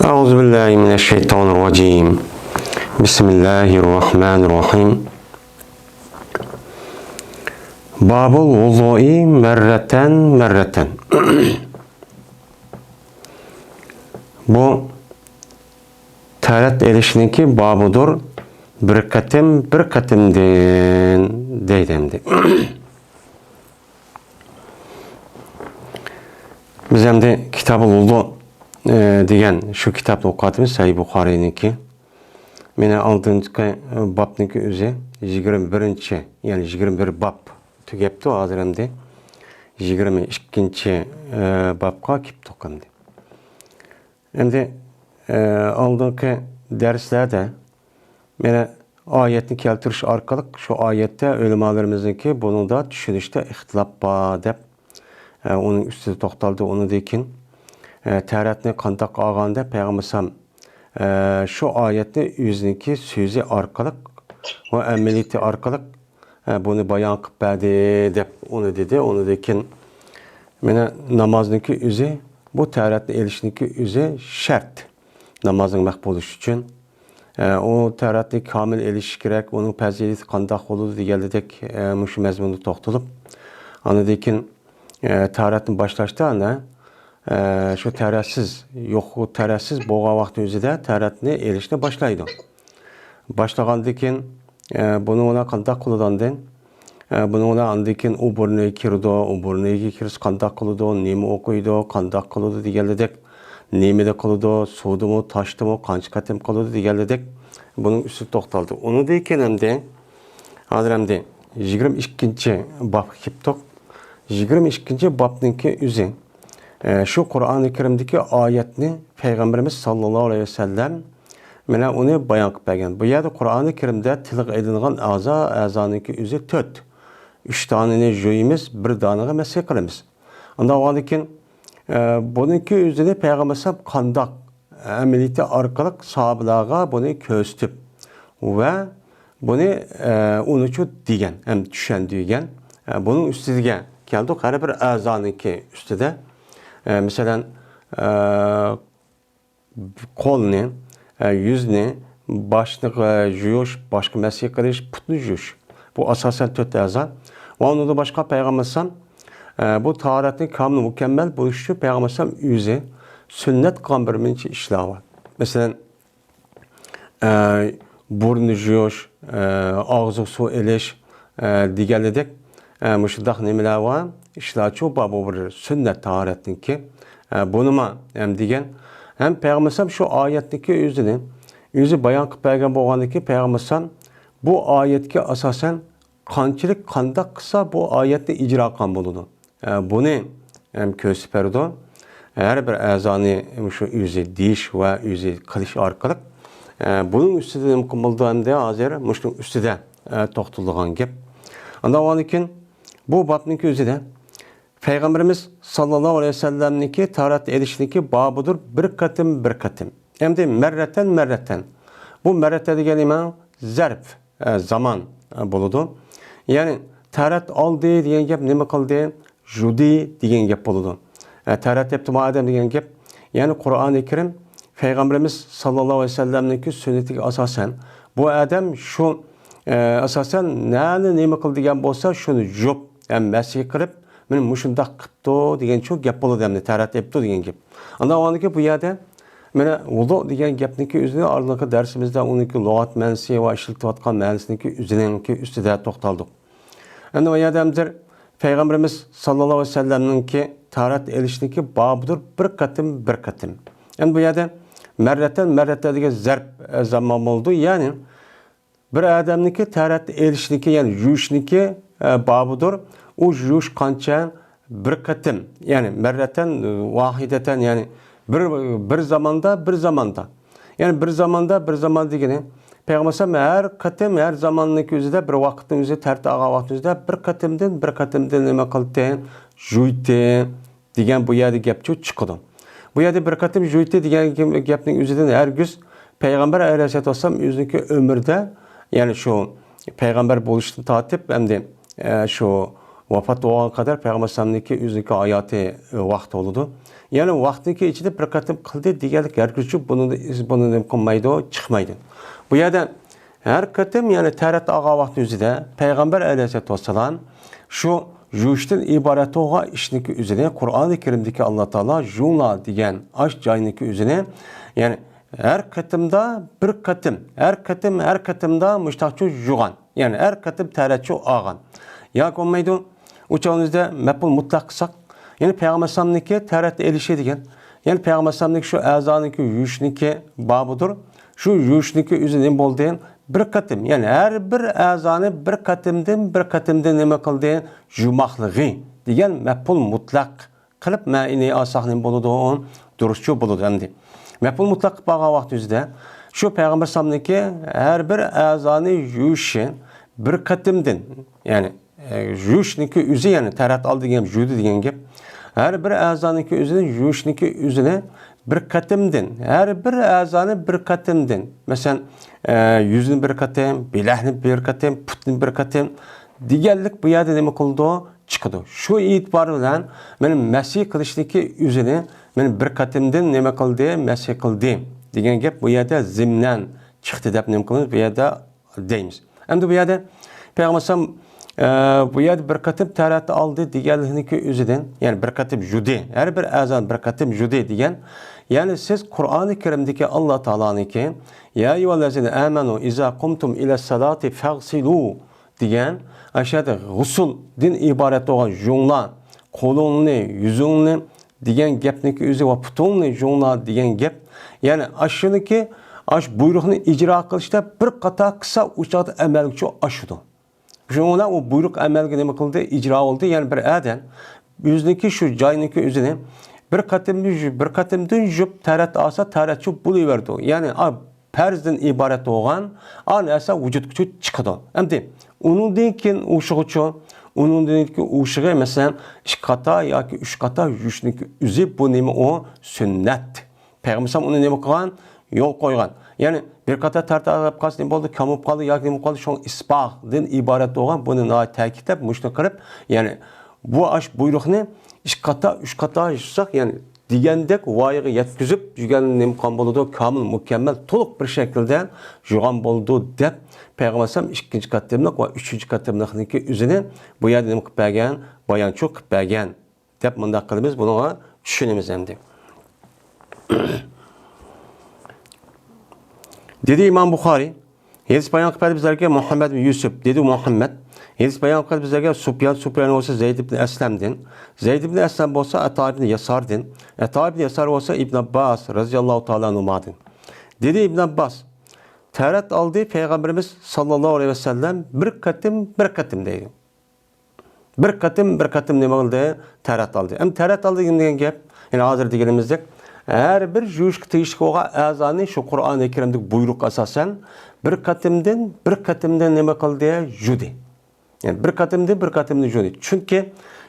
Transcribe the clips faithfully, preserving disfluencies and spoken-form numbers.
أعوذ بالله من الشيطان الرجيم. بسم الله الرحمن الرحيم. باب الوضوء مرة مرة. بۇ تەرەت ئېلىشنىڭكى بابىدۇر، بىر قېتىم، بىر قېتىمدىن دەيدۇ ئەمدى. بىز ئەمدى كىتابۇل ۋۇزۇ، ئە، دېگەن شۇ كىتابنى ئوقۇۋاتىمىز، سەھىھ بۇخارىينىڭكى. مانا ئالدىنقى، ئە، بابنىڭكى ئۆزى يىگىرمە بىرىنچى، يەنى يىگىرمە بىر باب تۈگەپتۇ، ھازىر ئەمدى يىگىرمە ئىككىنچى، ئە، بابقا كېلىپتۇق ئەمدى. ئەمدى، ئە، ئالدىنقى دەرسلەردە مانا ئايەتنى كەلتۈرۈش ئارقىلىق شۇ ئايەتتە ئۆلىمالىرىمىزنىڭكى بۇنىڭدا چۈشىنىشتە ئىختىلاپ بار دەپ، ئە، ئۇنىڭ ئۈستىدە توختالدى. ئۇنىڭدىن كېيىن، ئە، تەھارەتنى قانداق ئالغاندا پەيغەمبەر ئەلەيھىسسالام، ئە، شۇ ئايەتنى ئۆزىنىڭكى سۆزى ئارقىلىق ۋە ئەمەلىيىتى ئارقىلىق، ئە، بۇنى بايان قىلىپ بەردى دەپ ئۇنى دېدى. ئۇنىڭدىن كېيىن مانا نامازنىڭكى ئۆزى، بۇ تەھارەتنى ئېلىشنىڭكى ئۆزى شەرت نامازنىڭ مەقبۇل بولۇشى ئۈچۈن. ئە، ئۇ تەھارەتنى كامىل ئېلىش كېرەك، ئۇنىڭ پەزىلىتى قانداق بولىدۇ دېگەنلىدەك، ئە، مۇشۇ مەزمۇندا توختىلىپ، ئاندىن كېيىن، ئە، تەھارەتنى باشلاشتا ئەنە، ئە، شۇ تەھارەتسىز، يوق، تەھارەتسىز بولغان ۋاقتى ئۆزىدە تەھارەتنى ئېلىشنى باشلايدۇ. باشلىغاندىن كېيىن، ئە، بۇنى ئۇلار قانداق قىلىدۇ ئاندىن؟ ئە، بۇنى ئۇلار ئاندىن كېيىن ئۇ بۇرنىغا كىرىدۇ، ئۇ بۇرنىغا كىرسە قانداق قىلىدۇ، نېمە ئوقۇيدۇ، قانداق قىلىدۇ دېگەنلىدەك، نېمىدە قىلىدۇ، سۇدىمۇ، تاشتىمۇ، قانچە قېتىم قىلىدۇ دېگەنلىدەك، بۇنىڭ ئۈستىدە توختالدى. ئۇنىڭدىن كېيىن ئەمدى، ھازىر ئەمدى يىگىرمە ئىككىنچى بابقا كېلىپتۇق. يىگىرمە ئىككىنچى بابنىڭكى ئۆزى، ئە، شۇ قۇرئانى كەرىمدىكى ئايەتنى پەيغەمبىرىمىز ساللاللاھۇ ئەلەيھى ۋەسەللەم مانا ئۇنى بايان قىلىپ بەرگەن. بۇ يەردە قۇرئانى كەرىمدە تىلغا ئېلىنغان ئەزا، ئەزانىڭكى ئۆزى تۆت. ئۈچ دانىنى جۇيىمىز، بىر دانىغا مەسھى قىلىمىز. ئاندىن بولغاندىن كېيىن، ئە، بۇنىڭكى ئۆزىنى پەيغەمبەر ئەلەيھىسسالام قانداق ئەمەلىيىتى ئارقىلىق ساھابىلەرگە بۇنى كۆرسىتىپ ۋە بۇنى، ئە، ئۇنىچۇ دېگەن ھەم چۈشەندۈرگەن. ئە، بۇنىڭ ئۈستىگە كەلدۇق، ھەر بىر ئەزانىڭكى ئۈستىدە. ئە، مەسىلەن، ئە، قولنى، ئە، يۈزنى، باشنى، ئە، يۇيۇش، باشقا مەسھى قىلىش، پۇتنى يۇيۇش. بۇ ئاساسەن تۆت ئەزا. ۋە ئۇنىڭدىن باشقا پەيغەمبەر ئەلەيھىسسالام، ئە، بۇ تاھارەتنى كامىل مۇكەممەل بولۇش ئۈچۈن پەيغەمبەر ئەلەيھىسسالام ئۆزى سۈننەت قىلغان بىر نەچچە ئىشلار بار. مەسىلەن، ئە، بۇرنى يۇيۇش، ئە، ئاغزىغا سۇ ئېلىش، ئە، دېگەنلىدەك، ئە، مۇشۇنداق نېمىلەر بار، ئىشلارچۇ بار، بۇ بىر سۈننەت تاھارەتنىڭكى. ئە، بۇنىما ھەم دېگەن، ھەم پەيغەمبەر ئەلەيھىسسالام شۇ ئايەتنىڭكى ئۆزىنى، ئۆزى بايان قىلىپ بەرگەن بولغاندىكى پەيغەمبەر ئەلەيھىسسالام بۇ ئايەتكە ئاساسەن قانچىلىك قانداق قىلسا بۇ ئايەتنى ئىجرا قىلغان بولىدۇ. ئە، بۇنى ھەم كۆرسىتىپ بەردى. ھەر بىر ئەزانى مۇشۇ ئۆزى دېيىش ۋە ئۆزى قىلىش ئارقىلىق، ئە، بۇنىڭ ئۈستىدە نېمە قىلمىلىدۇ ئەمدى ھازىر مۇشۇنىڭ ئۈستىدە، ئە، توختىلىدىغان گەپ. ئاندىن ئاندىن كېيىن بۇ بابنىڭكى ئۆزىدە پەيغەمبىرىمىز ساللاللاھۇ ئەلەيھى ۋەسەللەمنىڭكى تاھارەت ئېلىشنىڭكى بابىدۇر بىر قېتىم، بىر قېتىم. ئەمدى مەررەتەن، مەررەتەن. بۇ مەررەتە دېگەن نېمە؟ زەرپ، ئە، زامان، ئە، بولىدۇ. يەنى تاھارەت ئالدى دېگەن گەپ نېمە قىلدى؟ يۇدى دېگەن گەپ بولىدۇ. ئە، تاھارەت ئېپتىمۇ ئادەم دېگەن گەپ. يەنى قۇرئانى كەرىم پەيغەمبىرىمىز ساللاللاھۇ ئەلەيھى ۋەسەللەمنىڭكى سۈننىتىگە ئاساسەن، بۇ ئادەم شۇ، ئە، ئاساسەن نەنى نېمە قىل دېگەن بولسا، شۇنى يۇيۇپ، ھەم مەسھى قىلىپ، مانا مۇشۇنداق قىپتۇ دېگەن شۇ گەپ بولىدۇ، ئەمدى تاھارەت ئېپتۇ دېگەن گەپ. ئاندىن ئاندىن بۇ يەردە مانا ۋۇزۇ دېگەن گەپنىڭكى ئۆزىنى ئالدىنقى دەرسىمىزدە ئۇنىڭكى لۇغەت مەنىسى ۋە ئىشلىتىۋاتقان مەنىسىنىڭكى ئۆزىنىڭكى ئۈستىدە توختالدۇق. ئەمدى بۇ يەردە ھازىر پەيغەمبىرىمىز ساللاللاھۇ ئەلەيھى ۋەسەللەمنىڭكى تاھارەت ئېلىشنىڭكى بابىدۇر بىر قېتىم، بىر قېتىم. ئەمدى بۇ يەردە مەررەتەن، مەررەتە دېگەن زەرپ، ئە، زامان بولىدۇ. يەنى بىر ئادەمنىڭكى تاھارەت ئېلىشنىڭكى، يەنى يۇيۇشنىڭكى، ئە، بابىدۇر. ئۇ يۇيۇش قانچە؟ بىر قېتىم، يەنى مەررەتەن ۋاھىدەتەن، يەنى بىر، بىر زاماندا، بىر زاماندا. يەنى بىر زاماندا، بىر زامان دېگىنى، پەيغەمبەر ئەلەيھىسسالام ھەر قېتىم، ھەر زاماننىڭكى ئۆزىدە، بىر ۋاقىتنىڭ ئۆزىدە، تەھارەت ئالغان ۋاقىتنىڭ ئۆزىدە بىر قېتىمدىن، بىر قېتىمدىن نېمە قىلدى؟ يۇيدى. دېگەن بۇ يەردە گەپ چىقىدۇ. بۇ يەردە بىر قېتىم يۇيدى دېگەن گەپنىڭ ئۆزىدىن ھەرگىز پەيغەمبەر ئەلەيھىسسالاتۇ ۋەسسالام ئۆزىنىڭكى ئۆمرىدە، يەنى شۇ پەيغەمبەر بولۇشتىن تارتىپ ئەمدى، ئە، شۇ ۋاپات بولغانغا قەدەر پەيغەمبەر ئەلەيھىسسالامنىڭكى ئۆزىنىڭكى ھاياتى، ئە، ۋاقتى بولىدۇ. يەنى ۋاقتىنىڭكى ئىچىدە بىر قېتىم قىلدى دېگەنلىك ھەرگىزچە بۇنى، بۇنى نېمە قىلمايدۇ، چىقمايدۇ. بۇ يەردە ھەر قېتىم، يەنى تەھارەت ئالغان ۋاقتى ئۆزىدە پەيغەمبەر ئەلەيھىسسالاتۇ ۋەسسالام شۇ يۇيۇشتىن ئىبارەت بولغان ئىشنىڭكى ئۆزىنى قۇرئانى كەرىمدىكى ئاللا تائالا يۇيۇڭلار دېگەن ئاش جاينىڭكى ئۆزىنى، يەنى ھەر قېتىمدا بىر قېتىم، ھەر قېتىم، ھەر قېتىمدا مۇشتاقچۇ يۇغان. يەنى ھەر قېتىم تەھارەتچۇ ئالغان. ياكى بولمايدۇ، ئۇ چاغنىڭىزدا مەپئۇل مۇتلەق قىلساق، يەنى پەيغەمبەر ئەلەيھىسسالامنىڭكى تەھارەت ئېلىشى دېگەن، يەنى پەيغەمبەر ئەلەيھىسسالامنىڭكى شۇ ئەزانىڭكى يۇيۇشنىڭكى بابىدۇر. شۇ يۇيۇشنىڭكى ئۆزى نېمە بولدى؟ بىر قېتىم، يەنى ھەر بىر ئەزانى بىر قېتىمدىن، بىر قېتىمدىن نېمە قىلدى؟ يۇماقلىقى دېگەن مەپئۇل مۇتلەق قىلىپ مەنىنى ئالساق نېمە بولىدۇ؟ دۇرۇسچۇ بولىدۇ ئەمدى. مەپئۇل مۇتلەق قىلىپ بارغان ۋاقتى ئۆزىدە شۇ پەيغەمبەر ئەلەيھىسسالامنىڭكى ھەر بىر ئەزانى يۇيۇشى بىر قېتىمدىن، يەنى، ئە، يۇيۇشنىڭكى ئۆزى، يەنى تەھارەت ئالدى دېگەن، يۇدى دېگەن گەپ. ھەر بىر ئەزانىڭكى ئۆزىنى يۇيۇشنىڭكى ئۆزىنى بىر قېتىمدىن، ھەر بىر ئەزانى بىر قېتىمدىن، مەسىلەن، ئە، يۈزنى بىر قېتىم، بىلەكنى بىر قېتىم، پۇتنى بىر قېتىم دېگەنلىك بۇ يەردە نېمە قىلىدۇ؟ چىقىدۇ. شۇ ئېتىبار بىلەن مەن مەسى قىلىشنىڭكى ئۆزىنى مەن بىر قېتىمدىن نېمە قىلدى؟ مەسى قىلدى دېگەن گەپ بۇ يەردە زىمنەن چىقتى دەپ نېمە قىلىمىز؟ بۇ يەردە دەيمىز. ئەمدى بۇ يەردە پەيغەمبەر ئەلەيھىسسالام، ئە، بۇ يەردە بىر قېتىم تەھارەت ئالدى دېگەنلىكنىڭكى ئۆزىدىن، يەنى بىر قېتىم يۇدى، ھەر بىر ئەزانى بىر قېتىم يۇدى دېگەن، يەنى سىز قۇرئانى كەرىمدىكى ئاللا تائالانىڭكى، يا ئەييۇھەللەزىنە ئامەنۇ ئىزا قۇمتۇم ئىلەسسالاتى فەغسىلۇ دېگەن، ئاشۇ يەردە غۇسۇلدىن ئىبارەت بولغان يۇيۇڭلار، قولۇڭنى، يۈزۈڭنى دېگەن گەپنىڭكى ئۆزى ۋە پۇتۇڭنى يۇيۇڭلار دېگەن گەپ. يەنى ئاشۇنىڭكى، ئاشۇ بۇيرۇقنى ئىجرا قىلىشتا بىر قاتار قىلسا ئۇ چاغدا ئەمەلگە ئاشىدۇ. شۇنىڭ بىلەن ئۇ بۇيرۇق ئەمەلگە نېمە قىلدى؟ ئىجرا بولدى. يەنى بىر ئادەم ئۆزىنىڭكى شۇ جاينىڭكى ئۆزىنى بىر قېتىمدىن يۇ-، بىر قېتىمدىن يۇيۇپ تەھارەت ئالسا تەھارەتچۇ بولۇۋېرىدۇ. يەنى، ئا، پەرزدىن ئىبارەت بولغان ئا نەرسە ۋۇجۇدقا چىقىدۇ. ئەمدى ئۇنىڭدىن كېيىن ئوشۇغىچۇ، ئۇنىڭدىن كېيىن ئوشۇغى، مەسىلەن، ئىككى قاتا ياكى ئۈچ قاتا يۇيۇشنىڭكى ئۆزى بۇ نېمە ئۇ؟ سۈننەت. پەيغەمبەر ئەلەيھىسسالام ئۇنى نېمە قىلغان؟ يول قويغان. يەنى بىر قاتا تەھارەت ئالىپ قالسا نېمە بولدى؟ كام بولۇپ قالدى ياكى نېمە بولۇپ قالدى؟ شۇڭا ئىسباغدىن ئىبارەت بولغان بۇنى ناھايىتى تەكىتلەپ مۇشۇنى قىلىپ، يەنى بۇ ئاش بۇيرۇقنى ئىككى قاتا، ئۈچ قاتا يۇساق، يەنى دېگەندەك ۋايىغا يەتكۈزۈپ، يۈگەن نېمە قىلغان بولىدۇ؟ كامىل، مۇكەممەل، تولۇق بىر شەكىلدە يۇغان بولىدۇ، دەپ پەيغەمبەر ئەلەيھىسسالام ئىككىنچى قېتىملىق ۋە ئۈچىنچى قېتىملىقنىڭكى ئۆزىنى بۇ يەردە نېمە قىلىپ بەرگەن؟ بايانچۇ قىلىپ بەرگەن، دەپ مۇنداق قىلىمىز، بۇنىڭغا چۈشىنىمىز ئەمدى. دېدى ئىمام بۇخارىي، ھەدىس بايان قىلىپ بەردى بىزلەرگە مۇھەممەد بىن يۈسۈپ، دېدى مۇھەممەد. ھەدىس بايان قىلىپ بەردى بىزلەرگە سۇپيان، سۇپيان بولسا زەيد ئىبن ئەسلەمدىن، زەيد ئىبن ئەسلەم بولسا ئەتا ئىبن ياساردىن، ئەتا ئىبن ياسار بولسا ئىبن ئابباس رەزىياللاھۇ تائالا ئەنھۇمادىن. دېدى ئىبن ئابباس، تەھارەت ئالدى پەيغەمبىرىمىز ساللاللاھۇ ئەلەيھى ۋەسەللەم بىر قېتىم، بىر قېتىم دەيدۇ. بىر قېتىم، بىر قېتىم نېمە قىلدى؟ تەھارەت ئالدى. ئەمدى تەھارەت ئالدى دېگەن گەپ، يەنە ھازىر دېگىنىمىزدەك، ھەر بىر يۇيۇشقا تېگىشلىك بولغان ئەزانى شۇ قۇرئانى كەرىمدىكى بۇيرۇق ئاساسەن بىر قېتىمدىن، بىر قېتىمدىن نېمە قىلدى؟ يۇدى. يەنى بىر قېتىمدىن، بىر قېتىمدىن يۇدى. چۈنكى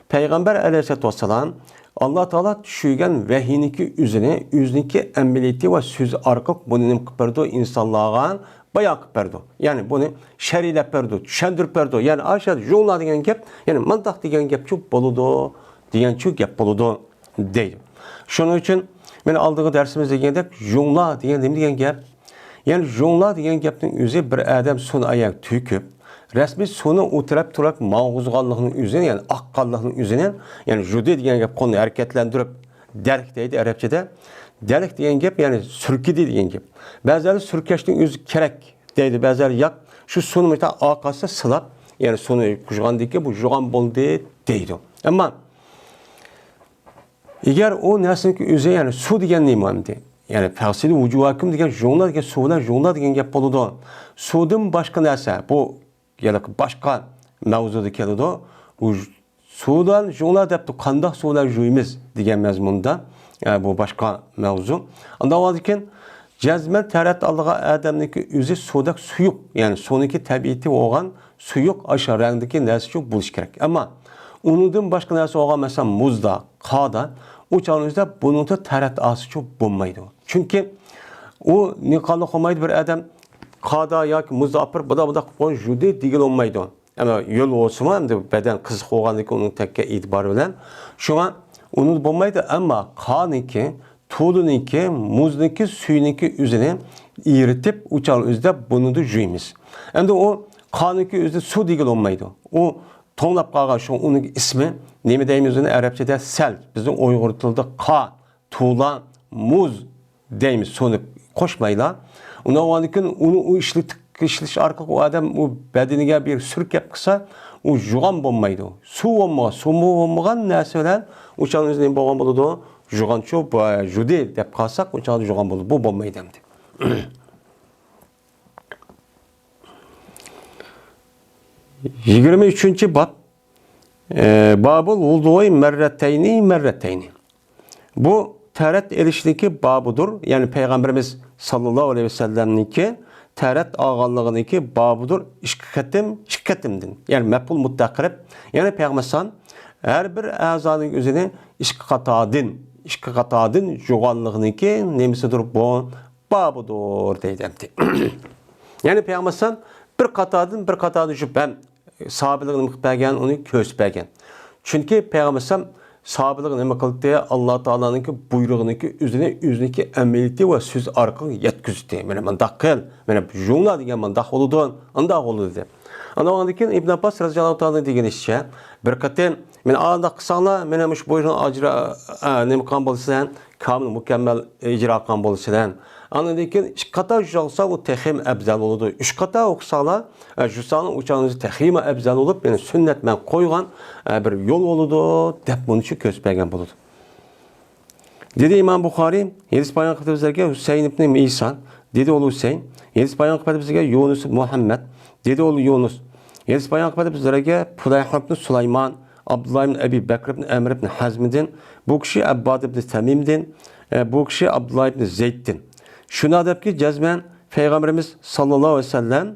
پەيغەمبەر ئەلەيھىسسالاتۇ ۋەسسالام ئاللا تائالا چۈشۈرگەن ۋەھىينىڭكى ئۆزىنى، ئۆزىنىڭكى ئەمەلىيىتى ۋە سۆزى ئارقىلىق بۇنى نېمە قىلىپ بەردى؟ ئىنسانلارغا بايان قىلىپ بەردى. يەنى بۇنى شەرھلەپ بەردى، چۈشەندۈرۈپ بەردى. يەنى ئاشۇ يۇيۇڭلار دېگەن گەپ، يەنى مانداق دېگەن گەپچۇ بولىدۇ، دېگەنچۇ گەپ بولىدۇ، دەيدۇ. شۇنىڭ ئۈچۈن مەن ئالدىنقى دەرسىمىزدە دېگەندەك، يۇيۇڭلار دېگەن نېمە دېگەن گەپ؟ يەنى يۇيۇڭلار دېگەن گەپنىڭ ئۆزى بىر ئادەم سۇنى ئاياغ تۆكۈپ، رەسمىي سۇنى ئۇ تەرەپ تۇرۇپ ماڭغۇزغانلىقىنىڭ ئۆزىنى، يەنى ئاققانلىقىنىڭ ئۆزىنى، يەنى يۇدى دېگەن گەپ قولنى ھەرىكەتلەندۈرۈپ، دەرك دەيدۇ ئەرەبچىدە. دەرك دېگەن گەپ، يەنى سۈركىدى دېگەن گەپ. بەزىلەر سۈركەشنىڭ ئۆزى كېرەك دەيدۇ، بەزىلەر ياق، شۇ سۇنى مۇشۇنداق ئارقىسىدا سىلاپ، يەنى سۇنى قۇيغاندىن كېيىن بۇ يۇغان بولدى دەيدۇ. ئەمما ئەگەر ئۇ نەرسىنىڭكى ئۆزى، يەنى سۇ دېگەن نېمە ئەمدى؟ يەنى فەغسىلۇ ۋۇجۇھەكۇم دېگەن يۇيۇڭلار دېگەن سۇ بىلەن يۇيۇڭلار دېگەن گەپ بولىدۇ. سۇدىن باشقا نەرسە، بۇ يەنە باشقا مەۋزۇدا كېلىدۇ. بۇ سۇ بىلەن يۇيۇڭلار دەپتۇ، قانداق سۇ بىلەن يۇيىمىز دېگەن مەزمۇندا، ئە، بۇ باشقا مەۋزۇ. ئاندىن كېيىن جەزمەن تەھارەت ئالىدىغان ئادەمنىڭكى ئۆزى سۇدەك سۇيۇق، يەنى سۇنىڭكى تەبىئىتى بولغان سۇيۇق ئاشۇ رەڭدىكى نەرسىچۇ بولۇشى كېرەك. ئەمما ئۇنىڭدىن باشقا نەرسە بولغان، مەسىلەن، مۇزدا، قاردا، ئۇ چاغنىڭ ئۆزىدە بۇنىڭدا تەھارەت ئالسىچۇ بولمايدۇ. چۈنكى ئۇ نېمە قىلغىلى بولمايدۇ، بىر ئادەم قاردا ياكى مۇزدا ئاپىرىپ، بۇنداق، بۇنداق قىلىپ قويۇڭ، يۇدى دېگىلى بولمايدۇ. ئەمما يول بولسىمۇ، ئەمدى بەدەن قىزىق بولغاندىكىن ئۇنىڭ تەككە ئېتىبارى بىلەن. شۇڭا ئۇنى بولمايدۇ، ئەمما قانىكى، تۇلىنىكى، مۇزنىكى، سۈيىنىكى ئۆزىنى ئېرىتىپ، ئۇ چاغ ئۆزىدە بۇنىدۇ جۇيىمىز. ئەمدى ئۇ قانىكى ئۆزىدە سۇ دېگىلى بولمايدۇ. ئۇ توڭلاپ قالغان، شۇ ئۇنىڭ ئىسمى نېمە دەيمىز ئۇنى ئەرەبچىدە؟ سەل، بىزنىڭ ئۇيغۇر تىلىدا قا، تۇلا، مۇز دەيمىز، سۇنى قوشمايلا. ئۇنداق بولغاندىن كېيىن ئۇنى ئۇ ئىشلىتىپ، ئىشلىتىش ئارقىلىق ئۇ ئادەم ئۇ بەدىنىگە بىر سۈركەپ قىلسا، ئۇ جۇغان بولمايدۇ. سۇ بولمىغان، سۇمۇ بولمىغان نەرسە بىلەن ئۇ چاغدا ئۆزى نېمە بولغان بولىدۇ؟ جۇغانچۇ، بۇ، جۇدى دەپ قالساق، ئۇ چاغدا جۇغان بولىدۇ. بۇ بولمايدۇ ئەمدى. يىگىرمە ئۈچىنچى باب. ئە، بابۇل ۋۇدۇئى مەررەتەينى مەررەتەينى. بۇ تەرەت ئېلىشنىڭكى بابىدۇر. يەنى پەيغەمبىرىمىز ساللاللاھۇ ئەلەيھى ۋەسەللەمنىڭكى تەرەت ئالغانلىقىنىڭكى بابىدۇر. ئىككى قېتىم، ئىككى قېتىمدىن. يەنى مەپئۇل مۇتتەقىرىب. يەنى پەيغەمبەر ھەر بىر ئەزانىڭ ئۆزىنى ئىككى قاتادىن، ئىككى قاتادىن جۇغانلىقىنىڭكى نېمىسىدۇر بۇ؟ بابىدۇر دەيدۇ ئەمدى. يەنى پەيغەمبەر بىر قاتادىن، بىر قاتادىن جۇپ ھەم ساھابىلىرىغا نېمە قىلىپ بەرگەن؟ ئۇنى كۆرسىتىپ بەرگەن. چۈنكى پەيغەمبەر ئەلەيھىسسالام ساھابىلىرىغا نېمە قىلدى؟ ئاللا تائالانىڭكى بۇيرۇغىنىڭكى ئۆزىنى، ئۆزىنىڭكى ئەمەلىيىتى ۋە سۆز ئارقىلىق يەتكۈزدى. مانا مۇنداق قىل، مانا جۇڭلا دېگەن مۇنداق بولىدۇ، ئانداق بولىدۇ دەپ. ئانا ئاندىن كېيىن ئىبن ئابباس رەزىياللاھۇ تائالا دېگەن ئىشچە، بىر قېتىم، مانا ئانداق قىلساڭلار، مانا مۇشۇ بۇيرۇقنى ئاجرا-، ئە، نېمە قىلغان بولىسىلەر، كامىل مۇكەممەل ئىجرا قىلغان بولىسىلەر. ئاندىن كېيىن ئىككى قاتا جۇساڭلار ئۇ تېخىمۇ ئەۋزەل بولىدۇ. ئۈچ قاتا ئوقۇساڭلار، ئە، جۇساڭلار ئۇ چاغدا تېخىمۇ ئەۋزەل بولۇپ، يەنى سۈننەت مەن قويغان، ئە، بىر يول بولىدۇ، دەپ بۇنى شۇ كۆرسىتىپ بەرگەن بولىدۇ. دېدى ئىمام بۇخارىي، ھەدىس بايان قىلىپ بىزلەرگە ھۈسەيىن ئىبنى مىسان، دېدى ئۇل ھۈسەيىن، ھەدىس بايان قىلىپ بىزگە يۇنۇس مۇھەممەد، دېدى ئۇل يۇنۇس، ھەدىس بايان قىلىپ بىزلەرگە پۇدەيھە ئىبنى سۇلايمان، ئابدۇللا ئىبنى ئەبى بەكر ئىبنى ئەمر ئىبنى ھەزمدىن، بۇ كىشى ئەبباد ئىبنى تەمىمدىن، ئە، بۇ كىشى ئابدۇللا ئىبنى زەيدتىن. شۇنداق دەپكى، جەزمەن پەيغەمبىرىمىز ساللاللاھۇ ئەلەيھى ۋەسەللەم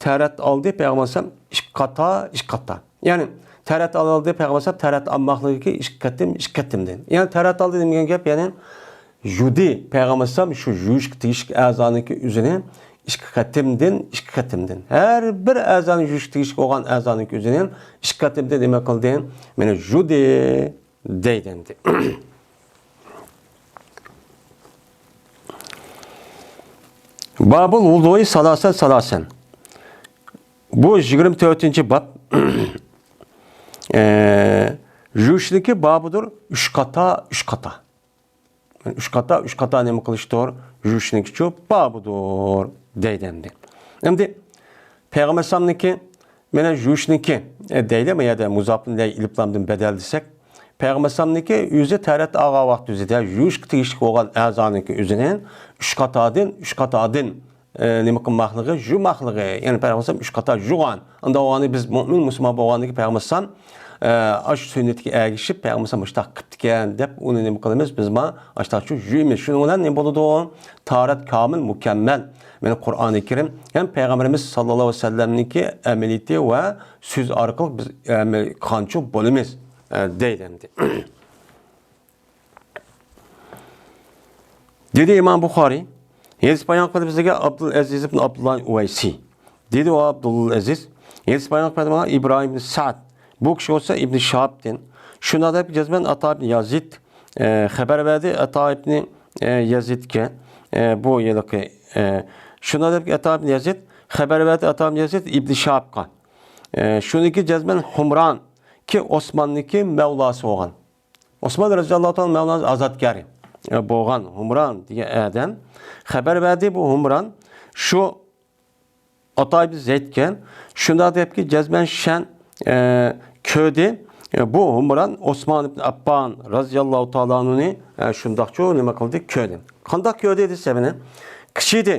تەرەت ئالدى، پەيغەمبەر ئەلەيھىسسالام ئىككى قاتا، ئىككى قاتا. يەنى تەرەت ئالدى، پەيغەمبەر ئەلەيھىسسالام تەرەت ئالماقلىقى ئىككى قېتىم، ئىككى قېتىمدىن. يەنى تەرەت ئالدى دېگەن گەپ، يەنى يۇدى پەيغەمبەر ئەلەيھىسسالام شۇ يۇيۇشقا تېگىشلىك ئەزانىڭكى ئۆزىنى ئىككى قېتىمدىن، ئىككى قېتىمدىن. ھەر بىر ئەزانى يۇيۇشقا تېگىشلىك بولغان ئەزانىڭكى ئۆزىنى ئىككى قېتىمدىن نېمە قىلدى؟ مانا يۇدى دەيدۇ ئەمدى. بابۇل ۋۇدۇئى سالاسەن سالاسەن. بۇ يىگىرمە تۆتىنچى باب. ئە، يۇيۇشنىڭكى بابىدۇر، ئۈچ قاتا، ئۈچ قاتا. ئۈچ قاتا، ئۈچ قاتا نېمە قىلىشتۇر؟ يۇيۇشنىڭكىچۇ بابىدۇر دەيدۇ ئەمدى. ئەمدى پەيغەمبەر ئەلەيھىسسالامنىڭكى مانا يۇيۇشنىڭكى، ئە، دەيلى، ما يەردە مۇزاپنى دەي ئېلىپلامدىن بەدەل دېسەك، پەيغەمبەر ئەلەيھىسسالامنىڭكى ئۆزى تەرەت ئالغان ۋاقتى ئۆزىدە يۇيۇشقا تېگىشلىك بولغان ئەزانىڭكى ئۆزىنى ئۈچ قاتادىن، ئۈچ قاتادىن، ئە، نېمە قىلماقلىقى، يۇماقلىقى. يەنى پەيغەمبەر ئەلەيھىسسالام ئۈچ قاتا يۇغان. ئانداق بولغاندا بىز مۆمىن مۇسۇلمان بولغاندىكى پەيغەمبەر ئەلەيھىسسالام، ئە، ئاشۇ سۈننىتىگە ئەگىشىپ پەيغەمبەر ئەلەيھىسسالام مۇشۇنداق قىپتىكەن دەپ ئۇنى نېمە قىلىمىز؟ بىز ما ئاشتاقچۇ يۇيىمىز. شۇنىڭ بىلەن نېمە بولىدۇ؟ تاھارەت كامىل، مۇكەممەل. مانا قۇرئانى كەرىم ھەم پەيغەمبىرىمىز ساللاللاھۇ ئەلەيھى ۋەسەللەمنىڭكى ئەمەلىيىتى ۋە سۆز ئارقىلىق بىز، ئە، قانچۇ بولىمىز، ئە، دەيدۇ ئەمدى. دېدى ئىمام بۇخارىي، ھەدىس بايان قىلدى بىزگە ئابدۇل ئەزىز ئىبن ئابدۇللا ئۇۋەيسى. دېدى ئۇ ئابدۇل ئەزىز، ھەدىس بايان قىلدى ماڭا ئىبراھىم ئىبن سەئد. بۇ كىشى بولسا ئىبن شىھابتىن. شۇنداق دەپ جەزمەن ئاتا ئىبن يازىد، ئە، خەۋەر بەردى ئاتا ئىبن، ئە، يازىدكە، ئە، بۇ ھېلىقى، ئە، شۇنداق دەپ ئاتا ئىبن يازىد خەۋەر بەردى ئاتا ئىبن يازىد ئىبن شىھابقا. ئە، شۇنىڭكى جەزمەن ھۇمران، كى ئوسماننىڭكى مەۋلاسى بولغان. ئوسمان رەزىياللاھۇ تائالا مەۋلانىڭ ئازادكارى، ئە، بولغان ھۇمران دېگەن ئادەم خەۋەر بەردى، بۇ ھۇمران شۇ ئاتا ئىبن زەيدكەن. شۇنداق دەپكى، جەزمەن شەن، ئە، كۆردى. ئە، بۇ ھۇمران ئوسمان ئىبن ئەففان رەزىياللاھۇ تائالا ئەنھۇنى، ئە، شۇنداقچۇ نېمە قىلدى؟ كۆردى. قانداق كۆردى دېسە، مانا، قىچىدى.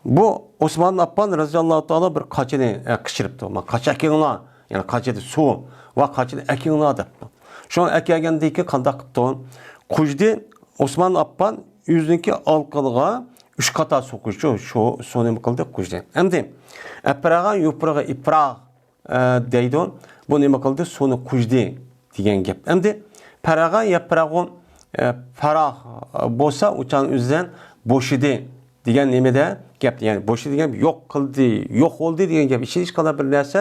بۇ ئوسمان ئەففان رەزىياللاھۇ تائالا بىر قاچىنى، ئە، قىچىرىپتۇ. ما قاچا ئەكىڭلار، يەنى قاچىدا سۇ، ۋە قاچىنى ئەكىڭلار دەپتۇ. شۇڭا ئەكەلگەندىن كېيىن قانداق قىپتۇ؟ قۇژدى ئوسمان ئەففان ئۆزىنىڭكى ئالقىلىغا ئۈچ قاتا سۇ قۇژدى، شۇ سۇ نېمە قىلدى؟ قۇژدى. ئەمدى ئەپراغا يۇپرىغا ئىپراغ، ئە، دەيدۇ. بۇ نېمە قىلدى؟ سۇنى قۇژدى دېگەن گەپ. ئەمدى پەرەغا يەپرەغۇ، ئە، پەراغ بولسا ئۇچان ئۆزىدىن بوشىدى دېگەن نېمىدە گەپ، يەنى بوشىدى دېگەن يوق قىلدى، يوق بولدى دېگەن گەپ. ئىچىدە ھېچقانداق بىر نەرسە،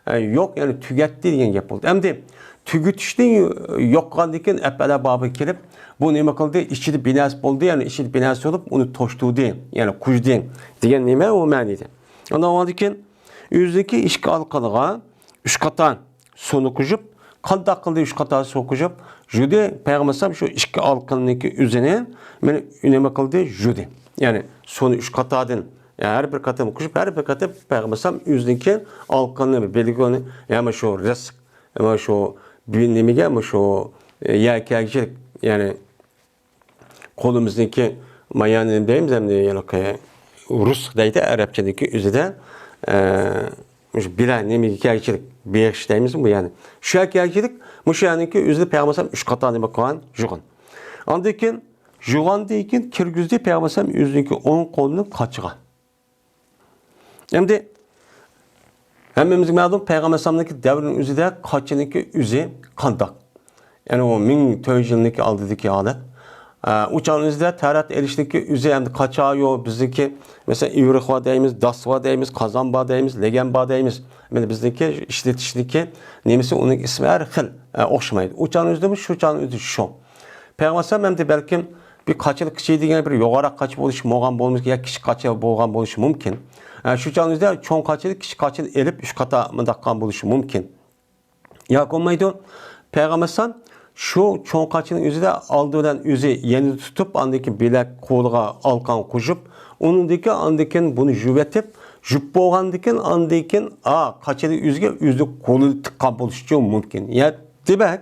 ئە، يوق، يەنى تۈگەتتى دېگەن گەپ بولدى. ئەمدى تۈگىتىشنى يوق قىلغاندىن كېيىن ئەپئەلا بابىغا كېلىپ، بۇ نېمە قىلدى؟ ئىچىدە بىنەسى بولدى، يەنى ئىچىدە بىنەسى بولۇپ، ئۇنى توشتۇردى، يەنى قۇژدى دېگەن نېمە ئۇ مەنىدە. ئاندىن ئۇنىڭدىن كېيىن ئۆزىنىڭكى ئىككى ئالىقىنىغا ئۈچ قاتا سۇنى قۇيۇپ، قانداق قىلدى ئۈچ قاتا سۇ قۇيۇپ؟ يۇدى پەيغەمبەر ئەلەيھىسسالام شۇ ئىككى ئالىقىنىڭكى ئۆزىنى مانا نېمە قىلدى؟ يۇدى. يەنى سۇنى ئۈچ قاتادىن، يەنى ھەر بىر قېتىم قۇيۇپ، ھەر بىر قېتىم پەيغەمبەر ئەلەيھىسسالام ئۆزىنىڭكى ئالىقىنى، بىلىكىنى، يەنى شۇ رىزىق، يەنى شۇ بىر نېمىگە، مۇشۇ، ئە، يەكەنچىلىك، يەنى قولىمىزنىڭكى مايانى دەيمىز ئەمدى، ھېلىقى رۇسخ دەيدۇ ئەرەبچىدىكى ئۆزىدە، ئە، مۇشۇ بىلە نېمىگە كەلگۈچىلىك، بېغىش دەيمىزمۇ، يەنى شۇ يەرگە كەلگۈچىلىك، مۇشۇ يەرنىڭكى ئۆزىدە پەيغەمبەر ئەلەيھىسسالام ئۈچ قاتا نېمە قىلغان؟ يۇغان. ئاندىن كېيىن، يۇغاندىن كېيىن كىرگۈزدى پەيغەمبەر ئەلەيھىسسالام ئۆزىنىڭكى ئوڭ قولىنى قاچىغا. ئەمدى ھەممىمىزگە مەلۇم، پەيغەمبەر ئەلەيھىسسالامنىڭكى دەۋرىنىڭ ئۆزىدە قاچىنىڭكى ئۆزى قانداق؟ يەنى ئۇ مىڭ تۆت يۈز يىلنىڭكى ئالدىدىكى ھالەت. ئە، ئۇ چاغنىڭ ئۆزىدە تەرەت ئېلىشنىڭكى ئۆزى ئەمدى قاچا يوق، بىزنىڭكى، مەسىلەن، ئىۋرىق بار دەيمىز، داس بار دەيمىز، قازان بار دەيمىز، لېگەن بار دەيمىز. مانا بىزنىڭكى ئىشلىتىشنىڭكى نېمىسى، ئۇنىڭ ئىسمى ھەر خىل، ئە، ئوخشىمايدۇ. ئۇ چاغنىڭ ئۆزىدىمۇ، شۇ چاغنىڭ ئۆزىدە شۇ. پەيغەمبەر ئەلەيھىسسالام ئەمدى بەلكىم بىر قاچىلىق كىشى دېگەن بىر يوغانراق قاچا بولۇشى بولغان بولمىسا، يا كىچىك قاچا بولغان بولۇشى مۇمكىن. ئە، شۇ چاغنىڭ ئۆزىدە چوڭ قاچىلىق، كىچىك قاچىلىق ئېلىپ، ئۈچ قاتا مۇنداق قىلغان بولۇشى مۇمكىن. ياكى بولمايدۇ، پەيغەمبەر ئەلەيھىسسالام شۇ چوڭ قاچىنىڭ ئۆزىدە ئالدى بىلەن ئۆزى يېنىدا تۇتۇپ، ئاندىن كېيىن بىلەك قولىغا ئالىقىنى قوشۇپ، ئۇنىڭدىن كېيىن ئاندىن كېيىن بۇنى يۇۋېتىپ، يۇپ بولغاندىن كېيىن ئاندىن كېيىن، ئا، قاچىنى ئۆزىگە ئۆزى قولىنى تىققان بولۇشى مۇمكىن. يا دېمەك،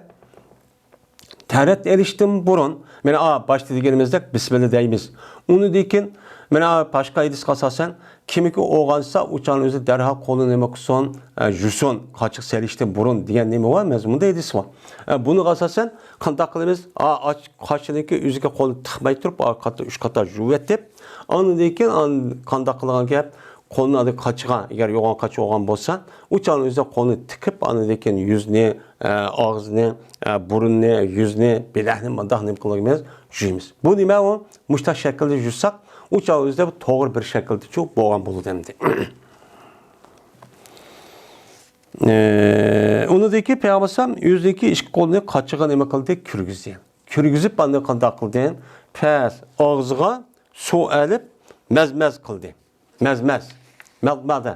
تەرەت ئېلىشتىن بۇرۇن، مانا، ئا، باشتا دېگىنىمىزدەك بىسمىللا دەيمىز. ئۇنىڭدىن كېيىن، مانا، باشقا ھەدىسكە ئاساسەن، كىمكى ئويغانسا، ئۇ چاغنىڭ ئۆزى دەرھال قولىنى نېمە قىلسۇن، ئە، يۇسۇن، قاچىلىق سېلىشتىن بۇرۇن دېگەن نېمە بار، مەزمۇندا ھەدىس بار. ئە، بۇنىڭغا ئاساسەن قانداق قىلىمىز؟ ئا، ئاچ-، قاچىنىڭكى ئۆزىگە قولىنى تىقماي تۇرۇپ، ئا، قاتا، ئۈچ قاتا يۇۋېتىپ، ئاندىن كېيىن ئان-، قانداق قىلغان گەپ؟ قولنى ئالدى قاچىغا، ئەگەر يوغان قاچا بولغان بولسا، ئۇ چاغنىڭ ئۆزىدە قولنى تىقىپ، ئاندىن كېيىن يۈزنى، ئە، ئاغزىنى، ئە، بۇرۇننى، يۈزنى، بىلەكنى مۇنداق نېمە قىلىمىز؟ يۇيىمىز. بۇ نېمە ئۇ؟ مۇشتاق شەكىلدە يۇساق، ئۇ چاغ ئۆزىدە بىر توغرا بىر شەكىلدىچۇ بولغان بولىدۇ ئەمدى. ئە، ئۇنىڭدىن كېيىن پەيغەمبەر ئەلەيھىسسالام ئۆزىنىڭكى ئىككى قولىنى قاچىغا نېمە قىلدى؟ كىرگۈزدى. كىرگۈزۈپ، ئاندىن قانداق قىلدى؟ پەس ئاغزىغا سۇ ئېلىپ، مەز-مەز قىلدى. مەزمەز، مەزمەزە.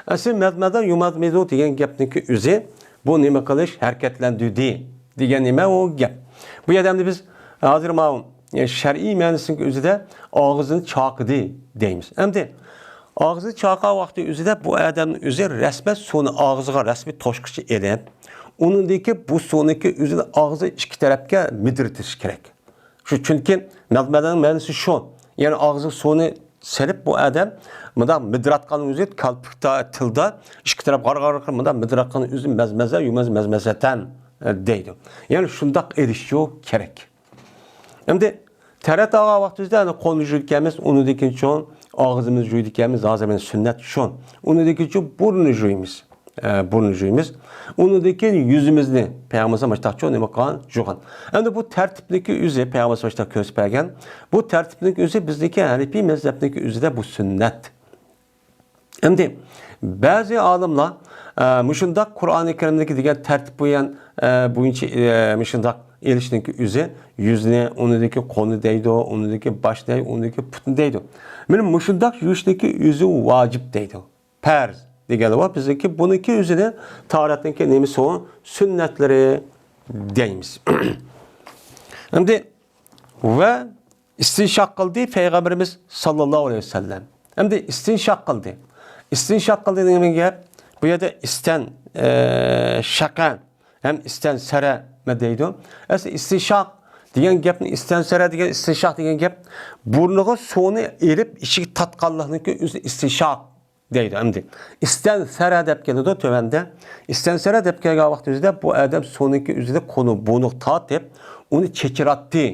ئەسلى مەزمەزە يۇمازمىزۇ دېگەن گەپنىڭكى ئۆزى، بۇ نېمە قىلىش، ھەرىكەتلەندۈردى دېگەن نېمە ئۇ گەپ. بۇ يەردە ئەمدى بىز ھازىر ماۋۇ، ئە، شەرئىي مەنىسىنىڭكى ئۆزىدە ئاغزىنى چاقىدى دەيمىز. ئەمدى ئاغزىنى چاقىغان ۋاقتى ئۆزىدە بۇ ئادەمنىڭ ئۆزى رەسمەن سۇنى ئاغزىغا رەسمىي توشقۇچە ئېلىپ، ئۇنىڭدىكى بۇ سۇنىڭكى ئۆزىنى ئاغزى ئىككى تەرەپكە مىدىرىتىش كېرەك. شۇ، چۈنكى مەزمەزەنىڭ مەنىسى شۇ. يەنى ئاغزىغا سۇنى سېلىپ، بۇ ئادەم مۇنداق مىدىراتقان ئۆزى كالپۇكتا، تىلدا ئىككى تەرەپ غار-غار قىلىپ مۇنداق مىدىراتقان ئۆزى مەزمەزە، يۇماز مەزمەزەتەن، ئە، دەيدۇ. يەنى شۇنداق ئېلىشچۇ كېرەك. ئەمدى تەرەت ئالغان ۋاقتىمىزدا، يەنى قولنى يۇيىدىكەنمىز، ئۇنىڭدىن كېيىن چوڭ ئاغزىمىزنى يۇيىدىكەنمىز، ھازىر مانا سۈننەت شۇ. ئۇنىڭدىن كېيىن چوڭ بۇرنىنى يۇيىمىز. ئە، بۇرنىنى يۇيىمىز. ئۇنىڭدىن كېيىن يۈزىمىزنى پەيغەمبەر مۇشتاقچۇ نېمە قىلغان؟ يۇغان. ئەمدى بۇ تەرتىپنىڭكى ئۆزى پەيغەمبەر مۇشتاق كۆرسىتىپ بەرگەن. بۇ تەرتىپنىڭكى ئۆزى بىزنىڭكى ھەنىپىي مەزھەپنىڭكى ئۆزىدە بۇ سۈننەت. ئەمدى بەزى ئالىملار، ئە، مۇشۇنداق قۇرئانى كەرىمدىكى دېگەن تەرتىپ بويان-، ئە، بويىچە، ئە، مۇشۇنداق ئېلىشنىڭكى ئۆزى يۈزنى، ئۇنىڭدىكى قولنى دەيدۇ، ئۇنىڭدىكى باشنى دەيدۇ، ئۇنىڭدىكى پۇتنى دەيدۇ. مانا مۇشۇنداق يۇيۇشنىڭكى ئۆزى ۋاجىپ دەيدۇ. پەرز دېگەنلەر بار. بىزنىڭكى بۇنىڭكى ئۆزىنى تاھارەتنىڭكى نېمىسى ئۇ؟ سۈننەتلىرى دەيمىز. ئەمدى ۋە ئىستىنشاق قىلدى پەيغەمبىرىمىز ساللاللاھۇ ئەلەيھى ۋەسەللەم. ئەمدى ئىستىنشاق قىلدى. ئىستىنشاق قىلدى دېگەن گەپ، بۇ يەردە ئىستەن، ئە، شەقە ھەم ئىستەن سەرە دەيدۇ. ئەسلى ئىستىنشاق دېگەن گەپنى، ئىستەن سەرە دېگەن، ئىستىنشاق دېگەن گەپ، بۇرنىغا سۇنى ئېلىپ ئىچىگە تارتقانلىقنىڭكى ئۆزى ئىستىنشاق دەيدۇ. ئەمدى ئىستەن سەرە دەپ كېلىدۇ تۆۋەندە. ئىستەن سەرە دەپ كەلگەن ۋاقتىمىزدا بۇ ئادەم سۇنىڭكى ئۆزىدە قولى بۇرنىغا تارتىپ، ئۇنى چېچىراتتى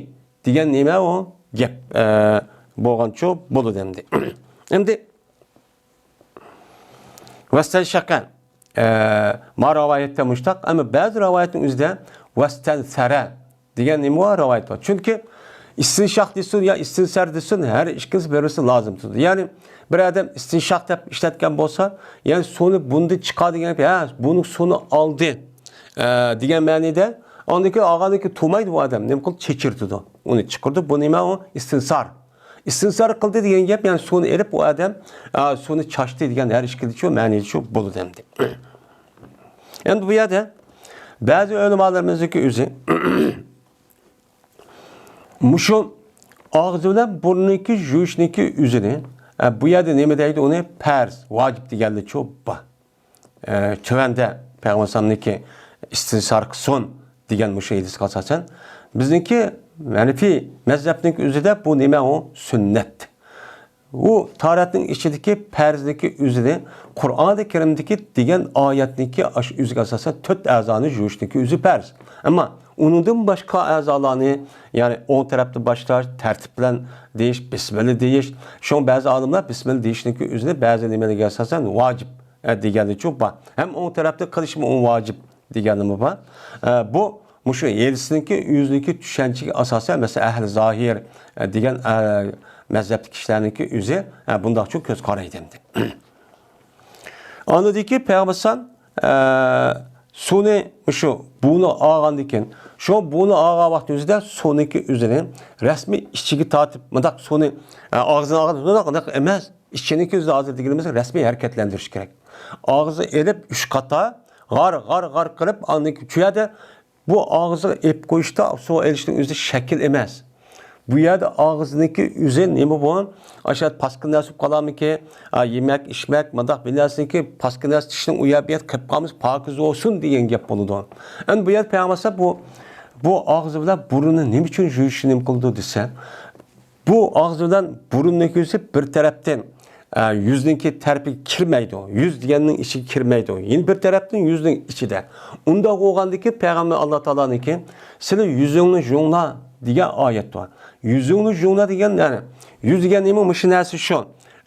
دېگەن نېمە ئۇ گەپ، ئە، بولغانچۇ بولىدۇ ئەمدى. ئەمدى ۋەستەنشەقە، ئە، ما رىۋايەتتە مۇشتاق، ئەمما بەزى رىۋايەتنىڭ ئۆزىدە ۋەستەنسەرە دېگەن نېمە بار؟ رىۋايەت بار. چۈنكى ئىستىنشاق دېسۇن يا ئىستىنسار دېسۇن، ھەر ئىككىلىسى بىر-بىرسى لازىم تۇرىدۇ. يەنى بىر ئادەم ئىستىنشاق دەپ ئىشلەتكەن بولسا، يەنى سۇنى بۇندىن چىقار دېگەن گەپ، ھە، بۇنىڭ سۇنى ئالدى، ئە، دېگەن مەنىدە. ئاندىن كېيىن ئالغاندىن كېيىن تۇمايدۇ بۇ ئادەم، نېمە قىلدى؟ چېچىرتىدۇ. ئۇنى چىقىرىدۇ. بۇ نېمە ئۇ؟ ئىستىنسار. ئىستىنسار قىلدى دېگەن گەپ، يەنى سۇنى ئېلىپ ئۇ ئادەم، ئە، سۇنى چاچتى دېگەن ھەر ئىككىلىچۇ مەنىچۇ بولىدۇ ئەمدى. ئەمدى بۇ يەردە بەزى ئۆلىمالىرىمىزنىڭكى ئۆزى مۇشۇ ئاغزى بىلەن بۇرنىنىڭكى يۇيۇشنىڭكى ئۆزىنى، ئە، بۇ يەردە نېمە دەيدۇ ئۇنى؟ پەرز، ۋاجىپ دېگەنلىكچۇ بار. ئە، تۆۋەندە پەيغەمبەرنىڭكى ئىستىنسار قىلسۇن دېگەن مۇشۇ ھەدىسكە ئاساسەن، بىزنىڭكى ھەنىفىي مەزھەپنىڭكى ئۆزىدە بۇ نېمە ئۇ؟ سۈننەت. ئۇ تاھارەتنىڭ ئىچىدىكى پەرزنىڭكى ئۆزىنى قۇرئانى كەرىمدىكى دېگەن ئايەتنىڭكى ئاشۇ ئۆزىگە ئاساسەن تۆت ئەزانى يۇيۇشنىڭكى ئۆزى پەرز. ئەمما ئۇنىڭدىن باشقا ئەزالارنى، يەنى ئوڭ تەرەپتىن باشلاش، تەرتىپ بىلەن دېيىش، بىسمىللا دېيىش. شۇڭا بەزى ئالىملار بىسمىللا دېيىشنىڭكى ئۆزىنى بەزى نېمىلەرگە ئاساسەن ۋاجىپ، ئە، دېگەنلىكچۇ بار. ھەم ئوڭ تەرەپتە قىلىشمۇ ئۇ ۋاجىپ دېگەنلىمۇ بار. ئە، بۇ مۇشۇ ھەدىسنىڭكى ئۆزىنىڭكى چۈشەنچىگە ئاساسەن، مەسىلەن، ئەھلى زاھىر، ئە، دېگەن، ئە، مەزھەپتىكى كىشىلەرنىڭكى ئۆزى، ئە، بۇنداقچۇ كۆز قارايدۇ ئەمدى. ئاندىن كېيىن پەيغەمبەر ئەلەيھىسسالام، ئە، سۇنى مۇشۇ بۇنى ئالغاندىن كېيىن، شۇ بۇنى ئالغان ۋاقتى ئۆزىدە سۇنىڭكى ئۆزىنى رەسمىي ئىچىگە تارتىپ، مۇنداق سۇنى، ئە، ئاغزىنى ئالغان، مۇنداق، مۇنداق ئەمەس، ئىچىنىڭكى ئۆزىدە ھازىر دېگىنىمىز رەسمىي ھەرىكەتلەندۈرۈش كېرەك. ئاغزى ئېلىپ ئۈچ قاتا غار، غار، غار قىلىپ، ئاندىن كېيىن شۇ يەردە بۇ ئاغزىغا ئېلىپ قويۇشتا سۇ ئېلىشنىڭ ئۆزى شەكىل ئەمەس. بۇ يەردە ئاغزىنىڭكى ئۆزى نېمە بۇ؟ ئاشۇ پاسكىنا نەرسە بولۇپ قالارمىكىن؟ ئا، يېمەك، ئىچمەك، مۇنداق بىر نەرسىنىڭكى پاسكىنا نەرسە چىشنىڭ ئۇ يەر بۇ يەر قىلىپ قالمىسا پاكىز بولسۇن دېگەن گەپ بولىدۇ. ئەمدى بۇ يەردە پەيغەمبەر بۇ، بۇ ئاغزى بىلەن بۇرنىنى نېمە ئۈچۈن يۇيۇشنى نېمە قىلىدۇ دېسە، بۇ ئاغزى بىلەن بۇرۇننىڭكى ئۆزى بىر تەرەپتىن، ئە، يۈزنىڭكى تەرىپىگە كىرمەيدۇ. يۈز دېگەننىڭ ئىچىگە كىرمەيدۇ. يەنە بىر تەرەپتىن يۈزنىڭ ئىچىدە. ئۇنداق بولغاندىكىن پەيغەمبەر ئاللا تائالانىڭكى سىلى يۈزۈڭنى يۇڭلار دېگەن ئايەت بار. يۈزۈڭنى يۇڭلار دېگەن، يەنى يۈز دېگەن نېمە؟ مۇشۇ نەرسە شۇ.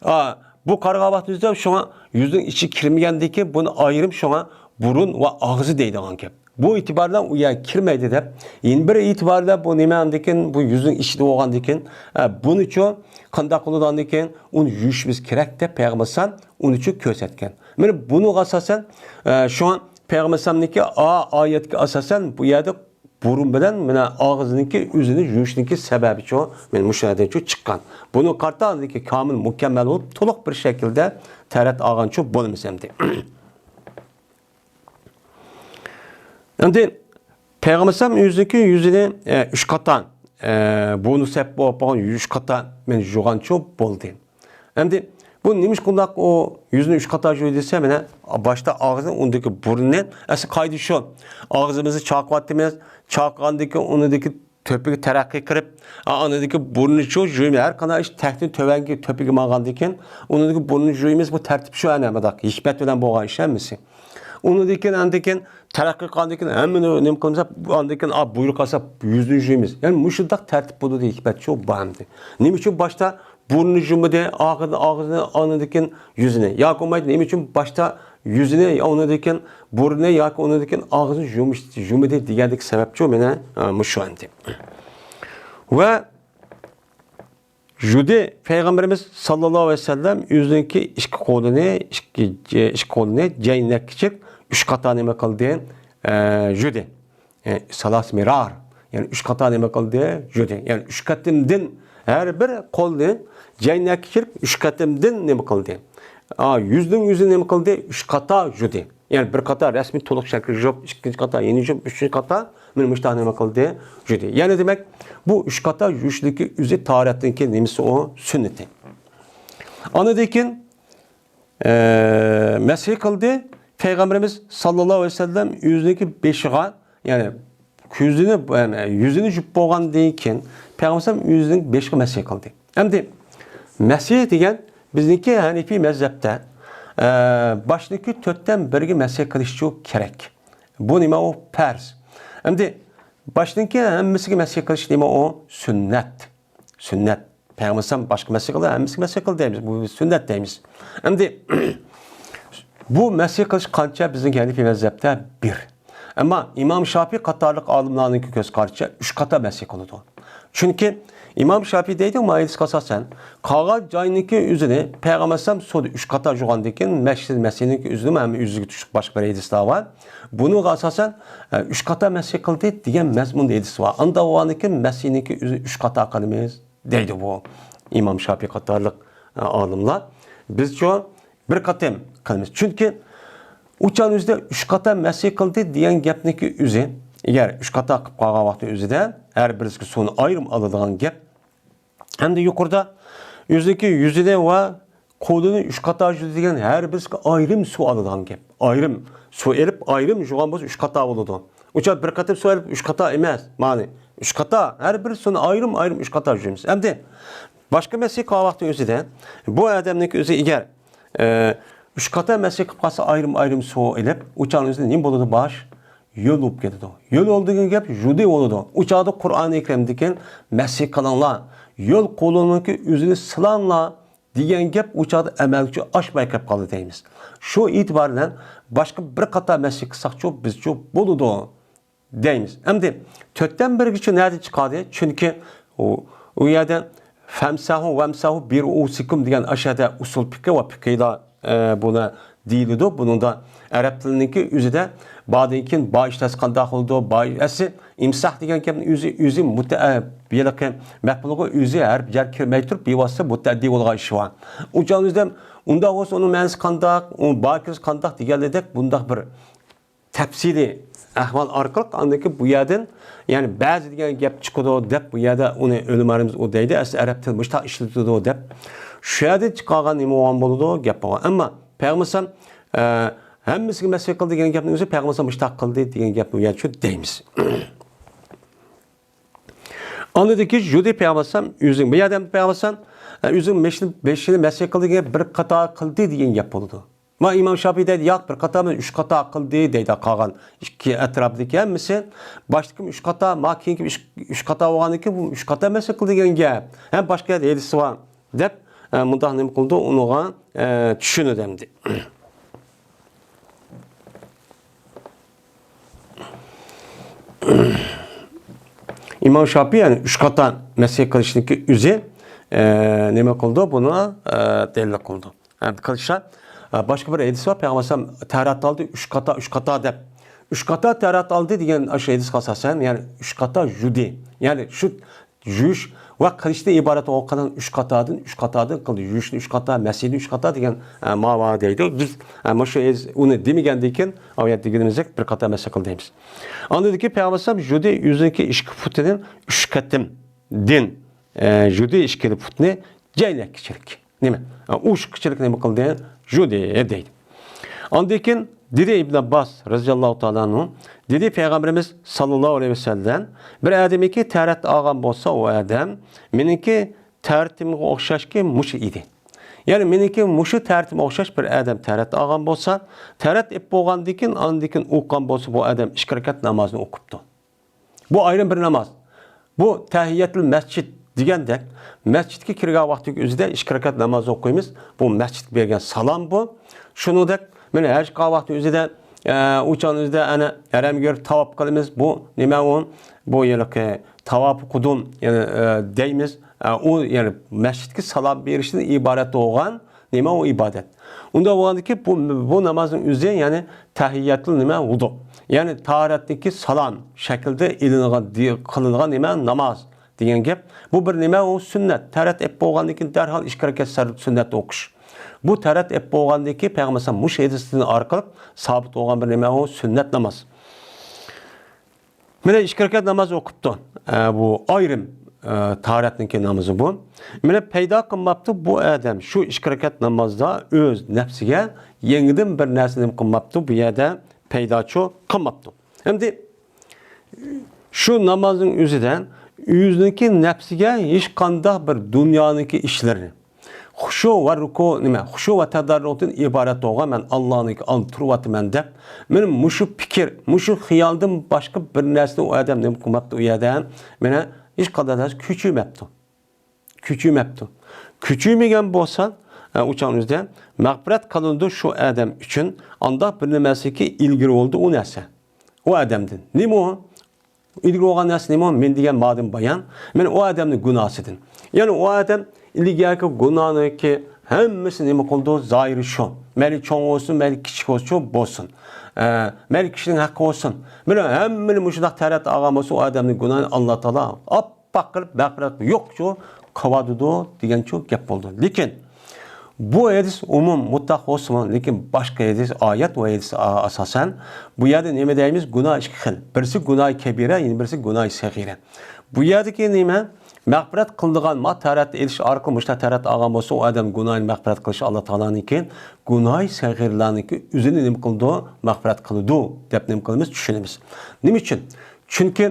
ئا، بۇ قارىغان ۋاقتىمىزدا شۇڭا يۈزنىڭ ئىچىگە كىرمىگەندىكىن بۇنى ئايرىم شۇڭا بۇرۇن ۋە ئاغزى دەيدىغان گەپ. بۇ ئېتىبار بىلەن ئۇ يەرگە كىرمەيدۇ دەپ، يەنە بىر ئېتىبار بىلەن بۇ نېمە ئاندىكىن بۇ يۈزنىڭ ئىچىدە بولغاندىكىن، ئە، بۇنىچۇ قانداق قىلىدۇ ئاندىكىن ئۇنى يۇيۇشىمىز كېرەك دەپ پەيغەمبەر ئەلەيھىسسالام ئۇنىچۇ كۆرسەتكەن. مانا بۇنىڭغا ئاساسەن، ئە، شۇڭا پەيغەمبەر ئەلەيھىسسالامنىڭكى ئا-، ئايەتكە ئاساسەن بۇ يەردە بۇرۇن بىلەن مانا ئاغزىنىڭكى ئۆزىنى يۇيۇشنىڭكى سەۋەبىچۇ مانا مۇشۇ يەردىنچۇ چىققان. بۇنىڭغا قارىتا ئاندىكى كامىل مۇكەممەل بولۇپ، تولۇق بىر شەكىلدە تەرەت ئالغانچۇ بولىمىز ئەمدى. ئەمدى پەيغەمبەر ئەلەيھىسسالام ئۆزىنىڭكى يۈزىنى، ئە، ئۈچ قاتا، ئە، بۇنى سەپ بولۇپ قالغان ئۈچ قاتا مەن يۇغانچۇ بولدى. ئەمدى بۇ نېمىشقا ئۇنداق ئۇ يۈزنى ئۈچ قاتا يۇيدى دېسە، مانا باشتا ئاغزىنى، ئۇندىكى بۇرنىنى، ئەسلى قائىدە شۇ. ئاغزىمىزنى چاقىۋاتىمىز، چاقىغاندىن كېيىن ئۇنىڭدىكى تۆپىگە تەرەققىي قىلىپ، ئا، ئاندىن كېيىن بۇرنىچۇ يۇيىمىز. ھەر قانداق ئىش تەكتىن تۆۋەنگە تۆپىگە ماڭغاندىن كېيىن، ئۇنىڭدىن كېيىن بۇرنىنى يۇيىمىز. بۇ تەرتىپ شۇ، ئەنە مۇنداق ھېكمەت بىلەن بولغان ئىش ھەممىسى. ئۇنىڭدىن كېيىن، ئاندىن كېيىن تەرەققىي قىلغاندىن كېيىن ھەممىنى نېمە قىلمىسا، ئاندىن كېيىن، ئا، بۇيرۇق ئالسا يۈزنى يۇيىمىز. يەنى مۇشۇنداق تەرتىپ بولىدۇ، ھېكمەت شۇ بار ئەمدى. نېمە ئۈچۈن باشتا بۇرنىنى يۇمىدى، ئاغزىنى، ئاغزىنى، ئاندىن كېيىن يۈزىنى. ياكى بولمايدۇ، نېمە ئۈچۈن باشتا يۈزىنى، ئۇنىڭدىن كېيىن بۇرنىنى ياكى ئۇنىڭدىن كېيىن ئاغزىنى يۇمۇش-، يۇمىدى دېگەندىكى سەۋەبچۇ مانا، ئا، مۇشۇ ئەمدى. ۋە يۇدى پەيغەمبىرىمىز ساللاللاھۇ ئەلەيھى ۋەسەللەم ئۆزىنىڭكى ئىككى قولىنى، ئىككى، ئىككى قولىنى جەينەككىچىك ئۈچ قاتا نېمە قىلدى؟ ئە، يۇدى. ئە، سالاس مىرار. يەنى ئۈچ قاتا نېمە قىلدى؟ يۇدى. يەنى ئۈچ قېتىمدىن ھەر بىر قولنى جەينەككىچىك ئۈچ قېتىمدىن نېمە قىلدى؟ ئا، يۈزنىڭ يۈزى نېمە قىلدى؟ ئۈچ قاتا يۇدى. يەنى بىر قاتا رەسمىي تولۇق شەكىل يۇيۇپ، ئىككىنچى قاتا يەنە يۇيۇپ، ئۈچىنچى قاتا مانا مۇشۇنداق نېمە قىلدى؟ يۇدى. يەنى دېمەك، بۇ ئۈچ قاتا يۇيۇشنىڭكى ئۆزى تاھارەتنىڭكى نېمىسى ئۇ؟ سۈننىتى. ئاندىن كېيىن، ئە، مەسھى قىلدى. پەيغەمبىرىمىز ساللاللاھۇ ئەلەيھى ۋەسەللەم ئۆزىنىڭكى بېشىغا، يەنى كۆزىنى، يەنى يۈزىنى يۇيۇپ بولغاندىن كېيىن، پەيغەمبەر ئۆزىنىڭ بېشىغا مەسھى قىلدى. ئەمدى مەسھى دېگەن بىزنىڭكى ھەنىفىي مەزھەپتە، ئە، باشنىڭكى تۆتتىن بىرىگە مەسھى قىلىشچۇ كېرەك. بۇ نېمە ئۇ؟ پەرز. ئەمدى باشنىڭكى ھەممىسىگە مەسھى قىلىش نېمە ئۇ؟ سۈننەت. سۈننەت. پەيغەمبەر باشقا مەسھى قىلدى، ھەممىسىگە مەسھى قىلدى دەيمىز. بۇ سۈننەت دەيمىز. ئەمدى بۇ مەسھى قىلىش قانچە بىزنىڭ ھەنىفىي مەزھەپتە؟ بىر. ئەمما ئىمام شافىي قاتارلىق ئالىملارنىڭكى كۆز قارىشىچە ئۈچ قاتا مەسھى قىلىدۇ. چۈنكى ئىمام شاپىي دەيدۇ، ما ھەدىسكە ئاساسەن، قالغان جاينىڭكى ئۆزىنى پەيغەمبەر ئەلەيھىسسالام سۇدا ئۈچ قاتا يۇغاندىن كېيىن، مەسچىدى مەسچىدىنىڭكى ئۆزىنى ھەم ئۆزىگە تۇتۇشلۇق باشقا بىر ھەدىسلەر بار. بۇنىڭغا ئاساسەن، ئە، ئۈچ قاتا مەسچى قىلدى دېگەن مەزمۇندا ھەدىس بار. ئاندا بولغاندىن كېيىن مەسچىدىنىڭكى ئۆزىنى ئۈچ قاتا قىلىمىز دەيدۇ بۇ ئىمام شاپىي قاتارلىق، ئە، ئالىملار. بىزچۇ بىر قېتىم قىلىمىز. چۈنكى ئۇ چاغنىڭ ئۆزىدە ئۈچ قاتا مەسچى قىلدى دېگەن گەپنىڭكى ئۆزى، ئەگەر ئۈچ قاتا قىلىپ قالغان ۋاقىتنىڭ ئۆزىدە ھەر بىرسىگە سۇنى ئايرىم ئالىدىغان گەپ. ھەمدە يۇقىرىدا ئۆزىنىڭكى يۈزىنى ۋە قولىنى ئۈچ قاتا يۇدى دېگەن ھەر بىرسىگە ئايرىم سۇ ئالىدىغان گەپ. ئايرىم سۇ ئېلىپ، ئايرىم يۇغان بولسا ئۈچ قاتا بولىدۇ. ئۇ چاغ بىر قېتىم سۇ ئېلىپ ئۈچ قاتا ئەمەس، مانا ئۈچ قاتا، ھەر بىر سۇنى ئايرىم-ئايرىم ئۈچ قاتا يۇيىمىز. ئەمدى باشقا مەسچىت قالغان ۋاقىتنىڭ ئۆزىدە بۇ ئادەمنىڭكى ئۆزى ئەگەر، ئە، ئۈچ قاتا مەسچىت قىلىپ قالسا، ئايرىم-ئايرىم سۇ ئېلىپ، ئۇ چاغنىڭ ئۆزىدە نېمە بولىدۇ؟ باش يول بولۇپ كېتىدۇ. يول بولىدۇ دېگەن گەپ يۇدى بولىدۇ. ئۇ چاغدا قۇرئانى كەرىمدىكى مەسچىت قىلىڭلار، يول قولىنىڭكى ئۆزىنى سىلاڭلار دېگەن گەپ ئۇ چاغدا ئەمەلگىچۇ ئاشماي قېلىپ قالدى دەيمىز. شۇ ئېتىبار بىلەن باشقا بىر قاتا مەسچىت قىلساقچۇ، بىزچۇ بولىدۇ دەيمىز. ئەمدى تۆتتىن بىرگىچۇ نەدىن چىقاردى؟ چۈنكى ئۇ، ئۇ يەردە فەمسەھۇ ۋەمسەھۇ بىرۇئۇسىكۇم دېگەن ئاشۇ يەردە ئۇسۇل پىقى ۋە پىقىدا، ئە، بۇنى دېيىلىدۇ. بۇنىڭدا ئەرەب تىلىنىڭكى ئۆزىدە باردىن كېيىن با ئىشلەتسە قانداق بولىدۇ؟ با ئەسلى ئىمساھ دېگەن گەپنىڭ ئۆزى، ئۆزى مۇتە-، ئە، ھېلىقى مەپئۇلغا ئۆزى ھەرپ جەر كىرمەي تۇرۇپ بىۋاسىتە مۇتەئەددى بولغان ئىش بار. ئۇ چاغدا ئۆزىدە ئۇنداق بولسا ئۇنىڭ مەنىسى قانداق؟ ئۇ با كىرسە قانداق دېگەنلىدەك بۇنداق بىر تەپسىلىي ئەھۋال ئارقىلىق ئاندىن كېيىن بۇ يەردىن، يەنى بەزى دېگەن گەپ چىقىدۇ دەپ بۇ يەردە ئۇنى ئۆلىمالىرىمىز ئۇ دەيدۇ، ئەسلى ئەرەب تىلى مۇشۇنداق ئىشلىتىدۇ دەپ. شۇ يەردىن چىقارغان نېمە بولغان بولىدۇ؟ گەپ بولغان. ئەمما پەيغەمبەر ئەلەيھىسسالام، ئە، ھەممىسىگە مەسچىت قىلدى دېگەن گەپنىڭ ئۆزى پەيغەمبەر ئەلەيھىسسالام مۇشۇنداق قىلدى دېگەن گەپنى ئۇ يەردە شۇ دەيمىز. ئاندىن كېيىن يۇدى پەيغەمبەر ئەلەيھىسسالام ئۆزىنىڭ، بۇ يەردە پەيغەمبەر ئەلەيھىسسالام، ئە، ئۆزىنىڭ بېشىنى، بېشىنى مەسچىت قىلدى دېگەن بىر قاتا قىلدى دېگەن گەپ بولىدۇ. ۋە ئىمام شاپىي دەيدۇ، ياق، بىر قاتا ئەمەس، ئۈچ قاتا قىلدى دەيدۇ، قالغان ئىككى ئەتراپىدىكى ھەممىسى. باشتىكى ئۈچ قاتا، ما كېيىنكى ئۈچ، ئۈچ قاتا بولغاندىن كېيىن بۇ ئۈچ قاتا مەسچىت قىلدى دېگەن گەپ. ھەم باشقا يەردە ھەدىسى بار دەپ، ئە، مۇنداق نېمە قىلدى، ئۇنىڭغا، ئە، چۈشىنىدۇ ئەمدى. ئىمام شاپىي، يەنى ئۈچ قاتا مەسچىت قىلىشنىڭكى ئۆزى، ئە، نېمە قىلدى؟ بۇنى، ئە، دەلىل قىلدى. ھەم قىلىشتا، ئە، باشقا بىر ھەدىس بار، پەيغەمبەر ئەلەيھىسسالام تەرەت ئالدى، ئۈچ قاتا، ئۈچ قاتا دەپ. ئۈچ قاتا تەرەت ئالدى دېگەن ئاشۇ ھەدىسكە ئاساسەن، يەنى ئۈچ قاتا يۇدى. يەنى شۇ يۇيۇش ۋە قىلىشتىن ئىبارەت بولغان قىلىن ئۈچ قاتادىن، ئۈچ قاتادىن قىلدى. يۇيۇشنى ئۈچ قاتا، مەسچىتنى ئۈچ قاتا دېگەن، ئە، ماۋا دەيدۇ. بىز، ئە، مۇشۇ ھەدىس ئۇنى دېمىگەندىن كېيىن، ئاۋۇ يەردە دېگىنىمىزدەك بىر قاتا مەسچىت قىلدى دەيمىز. ئاندىن كېيىن پەيغەمبەر ئەلەيھىسسالام يۇدى ئۆزىنىڭكى ئىككى پۇتىنى ئۈچ قېتىمدىن، ئە، يۇدى ئىككىلا پۇتنى جەينەككىچىلىك. نېمە؟ ئوشۇققىچىلىك نېمە قىلدى؟ يۇدى دەيدۇ. ئاندىن كېيىن دېدى ئىبن ئابباس رەزىياللاھۇ تائالا ئەنھۇ، دېدى پەيغەمبىرىمىز ساللاللاھۇ ئەلەيھى ۋەسەللەم، بىر ئادەمنىڭكى تەرەت ئالغان بولسا، ئۇ ئادەم مېنىڭكى تەرىتىمگە ئوخشاشكى مۇشۇ ئىدى. يەنى مېنىڭكى مۇشۇ تەرىتىمگە ئوخشاش بىر ئادەم تەرەت ئالغان بولسا، تەرەت ئېلىپ بولغاندىن كېيىن، ئاندىن كېيىن ئوقۇغان بولسا، بۇ ئادەم ئىككى رەكەت نامازنى ئوقۇپتۇ. بۇ ئايرىم بىر ناماز. بۇ تەھىيەتۇل مەسچىت دېگەندەك، مەسچىتكە كىرگەن ۋاقتىدىكى ئۆزىدە ئىككى رەكەت ناماز ئوقۇيمىز. بۇ مەسچىتكە بەرگەن سالام بۇ. شۇنىڭدەك، مانا ھەج قىلغان ۋاقتى ئۆزىدە، ئە، ئۇ چاغنىڭ ئۆزىدە ئەنە ھەرەمگە كىرىپ تاۋاپ قىلىمىز. بۇ نېمە ئۇ؟ بۇ ھېلىقى تاۋاپى قۇدۇم، يەنى، ئە، دەيمىز. ئە، ئۇ، يەنى مەسچىتكە سالام بېرىشتىن ئىبارەت بولغان نېمە ئۇ ئىبادەت. ئۇنداق بولغاندىكىن بۇ، بۇ نامازنىڭ ئۆزى، يەنى تەھىيەتۇل نېمە ۋۇدۇ. يەنى تاھارەتتىكى سالام شەكلىدە ئېلىنغان، دى-، قىلىنغان نېمە ناماز دېگەن گەپ. بۇ بىر نېمە ئۇ سۈننەت. تەرەت ئېلىپ بولغاندىن كېيىن دەرھال ئىككى رەكەت سەر-، سۈننەتنى ئوقۇش. بۇ تەرەت ئېلىپ بولغاندىن كېيىن پەيغەمبەر ئەلەيھىسسالام مۇشۇ ھەدىستىن ئارقىلىق سابىت بولغان بىر نېمە ئۇ سۈننەت ناماز. مانا ئىككى رەكەت ناماز ئوقۇپتۇ. ئە، بۇ ئايرىم، ئە، تاھارەتنىڭكى نامىزى بۇ. مانا پەيدا قىلماپتۇ بۇ ئادەم شۇ ئىككى رەكەت نامازدا ئۆز نەپسىگە يېڭىدىن بىر نەرسە نېمە قىلماپتۇ، بۇ يەردە پەيداچۇ قىلماپتۇ. ئەمدى شۇ نامازنىڭ ئۆزىدە ئۆزىنىڭكى نەپسىگە ھېچقانداق بىر دۇنيانىڭكى ئىشلىرىنى، خۇشۇ ۋە رۇكۇ نېمە؟ خۇشۇ ۋە تەدەررۇتىن ئىبارەت بولغان، مەن ئاللانىڭكى ئالدىدا تۇرۇۋاتىمەن دەپ، مېنىڭ مۇشۇ پىكىر، مۇشۇ خىيالدىن باشقا بىر نەرسىنى ئۇ ئادەم نېمە قىلماپتۇ ئۇ يەردە؟ مانا ھېچقانداق نەرسە كۈچىمەپتۇ. كۈچىمەپتۇ. كۈچىمىگەن بولسا، ئە، ئۇ چاغنىڭ ئۆزىدە مەغپىرەت قىلىنىدۇ شۇ ئادەم ئۈچۈن، ئانداق بىر نېمەسىكى ئىلگىرى بولىدۇ ئۇ نەرسە. ئۇ ئادەمدىن. نېمە ئۇ؟ ئىلگىرى بولغان نەرسە نېمە؟ مەن دېگەن مادىم بايان. مەن ئۇ ئادەمنىڭ گۇناھىسىدىن. يەنى ئۇ ئادەم ئىلگەركى گۇناھنىڭكى ھەممىسى نېمە قىلىدۇ؟ زاھىرى شۇ. مەيلى چوڭ بولسۇن، مەيلى كىچىك بولسۇن، شۇ بولسۇن. ئە، مەيلى كىشىنىڭ ھەققى بولسۇن. مەيلى ھەممىنى مۇشۇنداق تەرەت ئالغان بولسا، ئۇ ئادەمنىڭ گۇناھىنى ئاللا تائالا ئاپئاق قىلىپ، مەغپىرەت يوقچۇ قىلىۋاتىدۇ دېگەنچۇ گەپ بولىدۇ. لېكىن بۇ ھەدىس ئومۇم، مۇتلەق بولسىمۇ، لېكىن باشقا ھەدىس، ئايەت ۋە ھەدىس ئا-، ئاساسەن بۇ يەردە نېمە دەيمىز؟ گۇناھ ئىككى خىل. بىرسى گۇناھى كەبىرە، يەنە بىرسى گۇناھى سەغىرە. بۇ يەردىكى نېمە؟ مەغپىرەت قىلىدىغان، ما تەرەت ئېلىش ئارقىلىق مۇشۇنداق تەرەت ئالغان بولسا، ئۇ ئادەم گۇناھىنى مەغپىرەت قىلىش ئاللا تائالانىڭكى، گۇناھى سەغىرلارنىڭكى ئۆزىنى نېمە قىلىدۇ؟ مەغپىرەت قىلىدۇ دەپ نېمە قىلىمىز؟ چۈشىنىمىز. نېمە ئۈچۈن؟ چۈنكى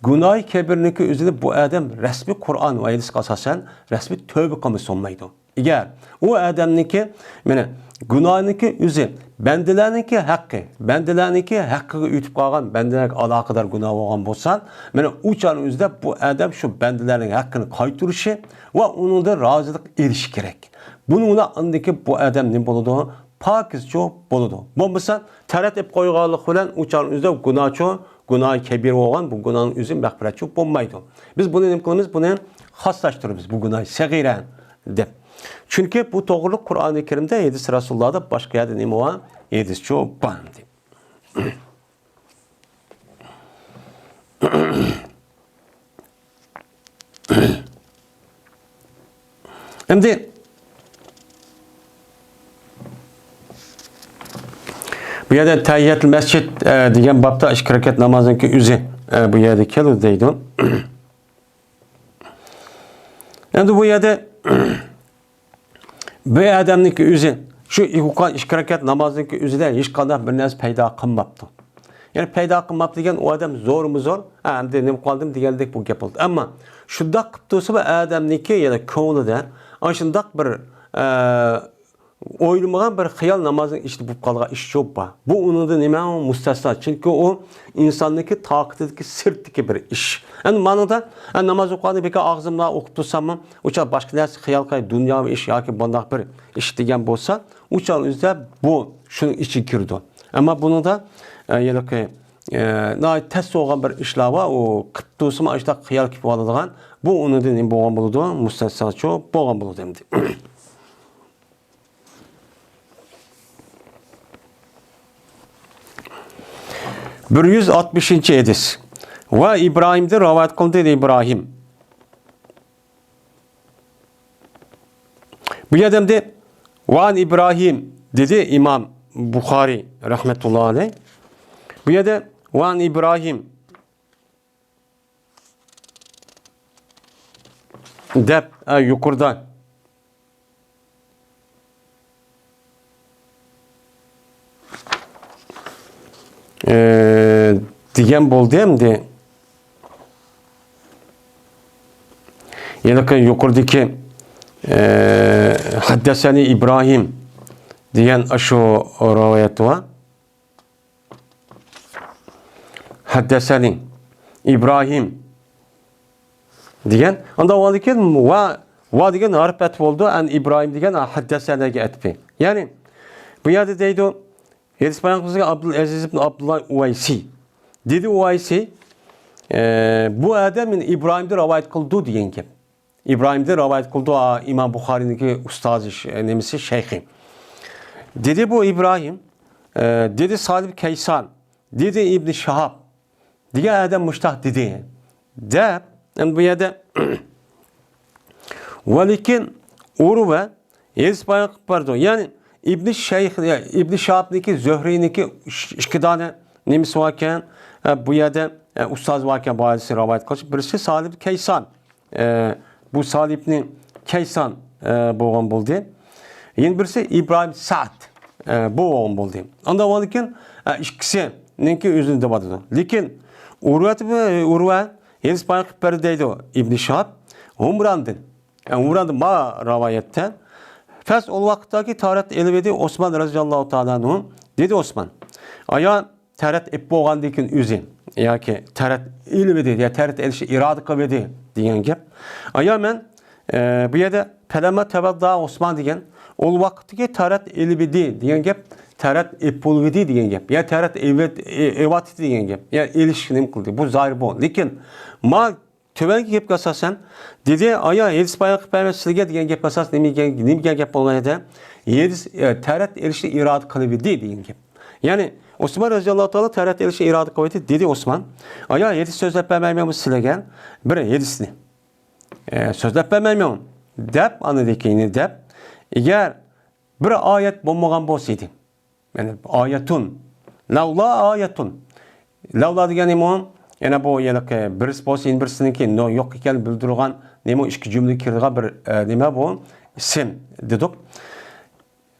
گۇناھى كەبىرنىڭكى ئۆزىنى بۇ ئادەم رەسمىي قۇرئان ۋە ھەدىسكە ئاساسەن رەسمىي تۆۋبە قىلمىسا بولمايدۇ. ئەگەر ئۇ ئادەمنىڭكى، مانا، گۇناھنىڭكى ئۆزى بەندىلەرنىڭكى ھەققى، بەندىلەرنىڭكى ھەققىگە ئۆتۈپ قالغان، بەندىلەرگە ئالاقىدار گۇناھ بولغان بولسا، مانا، ئۇ چاغنىڭ ئۆزىدە بۇ ئادەم شۇ بەندىلەرنىڭ ھەققىنى قايتۇرۇشى ۋە ئۇنىڭدىن رازىلىق ئېلىشى كېرەك. بۇنىڭ بىلەن ئاندىن كېيىن بۇ ئادەم نېمە بولىدۇ؟ پاكىزچۇ بولىدۇ. بولمىسا، تەرەت ئېلىپ قويغانلىق بىلەن ئۇ چاغنىڭ ئۆزىدە گۇناھچۇ، گۇناھى كەبىر بولغان، بۇ گۇناھنىڭ ئۆزى مەغپىرەتچۇ بولمايدۇ. بىز بۇنى نېمە قىلىمىز؟ بۇنى خاسلاشتۇرىمىز. بۇ گۇناھى سەغىرە دەپ. چۈنكى بۇ توغرىلىق قۇرئانى كەرىمدە، ھەدىس رەسۇلۇللاھدا، باشقا يەردە نېمە بار؟ ھەدىسچۇ بار. ئەمدى بۇ يەردە تەھىيەتۇل مەسجىد، ئە، دېگەن بابتا ئىككى رەكەت نامازنىڭكى ئۆزى، ئە، بۇ يەردە كېلىدۇ دەيدۇ. ئەمدى بۇ يەردە بۇ ئادەمنىڭكى ئۆزى، شۇ ئوقۇغان ئىككى رەكەت نامازنىڭكى ئۆزىدە ھېچقانداق بىر نەرسە پەيدا قىلماپتۇ. يەنى پەيدا قىلماپتۇ دېگەن، ئۇ ئادەم زورمۇ زور، ھە، ئەمدى نېمە قىلدىم دېگەندەك بۇ گەپ بولدى. ئەمما شۇنداق قىلىپ تۇرسا، بۇ ئادەمنىڭكى يەنە كۆڭلىدە ئاشۇنداق بىر، ئە، ئويلىمىغان بىر خىيال نامازنىڭ ئىچىدە بولۇپ قالغان ئىش جوق بار. بۇ ئۇنىڭدا نېمە؟ مۇستەسنا. چۈنكى ئۇ ئىنساننىڭكى تاقىتىدىكى سىرتتىكى بىر ئىش. ئەمدى مانىڭدا، ئە، ناماز ئوقۇغاندا بىكار ئاغزىمدا ئوقۇپ تۇرساممۇ، ئۇ چاغ باشقا نەرسە خىيال قىلىپ، دۇنياۋى ئىش ياكى بۇنداق بىر ئىش دېگەن بولسا، ئۇ چاغ ئۆزىدە بۇ شۇنىڭ ئىچىگە كىرىدۇ. ئەمما بۇنىڭدا، ئە، ھېلىقى، ئە، ناھايىتى تەس بولغان بىر ئىشلار بار، ئۇ قىلىپ تۇرسىمۇ ئاشۇنداق خىيال كېلىپ قالىدىغان، بۇ ئۇنىڭدىن نېمە بولغان بولىدۇ؟ مۇستەسناچۇ بولغان بولىدۇ ئەمدى. بىر يۈز ئاتمىشىنچى ھەدىس. ۋە ئىبراھىمدىن رىۋايەت قىلىندى، دېدى ئىبراھىم. بۇ يەردە ئەمدى ۋەئەن ئىبراھىم دېدى ئىمام بۇخارى رەھمەتۇللا ئەلەيھ. بۇ يەردە ۋەئەن ئىبراھىم دەپ، ئە، يۇقىرىدا، ئە، دېگەن بولدى ئەمدى. يەنە يۇقىرىدىكى، ئە، ھەددەسەنى ئىبراھىم دېگەن ئاشۇ رىۋايەت بار. ھەددەسەنى ئىبراھىم دېگەن. ئاندىن ئۇنىڭدىن كېيىن ۋە، ۋە دېگەن ھەرپ ئەتىپ بولىدۇ. ئەن ئىبراھىم دېگەن ھەددەسەنىگە ئەتىپى. يەنى بۇ يەردە دەيدۇ، ھەدىس بايان قىلغان ئابدۇل ئەزىز ئىبن ئابدۇللا ئۇۋەيسى. دېدى ئۇۋەيسى، ئە، بۇ ئادەم مېنى ئىبراھىمدىن رىۋايەت قىلىدۇ دېگەن گەپ. ئىبراھىمدىن رىۋايەت قىلىدۇ، ئا، ئىمام بۇخارىنىڭكى ئۇستازى، ش-، نېمىسى، شەيخى. دېدى بۇ ئىبراھىم، ئە، دېدى سالىب كەيسان، دېدى ئىبنى شىھاب دېگەن ئادەم مۇشتاق دېدى. دەپ، ئەمدى بۇ يەردە ۋە لېكىن ئۇرۋە ھەدىس بايان قىلىپ بەردى. يەنى ئىبنى شەيخ، ئىبنى شىھابنىڭكى، زۆھرىنىڭكى ئىككى دانە نېمىسى باركەن، ئە، بۇ يەردە، ئە، ئۇستازى باركەن، بۇ ھەدىسنى رىۋايەت قىلىش. بىرسى سالىب كەيسان. ئە، بۇ سالىبنى كەيسان، ئە، بولغان بولدى. يەنە بىرسى ئىبراھىم سەئد، ئە، بولغان بولدى. ئاندىن ئۇنىڭدىن كېيىن، ئە، ئىككىسىنىڭكى ئۆزىنى دەۋاتىدۇ. لېكىن ئۇرۋەت، ئۇرۋە ھەدىس بايان قىلىپ بەردى دەيدۇ ئىبنى شىھاب. ھۇمراندىن، ئە، ھۇمراندىن ما رىۋايەتتە. پەس ئول ۋاقىتتاكى تارەت ئېلىۋىدى ئوسمان رەزىياللاھۇ تائالا ئەنھۇ. دېدى ئوسمان، ئايا، تەرەت ئېلىپ بولغاندىن كېيىن ئۆزى ياكى تەرەت ئېلىۋىدى يا تەرەت ئېلىشنى ئىرادە قىلىۋىدى دېگەن گەپ. ئايا مەن، ئە، بۇ يەردە پەلەمما تەۋەددا ئوسمان دېگەن، ئول ۋاقىتتىكى تەرەت ئېلىۋىدى دېگەن گەپ، تەرەت ئېلىپ بولۇۋىدى دېگەن گەپ. يا تەرەت ئېلىۋەت-، ئېلىۋاتتى دېگەن گەپ. يا ئېلىش نېمە قىلدى؟ بۇ زاھىر بۇ. لېكىن ما تۆۋەنكى گەپكە ئاساسەن، دېدى، ئايا ھەدىس بايان قىلىپ بەرمەن سىلىگە دېگەن گەپكە ئاساسەن نېمە دېگەن، نېمە دېگەن گەپ بولغان ئىدى؟ ھەدىس، ئە، تەرەت ئېلىشنى ئىرادە قىلىۋىدى دېگەن گەپ. يەنى ئوسمان رەزىياللاھۇ تائالا تەرەت ئېلىشنى ئىرادە قىلىۋىدى، دېدى ئوسمان. ئايا ھەدىس سۆزلەپ بەرمەيمەنمۇ سىلىگە بىر ھەدىسنى؟ ئە، سۆزلەپ بەرمەيمەن دەپ، ئاندىن كېيىن دەپ، ئەگەر بىر ئايەت بولمىغان بولسا ئىدى. يەنى ئايەتۇن. لەۋلا ئايەتۇن. لەۋلا دېگەن نېمە ئۇ؟ يەنە بۇ ھېلىقى بىرسى بولسا يەنە بىرسىنىڭكى نو-، يوق ئىكەنلىكىنى بىلدۈرىدىغان نېمە ئۇ ئىككى جۈملە كىرىدىغان بىر، ئە، نېمە بۇ؟ ئىسىم دېدۇق.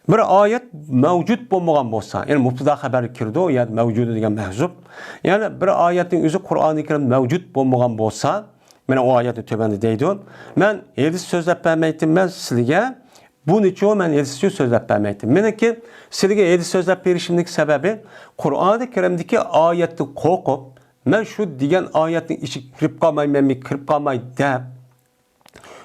بىر ئايەت مەۋجۇت بولمىغان بولسا، يەنى مۇبتىدا خەبەر كىرىدۇ، يا مەۋجۇدۇ دېگەن مەھزۇپ. يەنى بىر ئايەتنىڭ ئۆزى قۇرئانى كەرىم مەۋجۇت بولمىغان بولسا، مانا ئۇ ئايەتنى تۆۋەندە دەيدۇ. مەن ھەدىس سۆزلەپ بەرمەيتتىم مەن سىلىگە، بۇنىچۇ مەن ھەدىسچۇ سۆزلەپ بەرمەيتتىم. مېنىڭكى سىلىگە ھەدىس سۆزلەپ بېرىشىمنىڭ سەۋەبى، قۇرئانى كەرىمدىكى ئايەتتىن قورقۇپ، مەن شۇ دېگەن ئايەتنىڭ ئىچىگە كىرىپ قالمايمەنمۇ، كىرىپ قالماي دەپ،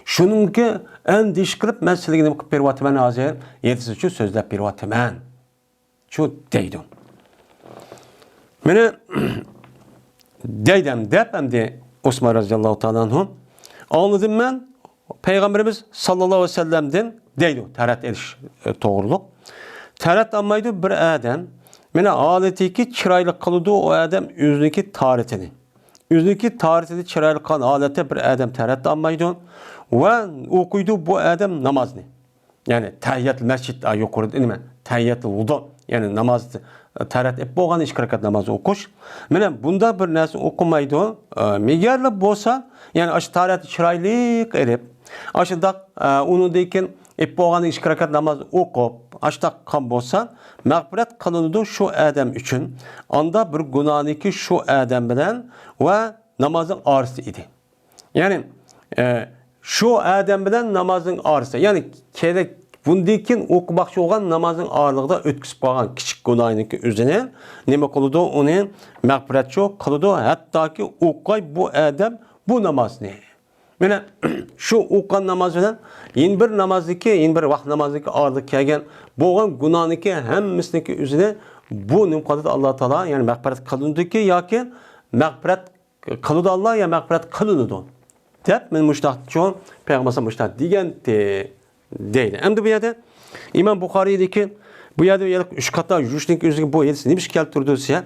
شۇنىڭكى ئەندىشە قىلىپ، مەن سىلىگە نېمە قىلىپ بېرىۋاتىمەن ھازىر؟ ھەدىسچۇ سۆزلەپ بېرىۋاتىمەن. شۇ دەيدۇ. مېنى دەيدەم دەپ ئەمدى ئوسمان رەزىياللاھۇ تائالا ئەنھۇ، ئاڭلىدىم مەن پەيغەمبىرىمىز ساللاللاھۇ ئەلەيھى ۋەسەللەمدىن دەيدۇ، تەرەت ئېلىش، ئە، توغرۇلۇق. تەرەت ئالمايدۇ بىر ئادەم، مېنى ھالىتىكى چىرايلىق قىلىدۇ ئۇ ئادەم ئۆزىنىڭكى تارىتىنى. ئۆزىنىڭكى تارىتىنى چىرايلىق قىلغان ھالەتتە بىر ئادەم تەرەت ئالمايدۇ ۋە ئوقۇيدۇ بۇ ئادەم نامازنى. يەنى تەھىيەتۇل مەسچىد، ئا، يۇقىرىدا نېمە؟ تەھىيەتۇل ۋۇدۇ، يەنى ناماز، تەرەت ئېلىپ بولغان ئىككى رەكەت ناماز ئوقۇش. مانا بۇنداق بىر نەرسە ئوقۇمايدۇ. ئا، مېگەرلا بولسا، يەنى ئاشۇ تارەتنى چىرايلىق ئېلىپ، ئاشۇنداق، ئا، ئۇنىڭدىن كېيىن ئېلىپ بولغان ئىككى رەكەت ناماز ئوقۇپ، ئاشۇنداق قىلغان بولسا، مەغپىرەت قىلىنىدۇ شۇ ئادەم ئۈچۈن. ئاندا بىر گۇناھنىكى شۇ ئادەم بىلەن ۋە نامازنىڭ ئارىسىدا ئىدى. يەنى، ئە، شۇ ئادەم بىلەن نامازنىڭ ئارىسى، يەنى كېرەك، بۇندىن كېيىن ئوقۇماقچى بولغان نامازنىڭ ئارىلىقىدا ئۆتكۈزۈپ قالغان كىچىك گۇناھنىڭكى ئۆزىنى نېمە قىلىدۇ؟ ئۇنى مەغپىرەتچۇ قىلىدۇ، ھەتتاكى ئوقۇي بۇ ئادەم بۇ نامازنى. مانا شۇ ئوقۇغان ناماز بىلەن يەنە بىر نامازنىڭكى، يەنە بىر ۋاقىت نامازنىڭكى ئارىلىقى كەلگەن بولغان گۇناھنىڭكى ھەممىسىنىڭكى ئۆزىنى بۇ نېمە قىلىدۇ؟ ئاللا تائالا، يەنى مەغپىرەت قىلىنىدۇكى ياكى مەغپىرەت قىلىدۇ ئاللا يا مەغپىرەت قىلىنىدۇ دەپ، مەن مۇشتاق شۇ پەيغەمبەر مۇشتاق دېگەنتى دەيدۇ. ئەمدى بۇ يەردە ئىمام بۇخارىيدىكى بۇ يەردە يەنە ئۈچ قاتا يۇيۇشنىڭ ئۆزىگە بۇ ھەدىس نېمە ئىش كەلتۈردى دېسە،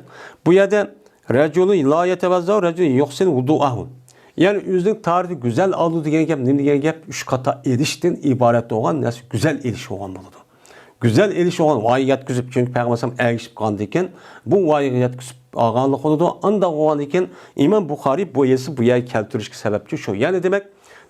بۇ يەردە رەجۇلۇن لا يەتەۋەززەۋ رەجۇلۇن يۇھسىنۇ ۋۇدۇئەھۇ. يەنى ئۆزىنىڭ تارىتى گۈزەل ئالىدۇ دېگەن گەپ نېمە دېگەن گەپ؟ ئۈچ قاتا ئېلىشتىن ئىبارەت بولغان نەرسە گۈزەل ئېلىش بولغان بولىدۇ. گۈزەل ئېلىش بولغان ۋايىغا يەتكۈزۈپ، چۈنكى پەيغەمبەر ئەگىشىپ قالغاندىن كېيىن بۇ ۋايىغا يەتكۈزۈپ ئالغانلىق بولىدۇ. ئانداق بولغاندىن كېيىن ئىمام بۇخارىي بۇ ھەدىسنى بۇ يەرگە كەلتۈرۈشكە سەۋەبچى شۇ. يەنى دېمەك،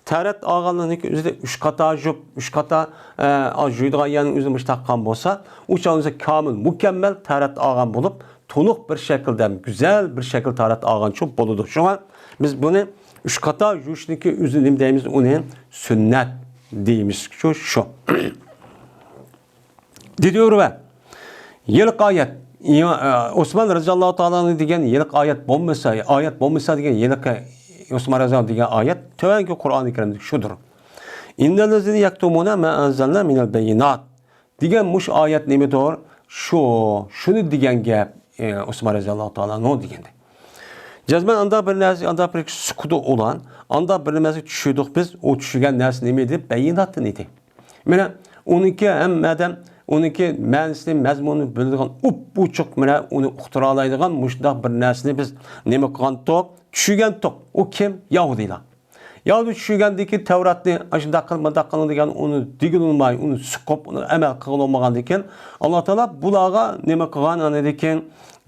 تەرەت ئالغانلىقنىڭ ئۆزىدە ئۈچ قاتا يۇيۇپ، ئۈچ قاتا، ئە، يۇيىدىغان يەرنىڭ ئۆزىنى مۇشۇنداق قىلغان بولسا، ئۇ چاغدا كامىل، مۇكەممەل تەرەت ئالغان بولۇپ، تولۇق بىر شەكىلدە، گۈزەل بىر شەكىل تەرەت ئالغانچۇ بولىدۇ. شۇڭا بىز بۇنى ئۈچ قاتا يۇيۇشنىڭكى ئۆزى نېمە دەيمىز؟ ئۇنى سۈننەت دەيمىز. شۇ، شۇ. دېدى ئۇرۋە. ھېلىقى ئايەت، ئى-، ئى-، ئوسمان رەزىياللاھۇ تائالا ئەنھۇ دېگەن ھېلىقى ئايەت بولمىسا، ئايەت بولمىسا دېگەن ھېلىقى ئوسمان رەزىياللاھۇ دېگەن ئايەت تۆۋەنكى قۇرئانى كەرىمدىكى شۇدۇر. ئىننەللەزىنە يەكتۇمۇنە ما ئەنزەلنا مىنەل بەييىنات دېگەن مۇشۇ ئايەت نېمىدۇر؟ شۇ، شۇنى دېگەن گەپ، ئى، ئوسمان رەزىياللاھۇ تائالا ئەنھۇ دېگەندە. جەزمەن ئانداق بىر نەرسە، ئانداق بىر سۈكۈتى ئۇلان، ئانداق بىر نەرسە چۈشىدۇق بىز، ئۇ چۈشىگەن نەرسە نېمە ئىدى؟ بەييىناتتىن ئىدى. مانا ئۇنىڭكى ھەممە ئادەم ئۇنىڭكى مەنىسىنى، مەزمۇنىنى بىلىدىغان، ئۇپئوچۇق، مانا ئۇنى ئۇقتۇرالايدىغان مۇشۇنداق بىر نەرسىنى بىز نېمە قىلغانتۇق؟ چۈشىگەنتۇق. ئۇ كىم؟ يەھۇدىيلار. يەھۇدىي چۈشىگەندىكى تەۋراتنى ئاشۇنداق قىل، مۇنداق قىلىڭ دېگەن ئۇنى دېگىلىماي، ئۇنى سۇقۇپ، ئۇنى ئەمەل قىلغىلىمىغاندىكىن، ئاللا تائالا بۇلارغا نېمە قىلغان؟ ئاندىن كېيىن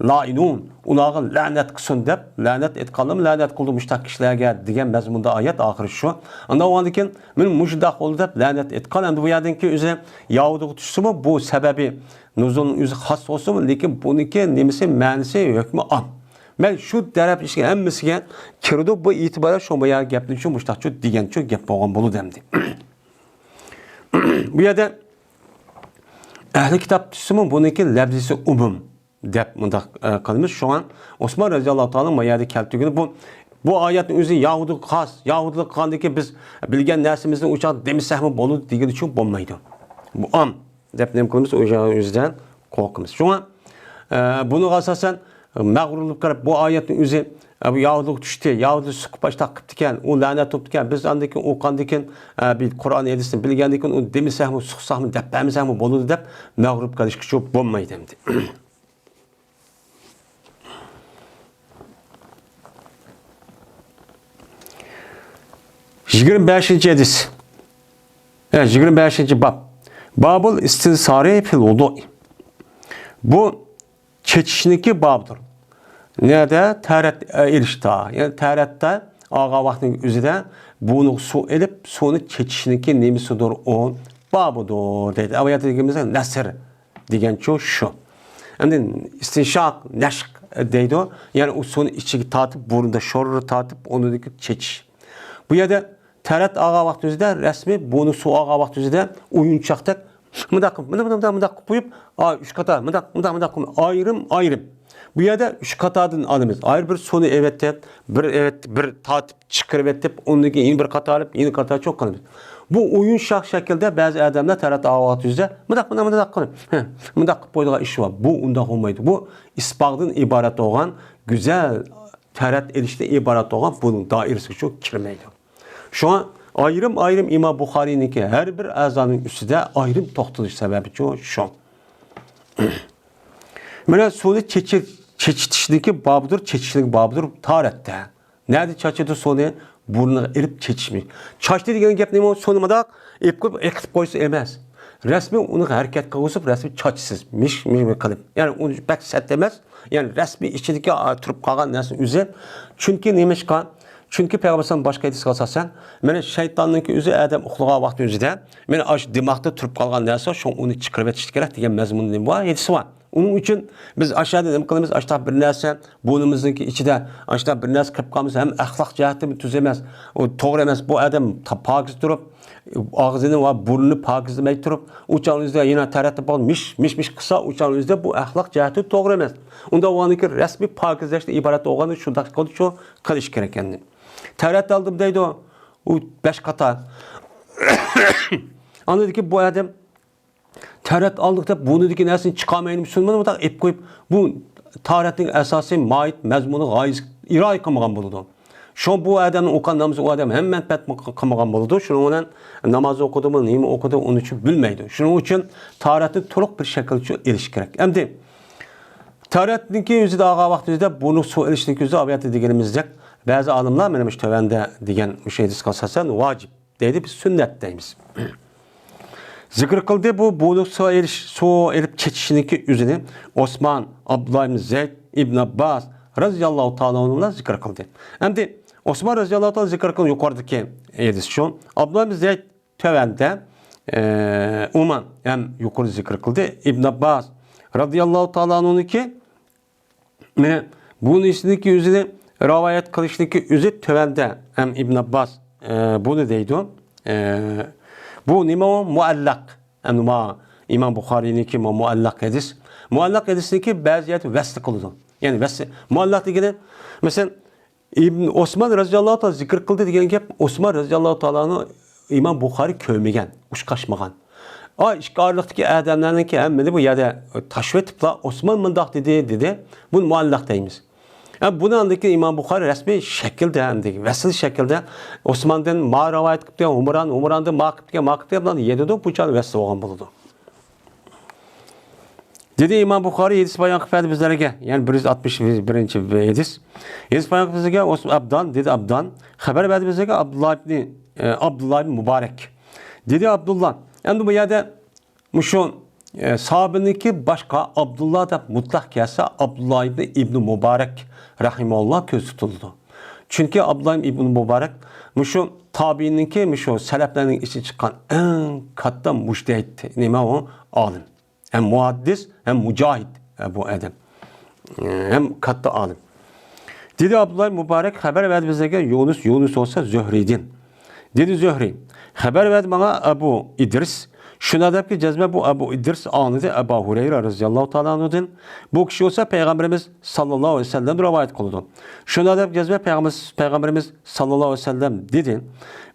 لائىنۇن، ئۇلارغا لەنەت قىلسۇن دەپ، لەنەت ئېيتقانلىمۇ لەنەت قىلدى مۇشۇنداق كىشىلەرگە دېگەن مەزمۇندا ئايەت ئاخىرى شۇ. ئاندىن ئۇنىڭدىن كېيىن مانا مۇشۇنداق بولدى دەپ لەنەت ئېيتقان. ئەمدى بۇ يەردىنكى ئۆزى يەھۇدىيغا چۈشسىمۇ، بۇ سەۋەبى نۇزۇلنىڭ ئۆزى خاس بولسىمۇ، لېكىن بۇنىڭكى نېمىسى، مەنىسى، ھۆكمى ئام. مەن شۇ تەرەپ ئىشىكى ھەممىسىگە كىرىدۇ، بۇ ئېتىبارى شۇ، بۇ يەر گەپنى شۇ، مۇشتاقچۇ دېگەنچۇ گەپ بولغان بولىدۇ ئەمدى. بۇ يەردە ئەھلى كىتاب چۈشسىمۇ، بۇنىڭكى لەپزىسى ئومۇم دەپ مۇنداق، ئە، قىلىمىز. شۇڭا ئوسمان رەزىياللاھۇ تائالا ما يەردە كەلتۈرگىنى بۇ، بۇ ئايەتنىڭ ئۆزى يەھۇدىيغا خاس، يەھۇدىيلار قىلغاندىكى بىز بىلگەن نەرسىمىزنى ئۇ چاغدا دېمىسەكمۇ بولىدۇ دېگىنى ئۈچۈن بولمايدۇ. بۇ ئام دەپ نېمە قىلىمىز؟ ئۇ يەردە ئۆزىدىن قورقىمىز. شۇڭا، ئە، بۇنىڭغا ئاساسەن مەغرۇرلۇق قىلىپ، بۇ ئايەتنىڭ ئۆزى، ئە، بۇ يەھۇدىيغا چۈشتى، يەھۇدىي سوقۇپ ئاشتاق قىپتىكەن، ئۇ لەنەت بوپتىكەن، بىز ئاندىن كېيىن ئۇ قاندىكىن، ئە، بىر قۇرئان ھەدىسنى بىلگەندىن كېيىن ئۇنى دېمىسەكمۇ، سوقساقمۇ، دەپ بەرمىسەكمۇ بولىدۇ دەپ مەغرۇر قىلىشقىچۇ بولمايدۇ ئەمدى. يىگىرمە بەشىنچى ھەدىس. ھە، يىگىرمە بەشىنچى باب. بابۇل ئىستىنسارى فىل ۋۇدۇئى. بۇ چېچىشنىڭكى بابىدۇر. نەدە؟ تەرەت ئېلىشتا. يەنى تەرەتتە ئالغان ۋاقتىنىڭ ئۆزىدە بۇنىڭ سۇ ئېلىپ، سۇنى چېچىشنىڭكى نېمىسىدۇر ئۇ؟ بابىدۇر دەيدۇ. ئەۋەتە دېگىنىمىز نەسر دېگەنچۇ شۇ. ئەمدى ئىستىنشاق، نەشق دەيدۇ. يەنى ئۇ سۇنى ئىچىگە تارتىپ، بۇرنىدا شورىرى تارتىپ، ئۇنىڭدىن كېيىن چېچىش. بۇ يەردە تەرەت ئالغان ۋاقتىمىزدا، رەسمىي بۇنى سۇ ئالغان ۋاقتىمىزدا ئويۇنچاقتەك مۇنداق قىلىپ، مۇنداق، مۇنداق، مۇنداق قىلىپ قويۇپ، ئا، ئۈچ قاتار، مۇنداق، مۇنداق، مۇنداق قىلىپ، ئايرىم، ئايرىم. بۇ يەردە ئۈچ قاتاردىن ئالىمىز. ئايرى بىر سۇنى ئەۋەتتى، بىر ئەۋەتتى، بىر تارتىپ چىقىرىۋەتتى، ئۇندىن كېيىن يەنە بىر قاتار ئېلىپ، يەنە قاتار چوڭ قىلىمىز. بۇ ئويۇنچاق شەكىلدە بەزى ئادەملەر تەرەت ئالغان ۋاقتىمىزدا مۇنداق، مۇنداق، مۇنداق قىلىپ، ھە، مۇنداق قىلىپ قويىدىغان ئىش بار. بۇ ئۇنداق بولمايدۇ. بۇ ئىسباغدىن ئىبارەت بولغان گۈزەل تەرەت ئېلىشتىن ئىبارەت بولغان بۇنىڭ دائىرىسىگىچۇ كىرمەيدۇ. شۇڭا ئايرىم-ئايرىم ئىمام بۇخارىينىڭكى ھەر بىر ئەزانىڭ ئۈستىدە ئايرىم توختىلىش سەۋەبىچۇ شۇ. مانا سۇنى چېچى-، چېچىتىشنىڭكى بابىدۇر، چېچىشنىڭكى بابىدۇر تارەتتە. نەدە چاچىدۇ سۇنى؟ بۇرنىغا ئېلىپ چېچىشمىش. چاچتى دېگەن گەپ نېمە؟ سۇنى مۇنداق ئېلىپ قويۇپ، ئېقىتىپ قويسا ئەمەس. رەسمىي ئۇنى ھەرىكەت قىلغۇزۇپ، رەسمىي چاچىسىز. مىش، مىش قىلىپ. يەنى ئۇنى بەك سەت ئەمەس. يەنى رەسمىي ئىچىدىكى، ئا، تۇرۇپ قالغان نەرسىنىڭ ئۆزى. چۈنكى نېمىشقا؟ چۈنكى پەيغەمبەر باشقا ھەدىسكە ئاساسەن، مانا شەيتاننىڭكى ئۆزى ئادەم ئۇخلىغان ۋاقتى ئۆزىدە، مانا ئاشۇ دىماغدا تۇرۇپ قالغان نەرسە، شۇڭا ئۇنى چىقىرىۋېتىش كېرەك دېگەن مەزمۇندا نېمە بار؟ ھەدىس بار. ئۇنىڭ ئۈچۈن بىز ئاشۇ يەردە نېمە قىلىمىز؟ ئاشۇنداق بىر نەرسە، بۇرنىمىزنىڭكى ئىچىدە ئاشۇنداق بىر نەرسە قىلىپ قالمىسا، ھەم ئەخلاق جەھەتتىن تۈز ئەمەس. ئۇ توغرا ئەمەس. بۇ ئادەم تا-، پاكىز تۇرۇپ، ئاغزىنى ۋە بۇرنىنى پاكىزلىمەي تۇرۇپ، ئۇ چاغنىڭ ئۆزىدە يەنە تەرەتتە بولغان مىش، مىش، مىش قىلسا، ئۇ چاڭ ئۆزىدە بۇ ئەخلاق جەھەتتىن توغرا ئەمەس. ئۇنداق بولغاندىكىن رەسمىي پاكىزلەشتىن ئىبارەت بولغان شۇنداق قىلدى شۇ قىلىش كېرەك ئەمدى. تەرەت ئالدىم دەيدۇ، ئۇ بەش قاتار. ئاندىن كېيىن بۇ ئادەم تەرەت ئالدۇق دەپ بۇرنىدىكى نەرسىنى چىقارمايلى، شۇنى مۇنداق ئېلىپ قويۇپ، بۇ تارەتنىڭ ئاساسىي ماھىيەت، مەزمۇنى، غايىسى ئىرايە قىلمىغان بولىدۇ. شۇڭا بۇ ئادەمنىڭ ئوقۇغان نامىزى ئۇ ئادەم ھەم مەنپەئەت قىلمىغان بولىدۇ. شۇنىڭ بىلەن ناماز ئوقۇدىمۇ، نېمە ئوقۇدى، ئۇنى چۈ بىلمەيدۇ. شۇنىڭ ئۈچۈن تارەتنى تولۇق بىر شەكىلچە ئېلىش كېرەك. ئەمدى تارەتنىڭكى ئۆزىدە ئالغان ۋاقتىمىزدا بۇنى سۇ ئېلىشنىڭكى ئۆزى ئاۋىياتى دېگىنىمىزدەك بەزى ئالىملار مانا مۇشۇ تۆۋەندە دېگەن مۇشۇ ھەدىسكە ئاساسەن ۋاجىپ دەيدۇ، بىز سۈننەت دەيمىز. زىكىر قىلدى، بۇ بۇنى سۇ ئېلىش، سۇ ئېلىپ چېچىشنىڭكى ئۆزىنى ئوسمان، ئابدۇللا ئىبن زەيد، ئىبن ئابباس رەزىياللاھۇ تائالا ئەنھۇلار زىكىر قىلدى. ئەمدى ئوسمان رەزىياللاھۇ تائالا زىكىر قىلغان يۇقىرىدىكى ھەدىس شۇ. ئابدۇللا ئىبن زەيد تۆۋەندە، ئە، ئوسمان ھەم يۇقىرىدا زىكىر قىلدى. ئىبن ئابباس رەزىياللاھۇ تائالا ئەنھۇنىڭكى مانا بۇنىسىنىڭكى ئۆزىنى رىۋايەت قىلىشنىڭكى ئۆزى تۆۋەندە ھەم ئىبن ئابباس، ئە، بۇنى دەيدۇ. ئە، بۇ نېمە ئۇ؟ مۇئەللەق. ئەمدى ما ئىمام بۇخارىينىڭكى مۇ-، مۇئەللەق ھەدىس. مۇئەللەق ھەدىسنىڭكى بەزى يەردە ۋەسلى قىلىدۇ. يەنى ۋەسلى. مۇئەللەق دېگىنى، مەسىلەن، ئىبن ئوسمان رەزىياللاھۇ تائالا زىكىر قىلدى دېگەن گەپ، ئوسمان رەزىياللاھۇ تائالانى ئىمام بۇخارىي كۆرمىگەن، ئۇچراشمىغان. ئا، ئىككى ئارىلىقتىكى ئادەملەرنىڭكى ھەممىنى بۇ يەردە تاشلىۋېتىپلا، ئوسمان مۇنداق دېدى، دېدى. بۇنى مۇئەللەق دەيمىز. ھە، بۇنى ئاندىن كېيىن ئىمام بۇخارىي رەسمىي شەكىلدە، ئەمدى ۋەسىل شەكىلدە ئوسماندىن ما رىۋايەت قىپتۇ، ھۇمران، ھۇمراندىن ما قىپتۇ، ما قىپتۇ، بۇلارنى يېزىدۇ، بۇ چاغدا ۋەسىل بولغان بولىدۇ. دېدى ئىمام بۇخارىي، ھەدىس بايان قىلىپ بەردى بىزلەرگە. يەنى بىر يۈز ئاتمىش بىرىنچى ھەدىس. ھەدىس بايان قىلىپ بىزگە ئوس-، ئابدان، دېدى ئابدان. خەۋەر بەردى بىزگە ئابدۇللا ئىبنى، ئە، ئابدۇللا ئىبنى مۇبارەك. دېدى ئابدۇللا. ئەمدى بۇ يەردە مۇشۇ، ئە، ساھابىنىڭكى باشقا ئابدۇللا دەپ مۇتلەق كەلسە، ئابدۇللا ئىبنى، ئىبنى مۇبارەك رەھىمەھۇللا كۆزدە تۇتۇلىدۇ. چۈنكى ئابدۇللا ئىبنى مۇبارەك مۇشۇ تابىئىننىڭكى، مۇشۇ سەلەپلەرنىڭ ئىچىدىن چىققان ئەڭ كاتتا مۇجتەھىد، نېمە ئۇ؟ ئالىم. ھەم مۇھەددىس، ھەم مۇجاھىد، ئە، بۇ ئادەم. ئە، ھەم كاتتا ئالىم. دېدى ئابدۇللا مۇبارەك، خەۋەر بەردى بىزگە يۇنۇس، يۇنۇس بولسا زۆھرىدىن. دېدى زۆھرى، خەۋەر بەردى ماڭا ئەبۇ ئىدرىس. شۇنداق دەپكى جەزمە بۇ ئەبۇ ئىدرىس ئاڭلىدى ئەبا ھۇرەيرە رەزىياللاھۇ تائالا ئەنھۇدىن. بۇ كىشى بولسا پەيغەمبىرىمىز ساللاللاھۇ ئەلەيھى ۋەسەللەم رىۋايەت قىلىدۇ. شۇنداق دەپ جەزمە پەيغەمبىرىمىز، پەيغەمبىرىمىز ساللاللاھۇ ئەلەيھى ۋەسەللەم دېدى.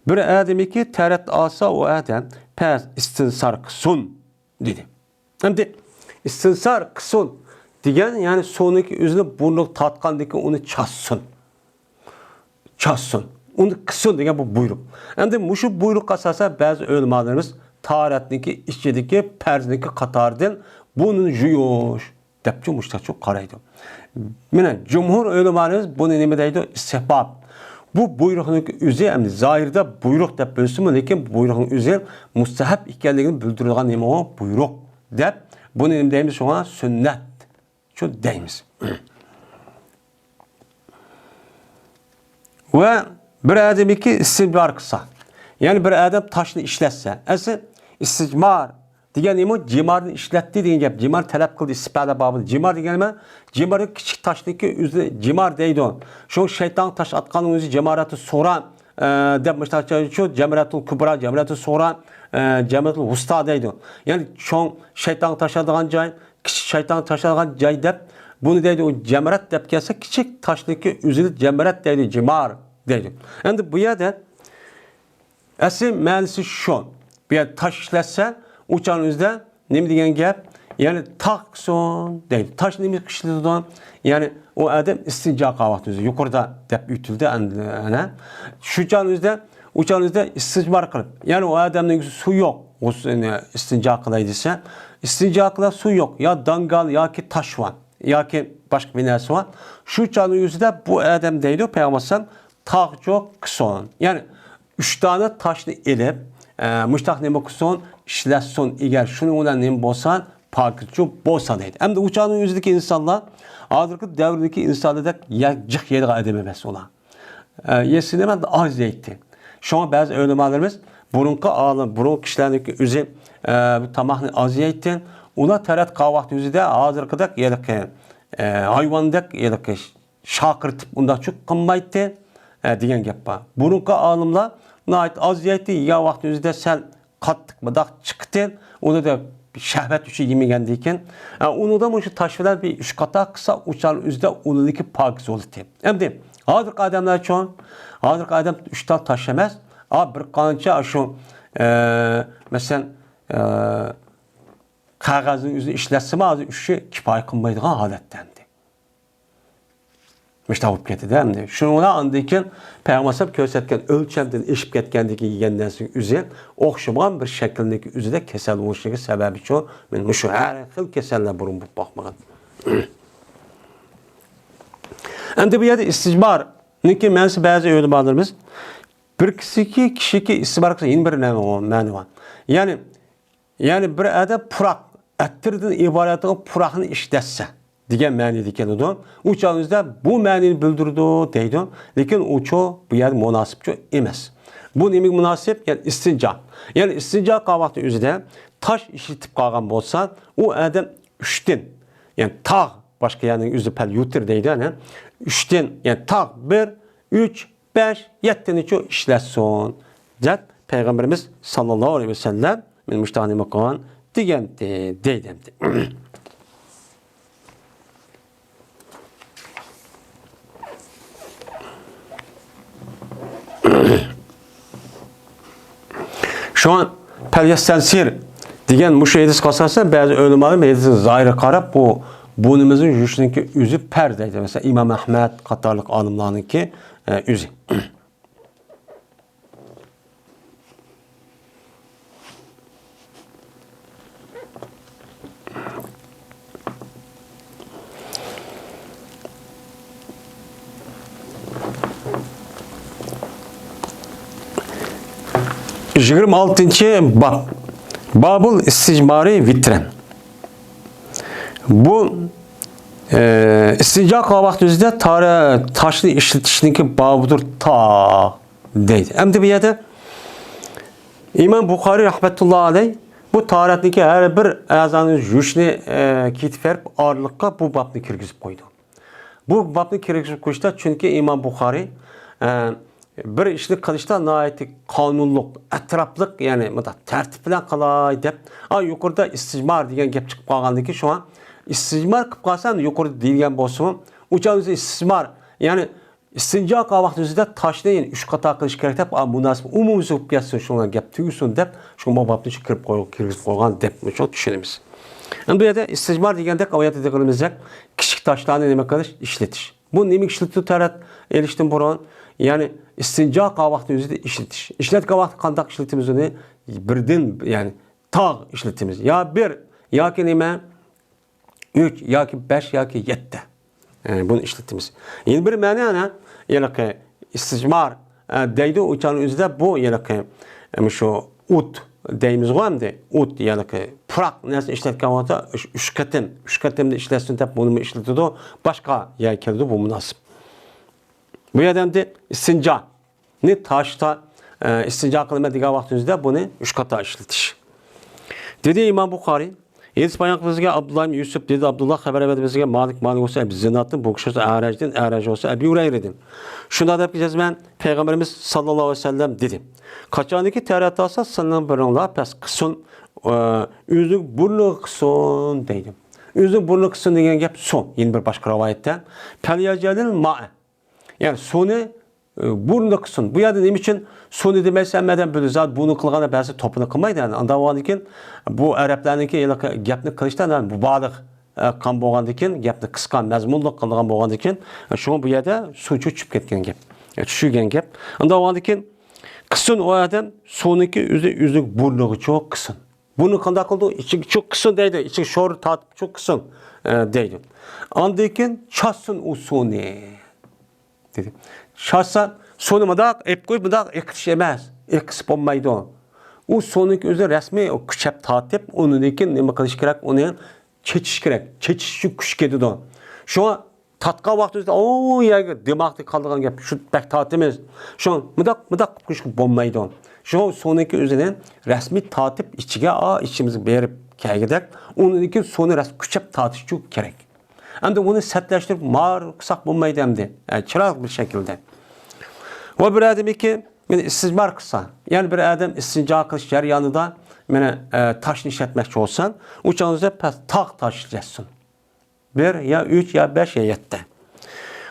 بىر ئادەمكى تەرەت ئالسا ئۇ ئادەم پەس ئىستىنسار قىلسۇن. دېدى. ئەمدى ئىستىنسار قىلسۇن دېگەن، يەنى سۇنىڭكى ئۆزىنى بۇرنىغا تارتقاندىن كېيىن ئۇنى چاچسۇن. چاچسۇن. ئۇنى قىلسۇن دېگەن بۇ بۇيرۇق. ئەمدى مۇشۇ بۇيرۇققا ئاساسەن بەزى ئۆلىمالىرىمىز تاھارەتنىڭكى ئىچىدىكى پەرزنىڭكى قاتارىدىن بۇرنىنى يۇيۇش دەپچۇ مۇشتاقچۇ قارايدۇ. مانا جۇمھۇر ئۆلىمالىرىمىز بۇنى نېمە دەيدۇ؟ ئىستىھباب. بۇ بۇيرۇقنىڭكى ئۆزى، ئەمدى زاھىردا بۇيرۇق دەپ بىلسىمۇ، لېكىن بۇ بۇيرۇقنىڭ ئۆزى مۇستەھەب ئىكەنلىكىنى بىلدۈرىدىغان نېمە ئۇ؟ بۇيرۇق دەپ، بۇنى نېمە دەيمىز شۇڭا؟ سۈننەت. شۇ دەيمىز. ۋە بىر ئادەمكى ئىستىجمار قىلسا، يەنى بىر ئادەم تاشنى ئىشلەتسە، ئەسلى ئىستىجمار دېگەن نېمە؟ جىمارنى ئىشلەتتى دېگەن گەپ. جىمار تەلەپ قىلدى، ئىستىپادە بابىدا. جىمار دېگەن نېمە؟ جىمار كىچىك تاشنىڭكى ئۆزىنى جىمار دەيدۇ. شۇ شەيتانغا تاش ئاتقاننىڭ ئۆزى جىمارەتۇ سۇغرا، ئە، دەپ مۇشۇنداق شۇ جەمرەتۇل كۇبرا، جەمرەتۇل سۇغرا، ئە، جەمرەتۇل ۋۇستا دەيدۇ. يەنى چوڭ شەيتانغا تاش ئاتىدىغان جاي، كىچىك شەيتانغا تاش ئاتىدىغان جاي دەپ، بۇنى دەيدۇ، ئۇ جەمرەت دەپ كەلسە، كىچىك تاشنىڭكى ئۆزىنى جەمرەت دەيدۇ، جىمار دەيدۇ. ئەمدى بۇ يەردە ئەسلى مەنىسى شۇ. بۇ يەردە تاش ئىشلەتسە، ئۇ چاغنىڭ ئۆزىدە نېمە دېگەن گەپ؟ يەنى تاغ قىلسۇن دەيدۇ. تاش نېمە ئىشلىتىدۇ؟ يەنى ئۇ ئادەم ئىستىنجا قىلغان ۋاقتى ئۆزى يۇقىرىدا دەپ ئۆتۈلدى ئەنە. شۇ چاغنىڭ ئۆزىدە، ئۇ چاغنىڭ ئۆزىدە ئىستىجمار قىلىپ، يەنى ئۇ ئادەمنىڭ سۇ يوق، غۇسل، ئىستىنجا قىلاي دېسە، ئىستىنجا قىلار سۇ يوق، يا داڭگال ياكى تاش بار، ياكى باشقا بىر نەرسە بار. شۇ چاغنىڭ ئۆزىدە بۇ ئادەم دەيدۇ پەيغەمبەر ئەلەيھىسسالام، تاغ چوق قىلسۇن. يەنى ئۈچ دانە تاشنى ئېلىپ، ئە، مۇشتاق نېمە قىلسۇن، ئىشلەتسۇن، ئەگەر شۇنىڭ بىلەن نېمە بولسا، پاكىزچۇ بولسا دەيدۇ. ئەمدى ئۇ چاغنىڭ ئۆزىدىكى ئىنسانلار، ھازىرقى دەۋردىكى ئىنسانلاردەك يە-، جىق يەيدىغان ئادەم ئەمەس ئۇلار. ئە، يېسە نېمە ئاز يەيتتى. شۇڭا بەزى ئۆلىمالىرىمىز بۇرۇنقى ئالىم، بۇرۇنقى كىشىلەرنىڭكى ئۆزى، ئە، بۇ تاماقنى ئاز يەيتتى. ئۇلار تەرەت قىلغان ۋاقتى ئۆزىدە ھازىرقىدەك ھېلىقى، ئە، ھايۋاندەك ھېلىقى شاقىرتىپ ئۇنداق چۇق قىلمايتتى، ئە، دېگەن گەپ بار. بۇرۇنقى ئالىملار ناھايىتى ئاز يەيتتى، يېگەن ۋاقتى ئۆزىدە سەل قاتتىق مۇنداق چىقتى. ئۇنى دە شەھۋەت ئۈچۈن يېمىگەندىن كېيىن، ئە، ئۇنىڭدا مۇشۇ تاش بىلەن بىر ئۈچ قاتار قىلسا، ئۇ چاغ ئۆزىدە ئۇنىڭكى پاكىز بولاتتى. ئەمدى ھازىرقى ئادەملەرچۇ، ھازىرقى ئادەم ئۈچ تال تاش ئەمەس، ئا، بىر قانچە شۇ، ئە، مەسىلەن، ئە، قەغەزنىڭ ئۆزىنى ئىشلەتسىمۇ، ھازىر ئۈچى كىپايە قىلمايدىغان ھالەتتە ئەمدى. مۇشۇنداق بولۇپ كەتتى-دە ئەمدى. شۇنىڭ بىلەن ئاندىن كېيىن پەيغەمبەر ئەلەيھىسسالام كۆرسەتكەن ئۆلچەمدىن ئېشىپ كەتكەندىن كېيىن يېگەن نەرسىنىڭ ئۆزى ئوخشىمىغان بىر شەكىلنىڭكى ئۆزىدە كەسەل بولۇشىغا سەۋەبچۇ. مانا مۇشۇ ھەر خىل كەسەللەر بۇرۇن بولۇپ باقمىغان. ئەمدى بۇ يەردە ئىستىجمارنىڭكى مەنىسى بەزى ئۆلىمالىرىمىز بىر كىشىكى، كىشىكى ئىستىجمار قىلسا يەنە بىر نېمە، مەنە بار. يەنى يەنى بىر ئادەم پۇراق، ئەتىردىن ئىبارەت بولغان پۇراقنى ئىشلەتسە دېگەن مەنىدە كېلىدۇ. ئۇ چاغىمىزدا بۇ مەنىنى بىلدۈرىدۇ دەيدۇ. لېكىن ئۇچۇ بۇ يەردە مۇناسىپچۇ ئەمەس. بۇ نېمىگە مۇناسىپ؟ يەنى ئىستىنجا. يەنى ئىستىنجا قىلغان ۋاقتى ئۆزىدە تاش ئىشلىتىپ قالغان بولسا، ئۇ ئادەم ئۈچتىن، يەنى تاغ، باشقا يەرنىڭ ئۆزى پەل يۇتۇر دەيدۇ، ئەنە. ئۈچتىن، يەنى تاغ بىر، ئۈچ، بەش، يەتتىنىچۇ ئىشلەتسۇن دەپ پەيغەمبىرىمىز ساللاللاھۇ ئەلەيھى ۋەسەللەم مانا مۇشۇنداق نېمە قىلغان دېگەنتى، دەيدۇ ئەمدى. شۇڭا پەليەستەنسىر دېگەن مۇشۇ ھەدىسكە ئاساسەن بەزى ئۆلىمالار ھەدىسنىڭ زاھىرىغا قاراپ بۇ بۇرنىمىزنى يۇيۇشنىڭكى ئۆزى پەرز دەيدۇ. مەسىلەن، ئىمام ئەھمەد قاتارلىق ئالىملارنىڭكى، ئە، ئۆزى. يىگىرمە ئالتىنچى باب. بابۇل ئىستىجمارى ۋىترەن. بۇ، ئە، ئىستىنجا قىلغان ۋاقتىمىزدا تارا-، تاشنى ئىشلىتىشنىڭكى بابىدۇر تا دەيدۇ. ئەمدى بۇ يەردە ئىمام بۇخارىي رەھمەتۇللا ئەلەي بۇ تاھارەتنىڭكى ھەر بىر ئەزانى يۇيۇشنى، ئە، كېتىپ بېرىپ ئارىلىققا بۇ بابنى كىرگۈزۈپ قويدى. بۇ بابنى كىرگۈزۈپ قويۇشتا، چۈنكى ئىمام بۇخارىي، ئە، بىر ئىشنى قىلىشتا ناھايىتى قانۇنلۇق، ئەتراپلىق، يەنى مۇنداق تەرتىپ بىلەن قىلاي دەپ، ئا، يۇقىرىدا ئىستىجمار دېگەن گەپ چىقىپ قالغاندىن كېيىن، شۇڭا ئىستىجمار قىلىپ قالسا، يۇقىرىدا دېيىلگەن بولسىمۇ، ئۇ چاغ ئۆزى ئىستىجمار، يەنى ئىستىنجا قىلغان ۋاقتى ئۆزىدە تاشنى يەنە ئۈچ قاتار قىلىش كېرەك دەپ، ئا، مۇناسىپ ئومۇميۈزلۈك گەپ شۇڭا گەپ تۈگىسۇن دەپ، شۇ بابنى شۇ كىرىپ قويغان، كىرگۈزۈپ قويغان دەپ مۇشۇ چۈشىنىمىز. ئەمدى بۇ يەردە ئىستىجمار دېگەندەك، ئايەتتە دېگىنىمىزدەك، كىچىك تاشلارنى نېمە قىلىش، ئىشلىتىش. بۇ نېمە ئىشلىتىدۇ تەرەت ئېلىشتىن بۇرۇن؟ يەنى ئىستىنجا قىلغان ۋاقتى ئۆزىدە ئىشلىتىش. ئىشلەتكەن ۋاقتى قانداق ئىشلىتىمىز ئۇنى؟ بىردىن، يەنى تاغ ئىشلىتىمىز. يا بىر، ياكى نېمە؟ ئۈچ ياكى بەش ياكى يەتتە. ئە، بۇنى ئىشلىتىمىز. يەنە بىر مەنە، ئەنە، ھېلىقى ئىستىجمار، ئە، دەيدۇ، ئۇ چاغنىڭ ئۆزىدە بۇ ھېلىقى، ئە، مۇشۇ ئوت دەيمىزغۇ ئەمدى. ئوت، ھېلىقى پۇراق نەرسىنى ئىشلەتكەن ۋاقىتتا ئۈچ، ئۈچ قېتىم، ئۈچ قېتىمدا ئىشلەتسۇن دەپ بۇنىمۇ ئىشلىتىدۇ. باشقا يەرگە كېلىدۇ، بۇ مۇناسىپ. بۇ يەردە ئەمدى ئىستىنجا. نى تاشتا، ئە، ئىستىنجا قىلىمەن دېگەن ۋاقتىمىزدا بۇنى ئۈچ قاتا ئىشلىتىش. دېدى ئىمام بۇخارىي. ھەدىس بايان قىلىپ بىزگە ئابدۇللا ئىبن يۈسۈپ، دېدى ئابدۇللا خەۋەر بەردى بىزگە مالىك، مالىك بولسا ئەبى زىنادتىن، بۇ كىشى بولسا ئەرەجدىن، ئەرەج بولسا ئەبى ھۇرەيرىدىن. شۇنداق دەپ جەزمەن پەيغەمبىرىمىز ساللاللاھۇ ئەلەيھى ۋەسەللەم دېدى. قاچانكى تەرەت ئالسا سىلىنىڭ بىرىڭلار پەس قىلسۇن، ئە، ئۆزىنىڭ بۇرنىغا قىلسۇن دەيدۇ. ئۆزىنىڭ بۇرنىغا قىلسۇن دېگەن گەپ سۇ. يەنە بىر باشقا رىۋايەتتە. پەليەجئەلىل مائە. يەنى سۇنى، ئە، بۇرنىدا قىلسۇن. بۇ يەردە نېمە ئۈچۈن سۇنى دېمەيسەن؟ ھەممە ئادەم بىر زات بۇنى قىلغاندا بەزى توپىنى قىلمايدۇ. يەنى ئانداق بولغاندىن كېيىن بۇ ئەرەبلەرنىڭكى ھېلىقى گەپنى قىلىشتا، يەنى مۇبالىغە، ئە، قىلغان بولغاندىن كېيىن، گەپنى قىسقا، مەزمۇنلۇق قىلغان بولغاندىن كېيىن، ئە، شۇڭا بۇ يەردە سۇچۇ چۈشۈپ كەتكەن گەپ. ئە، چۈشۈرگەن گەپ. ئانداق بولغاندىن كېيىن قىلسۇن ئۇ ئادەم سۇنىڭكى ئۆزى، ئۆزىنىڭ بۇرنىغىچۇ قىلسۇن. بۇنى قانداق قىلىدۇ؟ ئىچىگە چۇ قىلسۇن دەيدۇ. ئىچىگە شور تارتىپ چۇ قىلسۇن، ئە، دەيدۇ. ئاندىن كېيىن چاچسۇن ئۇ سۇنى. دېدى. چاچسا، سۇنى مۇنداق ئېلىپ قويۇپ، مۇنداق ئېقىتىش ئەمەس. ئېقىتسا بولمايدۇ. ئۇ سۇنىڭ ئۆزى رەسمىي ئۇ كۈچەپ تارتىپ، ئۇنىڭدىن كېيىن نېمە قىلىش كېرەك؟ ئۇنى چېچىش كېرەك. چېچىش ئۈچۈن كۈچ كېتىدۇ. شۇڭا تارتقان ۋاقتىمىزدا ئۇ يەرگە دىماغدا قالىدىغان گەپ، شۇ بەك تارتىمىز. شۇ مۇنداق، مۇنداق قىلىپ قويۇشقا بولمايدۇ. شۇ سۇنىڭكى ئۆزىنى رەسمىي تارتىپ ئىچىگە، ئا، ئىچىمىزگە بېرىپ كەلگۈدەك، ئۇنىڭدىن كېيىن سۇنى رەسمىي كۈچەپ تارتىش ئۈچۈن كېرەك. ئەمدى ئۇنى سەتلەشتۈرۈپ مار قىلساق بولمايدۇ ئەمدى. ئە، چىرايلىق بىر شەكىلدە. ۋە بىر ئادەمكى، يەنى ئىستىجمار قىلسا، يەنى بىر ئادەم ئىستىنجا قىلىش جەريانىدا، مانا، ئە، تاشنى ئىشلەتمەكچى بولسا، ئۇ چاغدا پەس تاغ تاش ئىشلەتسۇن. بىر يا ئۈچ يا بەش يا يەتتە.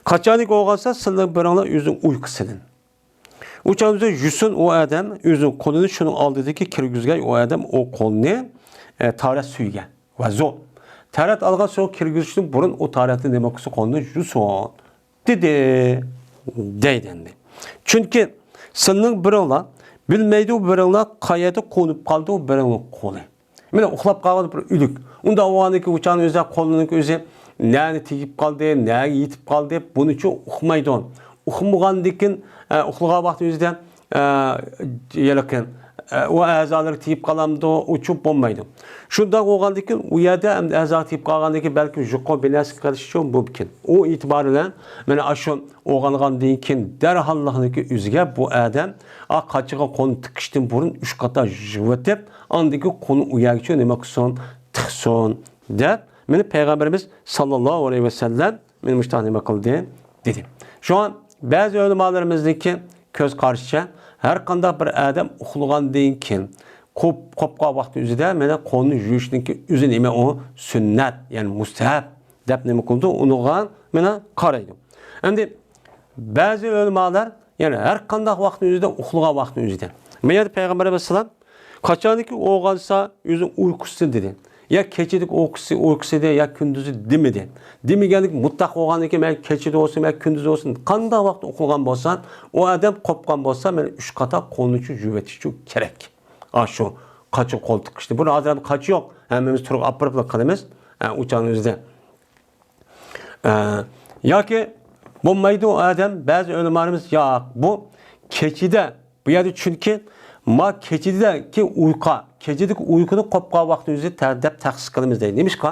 قاچانكى ئويغانسا، سىلەر بىرىڭلار ئۆزىنىڭ ئۇيقۇسىدىن. ئۇ چاغدا يۈسۈن ئۇ ئادەم ئۆزىنىڭ قولىنى شۇنىڭ ئالدىدىكى كىرگۈزگەن ئۇ ئادەم ئۇ قولنى، ئە، تارەت سۈيىگە. ۋە زو. تارەت ئالغان سۇ كىرگۈزۈشتىن بۇرۇن ئۇ تارەتنى نېمە قىلسۇن، قولىنى يۇسۇن. دېدى. دەيدۇ ئەمدى. چۈنكى سىلەرنىڭ بىرىڭلار بىلمەيدۇ، بىرىڭلار قايەردە قونۇپ قالدى، بىرىڭلار قولى. مانا ئۇخلاپ قالغان بىر ئۆلۈك. ئۇنداق بولغاندىكىن ئۇ چاغنىڭ ئۆزىدە قولىنىڭ ئۆزى نەگە تېگىپ قالدى، نەگە يېتىپ قالدى، بۇنىچۇ ئۇقمايدۇ. ئۇقمىغاندىكىن، ئە، ئۇخلىغان ۋاقتى ئۆزىدە، ئە، يەنىكىن، ئە، ئۇ ئەزالىرى تېگىپ قالامدۇ، ئۇچۇپ بولمايدۇ. شۇنداق بولغاندىكىن ئۇ يەردە ئەمدى ئەزا تېگىپ قالغاندىكىن بەلكىم يۇقىرى بىر نەرسە قىلىشى مۇمكىن. ئۇ ئېتىبارى بىلەن مانا ئاشۇ ئويغانغاندىن كېيىن دەرھاللىقنىڭكى ئۆزىگە بۇ ئادەم، ئا، قاچىغا قولنى تىقىشتىن بۇرۇن ئۈچ قاتا يۇۋۇۋېتىپ، ئاندىن كېيىن قولنى ئۇ يەرگىچە نېمە قىلسۇن، تىقسۇن، دەپ، مانا پەيغەمبىرىمىز ساللاللاھۇ ئەلەيھى ۋەسەللەم مانا مۇشۇنداق نېمە قىلدى، دېدى. شۇڭا بەزى ئۆلىمالىرىمىزنىڭكى كۆز قارىشىچە، ھەر قانداق بىر ئادەم ئۇخلىغاندىن كېيىن، قوپ-، قوپقان ۋاقتى ئۆزىدە مانا قولنى يۇيۇشنىڭكى ئۆزى نېمە ئۇ؟ سۈننەت، يەنى مۇستەھەب دەپ نېمە قىلىدۇ؟ ئۇنىڭغا مانا قارايدۇ. ئەمدى بەزى ئۆلىمالار، يەنى ھەر قانداق ۋاقىتنىڭ ئۆزىدە، ئۇخلىغان ۋاقىتنىڭ ئۆزىدە. مانا يەردە پەيغەمبەر ئەلەيھىسسالام قاچانكى ئويغانسا ئۆزىنىڭ ئۇيقۇسىدىن دېدى. يا كېچىدىكى ئۇيقۇسى، ئۇيقۇسىدە، يا كۈندۈزى دېمىدى. دېمىگەنلىكى مۇتلەق بولغاندىكىن، مەن كېچىدە بولسۇن، مەن كۈندۈزدە بولسۇن، قانداق ۋاقىتتا ئۇخلىغان بولسا، ئۇ ئادەم قوپقان بولسا، مانا ئۈچ قاتا قولنى يۇيۇۋېتىشى كېرەك. ئاشۇ قاچا قول تىقىشنى. بۇ ھازىر ھەم قاچا يوق. ھەممىمىز تۇرۇپ ئاپىرىپلا قىلىمىز. ئە، ئۇ چاغنىڭ ئۆزىدە. ئە، ياكى بولمايدۇ ئادەم، بەزى ئۆلىمالىرىمىز، ياق، بۇ كېچىدە، بۇ يەردە چۈنكى ما كېچىدىكى ئۇيقۇ، كېچىدىكى ئۇيقۇنى قوپقان ۋاقىتنى ئۆزى تە-، دەپ تەخسىس قىلىمىز دەيدۇ. نېمىشقا؟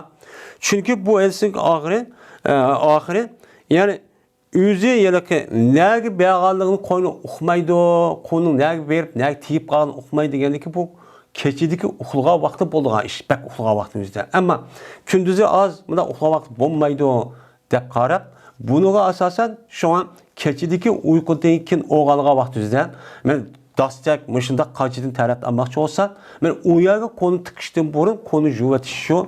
چۈنكى بۇ ھەدىسنىڭ ئاخىرى، ئە، ئاخىرى، يەنى ئۆزى ھېلىقى نەگە بارغانلىقىنى قولنى ئۇقمايدۇ، قولنىڭ نەگە بېرىپ، نەگە تېگىپ قالغانلىقىنى ئۇقمايدۇ دېگەندىكى بۇ كېچىدىكى ئۇخلىغان ۋاقتى بولىدىغان ئىش، بەك ئۇخلىغان ۋاقتىنىڭ ئۆزىدە. ئەمما كۈندۈزى ئاز، مۇنداق ئۇخلىغان ۋاقتى بولمايدۇ دەپ قاراپ، بۇنىڭغا ئاساسەن شۇڭا كېچىدىكى ئۇيقۇدىن كېيىن ئويغانغان ۋاقتى ئۆزىدە، مەن داستەك مۇشۇنداق قاچىدىن تەرەت ئالماقچى بولسا، مەن ئۇ يەرگە قولنى تىقىشتىن بۇرۇن قولنى يۇيۇۋېتىشى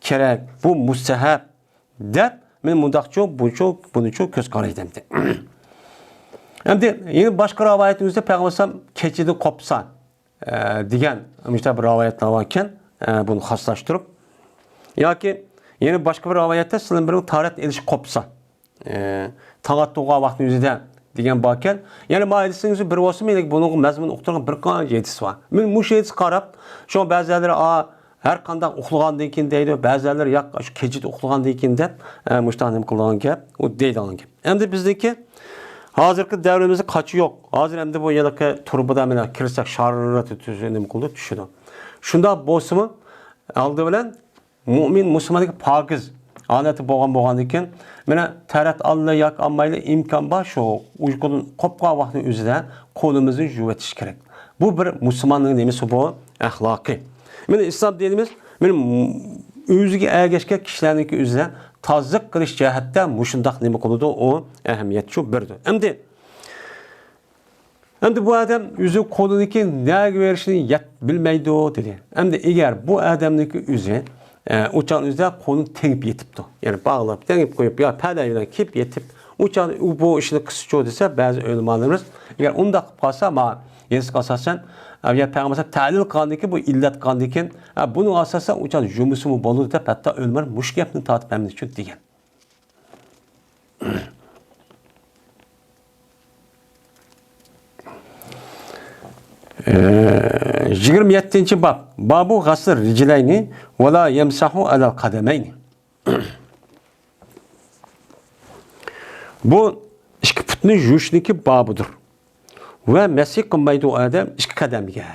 كېرەك. بۇ مۇستەھەب. دەپ، مەن مۇنداقچۇ، بۇچۇ، بۇنىچۇ كۆز قارىيدۇ ئەمدى. ئەمدى يەنە باشقا رىۋايەتنىڭ ئۆزىدە پەيغەمبەر ئەلەيھىسسالام كېچىدە قوپسا، ئە، دېگەن مۇشۇنداق بىر رىۋايەتنامە باركەن، ئە، بۇنى خاسلاشتۇرۇپ. ياكى يەنە باشقا بىر رىۋايەتتە سىلىنىڭ بىرىنىڭ تاھارەت ئېلىشى قوپسا، ئى، تاڭ ئاتتۇرغان ۋاقتىنىڭ ئۆزىدە دېگەن باركەن. يەنى ما ھەدىسنىڭ ئۆزى بىر بولسىمۇ، يەنە بۇنىڭغا مەزمۇن ئۇقتۇرغان بىر قانچە ھەدىس بار. مەن مۇشۇ ھەدىسكە قاراپ، شۇڭا بەزىلەر، «ئا، ھەر قانداق ئۇخلىغاندىن كېيىن» دەيدۇ، بەزىلەر، «ياق، شۇ كېچىدە ئۇخلىغاندىن كېيىن» دەپ، ئە، مۇشۇنداق نېمە قىلىدىغان گەپ، ئۇ دەيدىغان گەپ. ئەمدى بىزنىڭكى ھازىرقى دەۋرىمىزدە قاچا يوق. ھازىر ئەمدى بۇ ھېلىقى تۇرۇبىدا مانا كىرسەك، شاررىتى تۈزۈ نېمە قىلىدۇ، چۈشىدۇ. شۇنداق بولسىمۇ، ئالدى بىلەن مۇئمىن، مۇسۇلماندىكى پاكىز ھالەتتە بولغان، بولغاندىكىن، مانا تەرەت ئاللا ياكى ئالمايلا ئىمكان بار، شۇ ئۇيقۇدىن قوپقان ۋاقتىنىڭ ئۆزىدە قولىمىزنى يۇۋېتىش كېرەك. بۇ بىر مۇسۇلماننىڭ نېمىسى بۇ؟ ئەخلاقى. مانا ئىسلام دىنىمىز، مانا ئۆزىگە ئەگەشكەن كىشىلەرنىڭكى ئۆزىدە تازىلىق قىلىش جەھەتتە مۇشۇنداق نېمە قىلىدۇ، ئۇ ئەھمىيەت شۇ بېرىدۇ. ئەمدى ئەمدى بۇ ئادەم ئۆزى قولىنىڭكى نەگە بېرىشىنى يەت-، بىلمەيدۇ، دېدى. ئەمدى ئەگەر بۇ ئادەمنىڭكى ئۆزى، ئە، ئۇ چاغنىڭ ئۆزىدە قولىنى تېڭىپ يېتىپتۇ. يەنى باغلاپ، تېڭىپ قويۇپ، يا پەدە بىلەن كىيىپ يېتىپ، ئۇ چاغدا ئۇ بۇ ئىشنى قىلسىچۇ دېسە، بەزى ئۆلىمالىرىمىز، ئەگەر ئۇنداق قىلىپ قالسا، ما، ھېدىسقا ئاساسەن، ئە، يا پەيغەمبەر تەلىل قىلغاندىن كېيىن، بۇ ئىللەت قىلغاندىن كېيىن، ئە، بۇنىڭغا ئاساسەن ئۇ چاغدا يۇمىسىمۇ بولىدۇ دەپ، ھەتتا ئۆلىمالار مۇشۇ گەپنى تارتىپ ھەممىنى چۈشەندى دېگەن. ئى، يىگىرمە يەتتىنچى باب. بابۇ غەسل رىجلەينى ۋە لا يەمسەھۇ ئەلەل قەدەمەينى. بۇ ئىككى پۇتنى يۇيۇشنىڭكى بابىدۇر. ۋە مەسىھ قىلمايدۇ ئۇ ئادەم ئىككى قەدەمگە.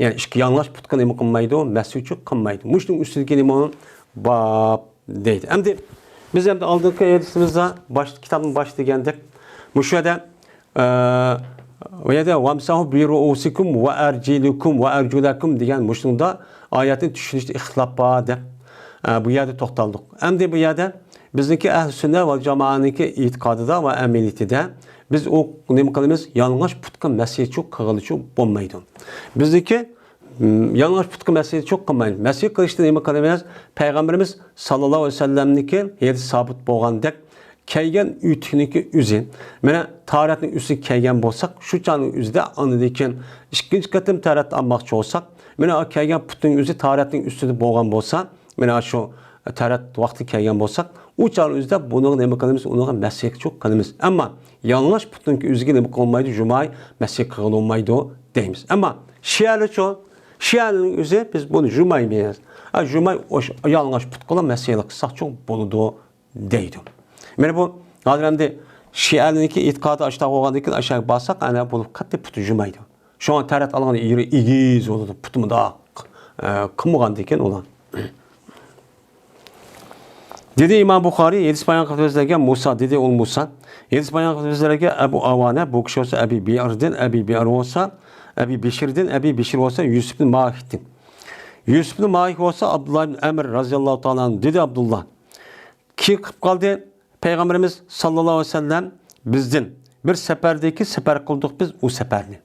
يەنى ئىككى يالىڭاچ پۇتقا نېمە قىلمايدۇ؟ مەسىھچۇ قىلمايدۇ. مۇشۇنىڭ ئۈستىدىكى نېمە؟ باب دەيدۇ. ئەمدى بىز ئەمدى ئالدىنقى ھەدىسىمىزدە باشتا، كىتابنىڭ باشىدا دېگەندەك، مۇشۇ يەردە، ئە، ئۇ يەردە «ۋەمسەھۇ بىرۇئۇسىكۇم ۋە ئەرجىلىكۇم ۋە ئەرجۇلەكۇم» دېگەن مۇشۇنىڭدا ئايەتنى چۈشىنىشتە ئىختىلاپ بار دەپ، ئە، بۇ يەردە توختالدۇق. ئەمدى بۇ يەردە بىزنىڭكى ئەھلى سۈننە ۋە جامائەنىڭكى ئېتىقادىدا ۋە ئەمەلىيىتىدە بىز ئۇ نېمە قىلىمىز؟ يالىڭاچ پۇتقا مەسىھچۇ قىلغىلىچۇ بولمايدۇ. بىزنىڭكى، م، يالىڭاچ پۇتقا مەسىھچۇ قىلمايمىز. مەسىھ قىلىشتا نېمە قىلىمىز؟ پەيغەمبىرىمىز ساللاللاھۇ ئەلەيھى ۋەسەللەمنىڭكى ھەدىس سابىت بولغاندەك، كىيگەن ئۆتۈكنىڭكى ئۆزى، مانا تاھارەتنىڭ ئۈستىگە كىيگەن بولساق، شۇ چاغنىڭ ئۆزىدە ئاندىن كېيىن ئىككىنچى قېتىم تاھارەت ئالماقچى بولساق، مانا كىيگەن پۇتنىڭ ئۆزى تاھارەتنىڭ ئۈستىدە بولغان بولسا، مانا شۇ تەرەت ۋاقتى كەلگەن بولساق، ئۇ چاغنىڭ ئۆزىدە بۇنىڭغا نېمە قىلىمىز؟ ئۇنىڭغا مەسىھچۇ قىلىمىز. ئەمما يالىڭاچ پۇتنىڭكى ئۆزىگە نېمە قىلمايدۇ؟ جۇماي مەسىھ قىلغىلى بولمايدۇ دەيمىز. ئەمما شىئەلىچۇ؟ شىئەلىنىڭ ئۆزى بىز بۇنى جۇمايمىز. ئا، جۇماي ئوش-، يالىڭاچ پۇتقىلا مەسىھلىق قىلساقچۇ بولىدۇ دەيدۇ. مانا بۇ ھازىر ئەمدى شىئەلىنىڭكى ئېتىقادى ئاشتاق بولغاندىن كېيىن ئاشاغا بارساق، ئەنە بۇ قەتئىي پۇتى جۇمايدۇ. شۇڭا تەرەت ئالغان يېرى ئېگىز بولىدۇ، پۇتى مۇنداق، ئە، قىلمىغاندىكىن ئۇلار. دېدى ئىمام بۇخارىي، ھەدىس بايان قىلىپ بەرگەن مۇسا، دېدى ئۇ مۇسا. ھەدىس بايان قىلىپ بەرگەن ئەبۇ ئاۋانە، بۇ كىشى بولسا ئەبى بىئىردىن، ئەبى بىئىر بولسا، ئەبى بىشىردىن، ئەبى بىشىر بولسا يۈسۈپنى ماھىكتىن. يۈسۈپنى ماھىك بولسا ئابدۇللا ئىبن ئەمر رەزىياللاھۇ تائالا ئەنھۇ، دېدى ئابدۇللا. كېيىن قىلىپ قالدى. پەيغەمبىرىمىز ساللاللاھۇ ئەلەيھى ۋەسەللەم بىزدىن بىر سەپەردىكى سەپەر قىلدۇق بىز ئۇ سەپەرنى.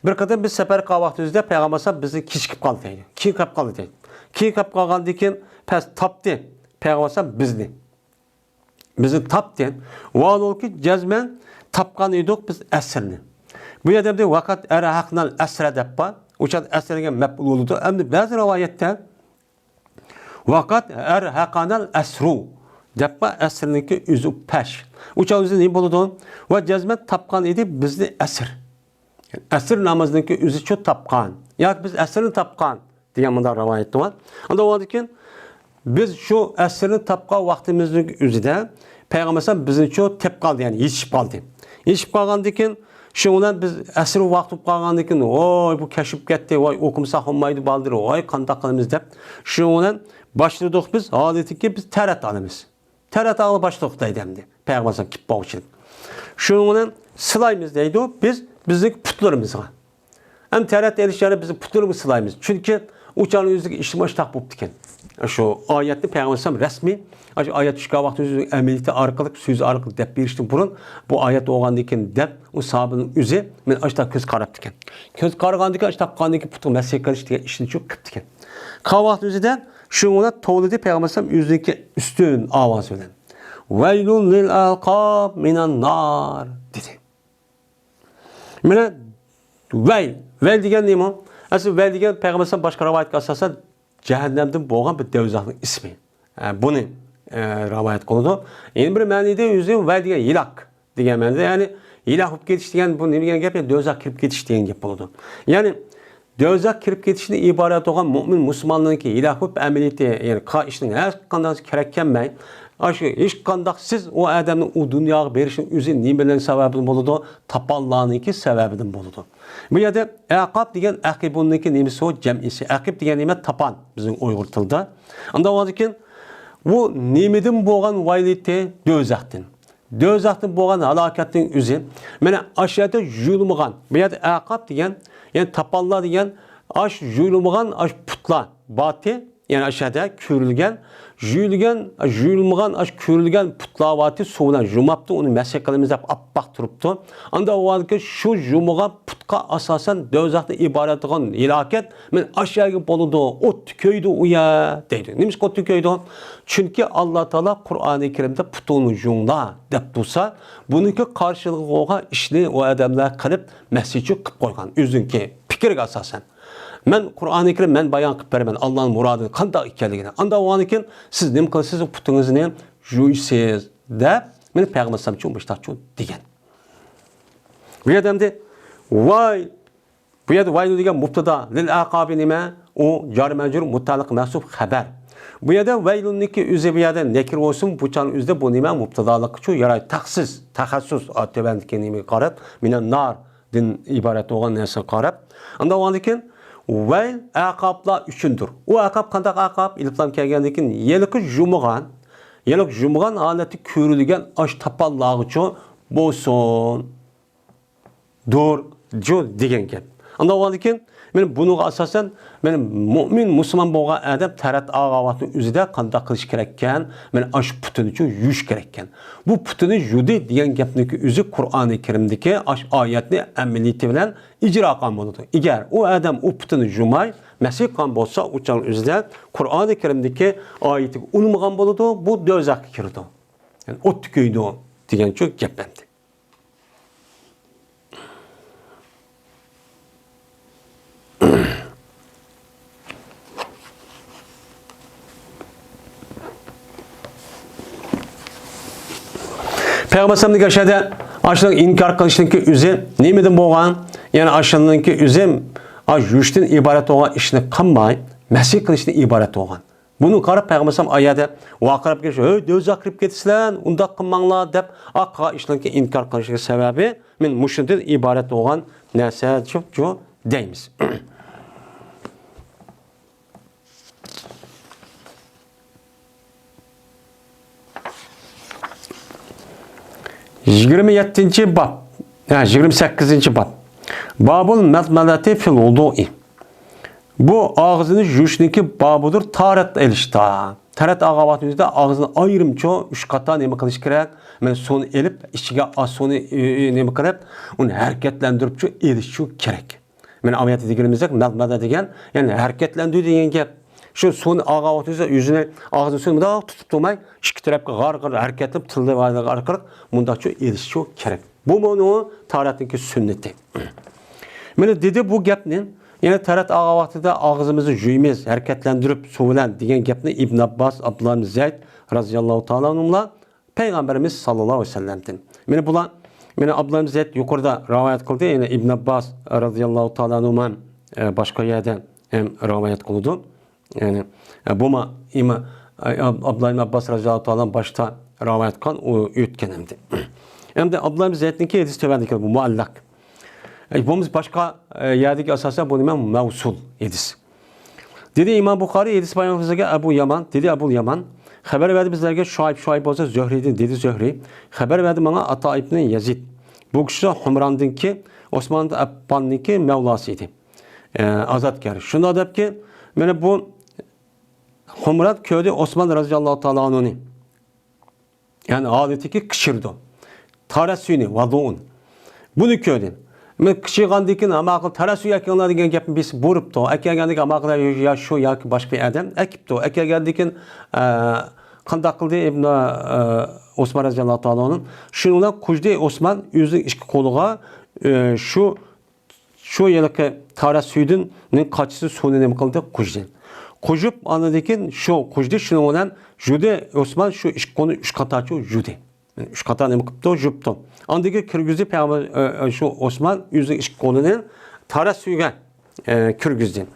بىر قېتىم بىز سەپەر قىلغان ۋاقتىمىزدا پەيغەمبەر ئەلەيھىسسالام بىزنى كېچىكىپ قالدى دەيدۇ. كېيىن قىلىپ قالدى دەيدۇ. كېيىن قىلىپ قالغاندىن كېيىن پەس تاپتى پەيغەمبەر ئەلەيھىسسالام بىزنى. بىزنى تاپتى. ۋاھالبۇكى جەزمەن تاپقان ئىدۇق بىز ئەسىرنى. بۇ يەردە بىر ۋەقەت ئەرھەقنەل ئەسرە دەپ بار. ئۇ چاغدا ئەسىر دېگەن مەپئۇل بولىدۇ. ئەمدى بەزى رىۋايەتتە ۋەقەت ئەرھەقەنەل ئەسرۇ دەپ بار، ئەسىرنىڭكى ئۆزى پەش. ئۇ چاغ ئۆزى نېمە بولىدۇ؟ ۋە جەزمەن تاپقان ئىدى بىزنى ئەسىر. ئەسىر نامىزىنىڭكى ئۆزىچۇ تاپقان. ياكى بىز ئەسىرنى تاپقان دېگەن مۇنداق رىۋايەت بار. ئاندىن ئۇنىڭدىن كېيىن بىز شۇ ئەسىرنى تاپقان ۋاقتىمىزنىڭ ئۆزىدە پەيغەمبەر ئەلەيھىسسالام بىزنىچۇ تېپىپ قالدى، يەنى يېتىشىپ قالدى. يېتىشىپ قالغاندىن كېيىن شۇنىڭ بىلەن بىز ئەسىر ۋاقتى بولۇپ قالغاندىن كېيىن، ۋاي، بۇ كەچىپ كەتتى، ۋاي، ئوقۇمىساق بولمايدۇ بالدۇر، ۋاي، قانداق قىلىمىز دەپ، شۇنىڭ بىلەن باشلىدۇق بىز، ھالىتىكى بىز تەرەت ئالىمىز. تەرەت ئالغىلى باشلىدۇق دەيدۇ ئەمدى پەيغەمبەر ئەلەيھىسسالام كېلىپ بولغۇچىلىك. شۇنىڭ بىلەن سىلايمىز دەيدۇ بىز، بىزنىڭ پۇتلىرىمىزغا. ئەمدى تەرەت ئېلىش يەنە بىزنىڭ پۇتلىرىمىزغا سىلايمىز. چۈنكى ئۇ چاغنىڭ ئۆزىدىكى ئىشلىمىش تاق بوپتىكەن. شۇ ئايەتنى پەيغەمبەر ئەلەيھىسسالام رەسمىي، ئاشۇ ئايەت چۈشكەن ۋاقتى ئۆزى ئەمەلىيىتى ئارقىلىق، سۆزى ئارقىلىق دەپ بېرىشتىن بۇرۇن، بۇ ئايەت بولغاندىن كېيىن دەپ، ئۇ ساھابىنىڭ ئۆزى مەن ئاشۇنداق كۆز قاراپتىكەن. كۆز قارىغاندىن كېيىن، ئاشۇنداق قىلغاندىن كېيىن پۇتىغا مەسىھ قىلىش دېگەن ئىشنى چۈ قىپتىكەن. قىلغان ۋاقتى ئۆزىدە شۇنىڭ بىلەن توۋلىدى پەيغەمبەر ئەلەيھىسسالام ئۆزىنىڭكى ئۈستۈن ئاۋازى بىلەن. ۋەيلۇن لىل ئەقاب مىنەن نار دېدى. مانا ۋەيل، ۋەيل دېگەن نېمە؟ ئەسلى ۋەيل دېگەن پەيغەمبەر ئەلەيھىسسالام باشقا رىۋايەتكە ئاساسەن جەھەننەمدىن بولغان بىر دەۋزەخنىڭ ئىسمى. ئە، بۇنى، ئە، رىۋايەت قىلىدۇ. يەنە بىر مەنىدە ئۆزى ۋەي دېگەن ھېلاك دېگەن مەنىدە، يەنى ھېلاك بولۇپ كېتىش دېگەن بۇ نېمە دېگەن گەپ؟ يەنى دوزاخقا كىرىپ كېتىش دېگەن گەپ بولىدۇ. يەنى دوزاخقا كىرىپ كېتىشتىن ئىبارەت بولغان مۆمىن مۇسۇلماننىڭكى ھېلاك بولۇپ ئەمەلىيىتى، يەنى قىلغان ئىشنىڭ ھەر قانداق كېرەك كەلمەي، ئاشۇ ھېچقانداق سىز ئۇ ئادەمنىڭ ئۇ دۇنياغا بېرىشىنىڭ ئۆزى نېمە بىلەن سەۋەبىدىن بولىدۇ؟ تاپانلارنىڭكى سەۋەبىدىن بولىدۇ. بۇ يەردە ئەقاب دېگەن ئەقىبۇننىڭكى نېمىسى ئۇ؟ جەمئىسى. ئەقىب دېگەن نېمە؟ تاپان، بىزنىڭ ئۇيغۇر تىلىدا. ئاندىن كېيىن، بۇ نېمىدىن بولغان ۋايلىتى؟ دوزاختىن. دوزاختىن بولغان ھالاكەتنىڭ ئۆزى. مانا ئاشۇ يەردە يۇيۇلمىغان. بۇ يەردە ئەقاب دېگەن، يەنى تاپانلار دېگەن، ئاش يۇيۇلمىغان ئاش پۇتلار باتى. يەنى ئاشۇ يەردە كۆرۈلگەن، يۇيۇلگەن، يۇيۇلمىغان ئاش كۆرۈلگەن پۇتلار باتى سۇ بىلەن يۇماپتۇ، ئۇنى مەسح قىلىمىز دەپ ئاپئاق تۇرۇپتۇ. ئاندا ئۇ ۋاقىتتا شۇ يۇمۇغان پۇتقا ئاساسەن دوزاختىن ئىبارەت بولغان ھالاكەت، مانا ئاشۇ يەرگە بولىدۇ، ئوتتا كۆيىدۇ ئۇ يەر دەيدۇ. نېمىشقا ئوتتا كۆيىدۇ؟ چۈنكى ئاللا تائالا قۇرئانى كەرىمدە پۇتۇڭنى يۇڭلار دەپ تۇرسا، بۇنىڭكى قارشىلىقىغا بولغان ئىشنى ئۇ ئادەملەر قىلىپ، مەسچىت قىلىپ قويغان. ئۆزىنىڭكى پىكرىگە ئاساسەن. مەن قۇرئانى كەرىم، مەن بايان قىلىپ بېرىمەن، ئاللانىڭ مۇرادىنى قانداق ئىكەنلىكىنى. ئاندا بولغاندىن كېيىن، سىز نېمە قىلىسىز؟ پۇتىڭىزنى يۇيىسىز دەپ، مانا پەيغەمبەر ئەلەيھىسسالامچۇ مۇشتاقچۇ دېگەن. بۇ يەردە ئەمدى ۋاي، بۇ يەردە ۋەيلۇ دېگەن مۇبتادا، لىل ئەقابى نېمە؟ ئۇ جار مەجرۇر مۇتەئەللىق مەھزۇپ خەۋەر. بۇ يەردە ۋەيلۇننىڭكى ئۆزى بۇ يەردە نەكىر بولسىمۇ، بۇ چاغنىڭ ئۆزىدە بۇ نېمە؟ مۇبتادالىققىچۇ يارايدۇ. تەخسىس، تەخەسسۇس، ئا، تۆۋەندىكى نېمىگە قاراپ، مىنەن نار دىن ئىبارەت بولغان نەرسىگە قاراپ. ئاندا ئۇنىڭدىن كېيىن ۋەيل ئەقابلار ئۈچۈندۇر. ئۇ ئەقاب قانداق ئەقاب؟ ئېلىپلام كەلگەندىن كېيىن يەنىكى يۇمۇغان، يەنىكى يۇمۇغان ھالەتتە كۆرۈلگەن ئاش تاپانلارغىچۇ بولسۇن. دۇر، جۇ دېگەن گەپ. ئاندا ئۇنىڭدىن كېيىن مانا بۇنىڭغا ئاساسەن، مانا مۆمىن، مۇسۇلمان بولغان ئادەم تەرەت ئاغاۋاتنىڭ ئۆزىدە قانداق قىلىش كېرەككەن؟ مانا ئاشۇ پۇتىنىچۇ يۇيۇش كېرەككەن. بۇ پۇتىنى يۇدى دېگەن گەپنىڭكى ئۆزى قۇرئانى كەرىمدىكى ئاشۇ ئايەتنى ئەمەلىيىتى بىلەن ئىجرا قىلغان بولىدۇ. ئەگەر ئۇ ئادەم ئۇ پۇتىنى يۇماي، مەسىھ قىلغان بولسا، ئۇ چاغنىڭ ئۆزىدە قۇرئانى كەرىمدىكى ئايىتىگە ئۇنىمىغان بولىدۇ، بۇ دوزاخقا كىرىدۇ. يەنى ئوتتا كۆيىدۇ دېگەنچۇ گەپ ئەمدى. پەيغەمبەر ئەلەيھىسسالامنىڭ ئاشۇ يەردە ئاشۇنىڭ ئىنكار قىلىشنىڭكى ئۆزى نېمىدىن بولغان؟ يەنى ئاشۇنىڭكى ئۆزى ئاش يۇيۇشتىن ئىبارەت بولغان ئىشنى قىلماي، مەسىھ قىلىشتىن ئىبارەت بولغان. بۇنى قاراپ پەيغەمبەر ئەلەيھىسسالام ئايەتتە ۋارقىراپ كېلىش، «ھەي، دوزاخقا كىرىپ كېتىسىلەر، ئۇنداق قىلماڭلار» دەپ، ئاقا ئىشلارنى ئىنكار قىلىشىنىڭ سەۋەبى، مەن مۇشۇندىن ئىبارەت بولغان نەرسە جۇ، جۇ دەيمىز. يىگىرمە يەتتىنچى باب، ھە، يىگىرمە سەككىزىنچى باب. بابۇل مەزمەزەتى فىل ۋۇدۇئى. بۇ ئاغزىنى يۇيۇشنىڭكى بابىدۇر، تاھارەت ئېلىشتا. تاھارەت ئالغان ۋاقتىمىزدا ئاغزىنى ئايرىمچۇ ئۈچ قاتا نېمە قىلىش كېرەك؟ مانا سۇنى ئېلىپ، ئىچىگە ئاز سۇنى، ئى، ئى، نېمە قىلىپ، ئۇنى ھەرىكەتلەندۈرۈپچۇ ئېلىشچۇ كېرەك. مانا ئايەتتە دېگىنىمىزدەك، مەزمەزە دېگەن، يەنى ھەرىكەتلەندۈرۈش دېگەن گەپ. شۇ سۇنى ئالغان ۋاقتىمىزدا يۈزىنى، ئاغزىنى سۇنى مۇنداق تۇتۇپ تۇرماي، ئىككى تەرەپكە غار-غار ھەرىكەتلىنىپ، تىللىۋالغان ئارقىلىق مۇنداقچۇ ئېلىشچۇ كېرەك. بۇمۇ تاھارەتنىڭكى سۈننىتى. مانا دېدى بۇ گەپنى، يەنى تاھارەت ئالغان ۋاقتىدا ئاغزىمىزنى يۇيىمىز، ھەرىكەتلەندۈرۈپ سۇ بىلەن دېگەن گەپنى ئىبن ئابباس، ئابدۇللا ئىبن زەيد رازىياللاھۇ تائالا ئەنھۇملار پەيغەمبىرىمىز ساللاللاھۇ ئەلەيھى ۋەسەللەمدىن. مانا بۇلار، مانا ئابدۇللا ئىبن زەيد يۇقىرىدا رىۋايەت قىلدى، يەنى ئىبن ئابباس رازىياللاھۇ تائالا ئەنھۇما، ئە، باشقا يەردە ھەم رىۋايەت قىلىدۇ. يەنى، ئە، بۇما ئىما-، ئە، ئاب-، ئابدۇللا ئىبن ئابباس رازىياللاھۇ تائالا باشتا رىۋايەت قىلغان، ئۇ ئۆتكەن ئەمدى. ئەمدى ئابدۇللا ئىبن زەيدنىڭكى ھەدىسى تۆۋەندىكى بۇ مۇئەللەق. ئە، بولمىسا باشقا، ئە، يەردىكى ئاساسەن بۇ نېمە؟ مەۋسۇل ھەدىس. دېدى ئىمام بۇخارىي، ھەدىس بايان قىلسىغا ئەبۇ يامان، دېدى ئەبۇل يامان، خەۋەر بەردى بىزلەرگە شۇئەيب، شۇئەيب بولسا زۆھرىدىن، دېدى زۆھرى، خەۋەر بەردى ماڭا ئاتا ئىبنى يەزىد. بۇ كىشى ھۇمراندىنكى، ئوسمان ئەپپاننىڭكى مەۋلاسى ئىدى. ئە، ئازادكار. شۇنداق دەپكى، مانا بۇ ھۇمران كۆردى ئوسمان رازىياللاھۇ تائالا ئەنھۇنى. يەنى ھالىتىكى قىچىرىدۇ. تارەسسۇنى، ۋەدۇئۇن. بۇنى كۆردى. مەن قىچىرغاندىن كېيىن، ھاما قىل تارەسسۇ ئەكىڭلار دېگەن گەپنى بىرسى بۇيرۇپتۇ. ئەكەلگەندىن كېيىن، ھاما قىل يا شۇ ياكى باشقا بىر ئادەم ئەكىپتۇ. ئەكەلگەندىن كېيىن، ئە، قانداق قىلدى ئىبنى، ئە، ئوسمان رازىياللاھۇ تائالا ئەنھۇ؟ شۇنىڭ بىلەن قۇجدى ئوسمان ئۆزىنىڭ ئىككى قولىغا، ئە، شۇ شۇ ھېلىقى تارەسسۇدىن قاچىسى سۇنى نېمە قىلدى؟ قۇجدى. قويۇپ، ئاندىن كېيىن شۇ قويدى، شۇنىڭ بىلەن يۇدى ئوسمان شۇ ئىككى قولىنى ئۈچ قاتا شۇ يۇدى. ئۈچ قاتا نېمە قىپتۇ؟ يۇپتۇ. ئاندىن كېيىن كىرگۈزدى پەيغەمبەر، ئە، ئە، شۇ ئوسمان ئۆزىنىڭ ئىككى قولىنى تارازىسىگە، ئە، كىرگۈزدى.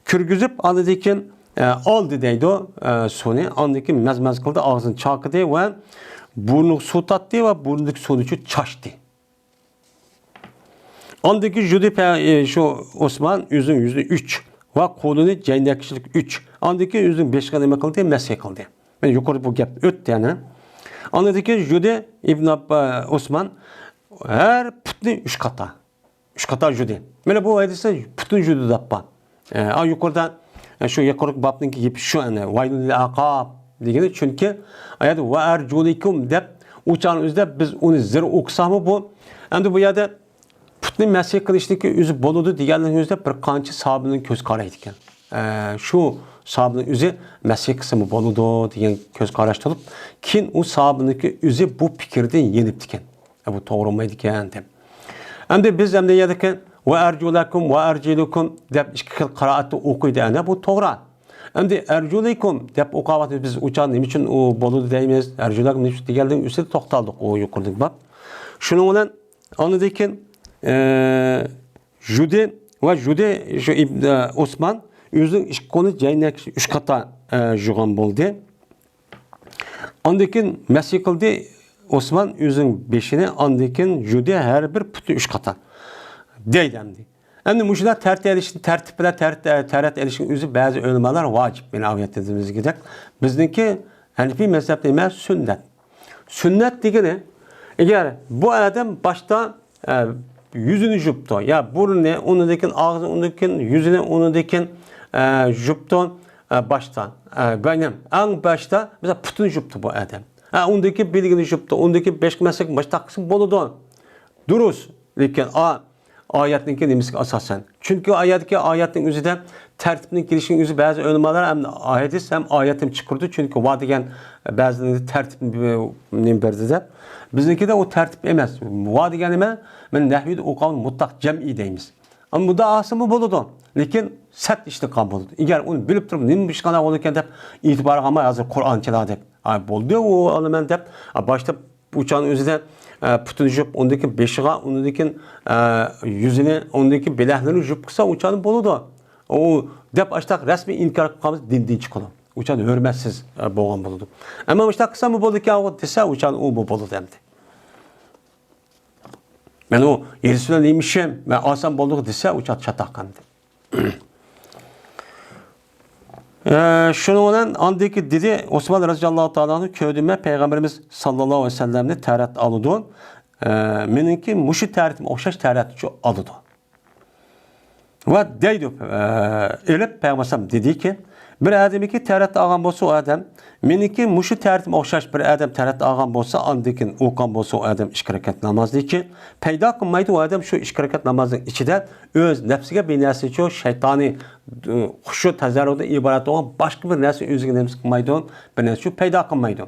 كىرگۈزۈپ، ئاندىن كېيىن، ئە، ئالدى دەيدۇ، ئە، سۇنى. ئاندىن كېيىن مەز-مەز قىلدى، ئاغزىنى چاقىدى ۋە بۇرنىغا سۇ تارتتى ۋە بۇرنىدىكى سۇنى چاچتى. ئاندىن كېيىن يۇدى پە-، ئى، شۇ ئوسمان ئۆزىنىڭ يۈزىنى ئۈچ ۋە قولىنى جەينەكچىلىك ئۈچ. ئاندىن كېيىن ئۆزىنىڭ بېشىغا نېمە قىلدى؟ مەسىھ قىلدى. مانا يۇقىرىدا بۇ گەپ ئۆتتى يەنە. ئاندىن كېيىن يۇدى ئىبن ئاببا-، ئوسمان ھەر پۇتنى ئۈچ قاتا. ئۈچ قاتا يۇدى. مانا بۇ ھەدىستە پۇتنى يۇدى دەپ بار. ئە، ئا، يۇقىرىدا، ئە، شۇ يۇقىرىقى بابنىڭكى گېپى شۇ، يەنى، ۋەيلۇل لىل ئەقاب دېگىنى، چۈنكى ئايەت ۋە ئەرجۇلىكۇم دەپ ئۇچان ئۆزىدە بىز ئۇنى زىر ئوقۇساقمۇ بۇ، ئەمدى بۇ يەردە پۇتنى مەسىھ قىلىشنىڭكى ئۆزى بولىدۇ دېگەننىڭ ئۆزىدە بىر قانچە ساھابىنىڭ كۆز قارىيدىكەن. ئە، شۇ ساھابىنىڭ ئۆزى مەسىھ قىلسىمۇ بولىدۇ دېگەن كۆز قاراش تۇرۇپ، كېيىن ئۇ ساھابىنىڭكى ئۆزى بۇ پىكىردىن يېنىپتىكەن. ئە، بۇ توغرا بولمايدىكەن دەپ. ئەمدى بىز ئەمدى يەردىكى ۋە ئەرجۇلەكۇم ۋە ئەرجىلۇكۇم دەپ ئىككى خىل قىرائەتتە ئوقۇيدۇ. ئەنە بۇ توغرا. ئەمدى ئەرجۇلىكۇم دەپ ئوقۇۋاتىمىز. بىز ئۇچان نېمە ئۈچۈن ئۇ بولىدۇ دەيمىز؟ ئەرجۇلەكۇم نېمە ئۈچۈن دېگەنلىكىنىڭ ئۈستىدە توختالدۇق ئۇ يۇقىرىدىكى باب. شۇنىڭ بىلەن ئاندىن كېيىن، ئە، يۇدى ۋە يۇدى شۇ ئىبن، ئە، ئوسمان ئۆزىنىڭ ئىككى قولىنى جەينەك ئۈچ قاتا، ئە، يۇغان بولدى. ئاندىن كېيىن مەسىھ قىلدى ئوسمان ئۆزىنىڭ بېشىنى، ئاندىن كېيىن يۇدى ھەر بىر پۇتى ئۈچ قاتا. دەيدۇ ئەمدى. ئەمدى مۇشۇنداق تەرەت ئېلىشنى، تەرتىپ بىلەن تەرەت، تەرەت ئېلىشنىڭ ئۆزى بەزى ئۆلىمالار ۋاجىپ. مانا ئايەتتە دېگىنىمىزدەك. بىزنىڭكى ھەنىپىي مەزھەپتە نېمە؟ سۈننەت. سۈننەت دېگىنى، ئەگەر بۇ ئادەم باشتا، ئە، يۈزىنى يۇپتۇ، يا بۇرنىنى، ئۇنىڭدىن كېيىن ئاغزىنى، ئۇنىڭدىن كېيىن يۈزىنى، ئۇنىڭدىن كېيىن، ئە، يۇپتۇ، ئە، باشتا، ئە، بەينەم، ئەڭ باشتا، مەسىلەن، پۇتىنى يۇپتۇ بۇ ئادەم. ئە، ئۇنىڭدىن كېيىن بىلىكىنى يۇپتۇ، ئۇنىڭدىن كېيىن بېشىغا مەسىلەن مۇشۇنداق قىلسا بولىدۇ. دۇرۇس، لېكىن ئا-، ئايەتنىڭكى نېمىسىگە ئاساسەن؟ چۈنكى ئايەتكە، ئايەتنىڭ ئۆزىدە تەرتىپنىڭ كېلىشىنىڭ ئۆزى بەزى ئۆلىمالار ھەم ھەدىس ھەم ئايەتنى چىقىرىدۇ. چۈنكى ۋا دېگەن بەزىلىرىدە تەرتىپ نېمە بەردى دەپ. بىزنىڭكىدە ئۇ تەرتىپ ئەمەس. ۋا دېگەن نېمە؟ مانا نەھۋىدە ئوقۇغان مۇتلەق جەمئىي دەيمىز. ئەمما بۇنداق ئالسىمۇ بولىدۇ، لېكىن سەت ئىشتىقان بولىدۇ. ئەگەر ئۇنى بىلىپ تۇرۇپ نېمە ئىشقانداق بولىدىكەن دەپ ئېتىبارغا ئالماي، ھازىر قۇرئانچىلار دەپ، ئا، بولدى ئۇ ئالىمەن دەپ، ئا، باشتا ئۇچان ئۆزىدە، ئە، پۇتىنى يۇيۇپ، ئۇندىن كېيىن بېشىغا، ئۇندىن كېيىن، ئە، يۈزىنى، ئۇندىن كېيىن بىلەكلىرىنى يۇيۇپ قىلسا، ئۇچان بولىدۇ. ئۇ دەپ ئاشتاق رەسمىي ئىنكار قىلىپ قالمىسا، دىندىن چىقىدۇ. ئۇچان ھۆرمەتسىز، ئە، بولغان بولىدۇ. ئەمما مۇشتاق قىلساممۇ بولىدىكەن، ئۇ دېسە، ئۇچان ئۇ بۇ بولىدۇ ئەمدى. مەن ئۇ يېزىسىدا نېمە ئىشىم، مەن ئالسام بولدىغۇ دېسە، ئۇچان چاتاق ئەمدى. ئە، شۇنىڭ بىلەن ئاندىكى دېدى، ئوسمان رەزىياللاھۇ تائالا ئەنھۇ، كۆردۈم مەن پەيغەمبىرىمىز ساللاللاھۇ ئەلەيھى ۋەسەللەمنى تەرەت ئالىدۇ. ئە، مېنىڭكى مۇشۇ تەرىتىمگە ئوخشاش تەرەتچۇ ئالىدۇ. ۋە دەيدۇ، ئە، ئېلىپ پەيغەمبەر ئەلەيھىسسالام دېدىكى، بىر ئادەمكى تەرەت ئالغان بولسا، ئۇ ئادەم، مېنىڭكى مۇشۇ تەرىتىمگە ئوخشاش بىر ئادەم تەرەت ئالغان بولسا، ئاندىن كېيىن ئوقۇغان بولسا، ئۇ ئادەم ئىككى رەكەت نامازنىكى پەيدا قىلمايدۇ. ئۇ ئادەم شۇ ئىككى رەكەت نامازنىڭ ئىچىدە ئۆز نەپسىگە بىر نەرسىچۇ، شەيتانىي، ئە، خۇشۇ تەزەررۇدىن ئىبارەت بولغان باشقا بىر نەرسە ئۆزىگە نېمە قىلمايدۇ، بىر نەرسىچۇ پەيدا قىلمايدۇ.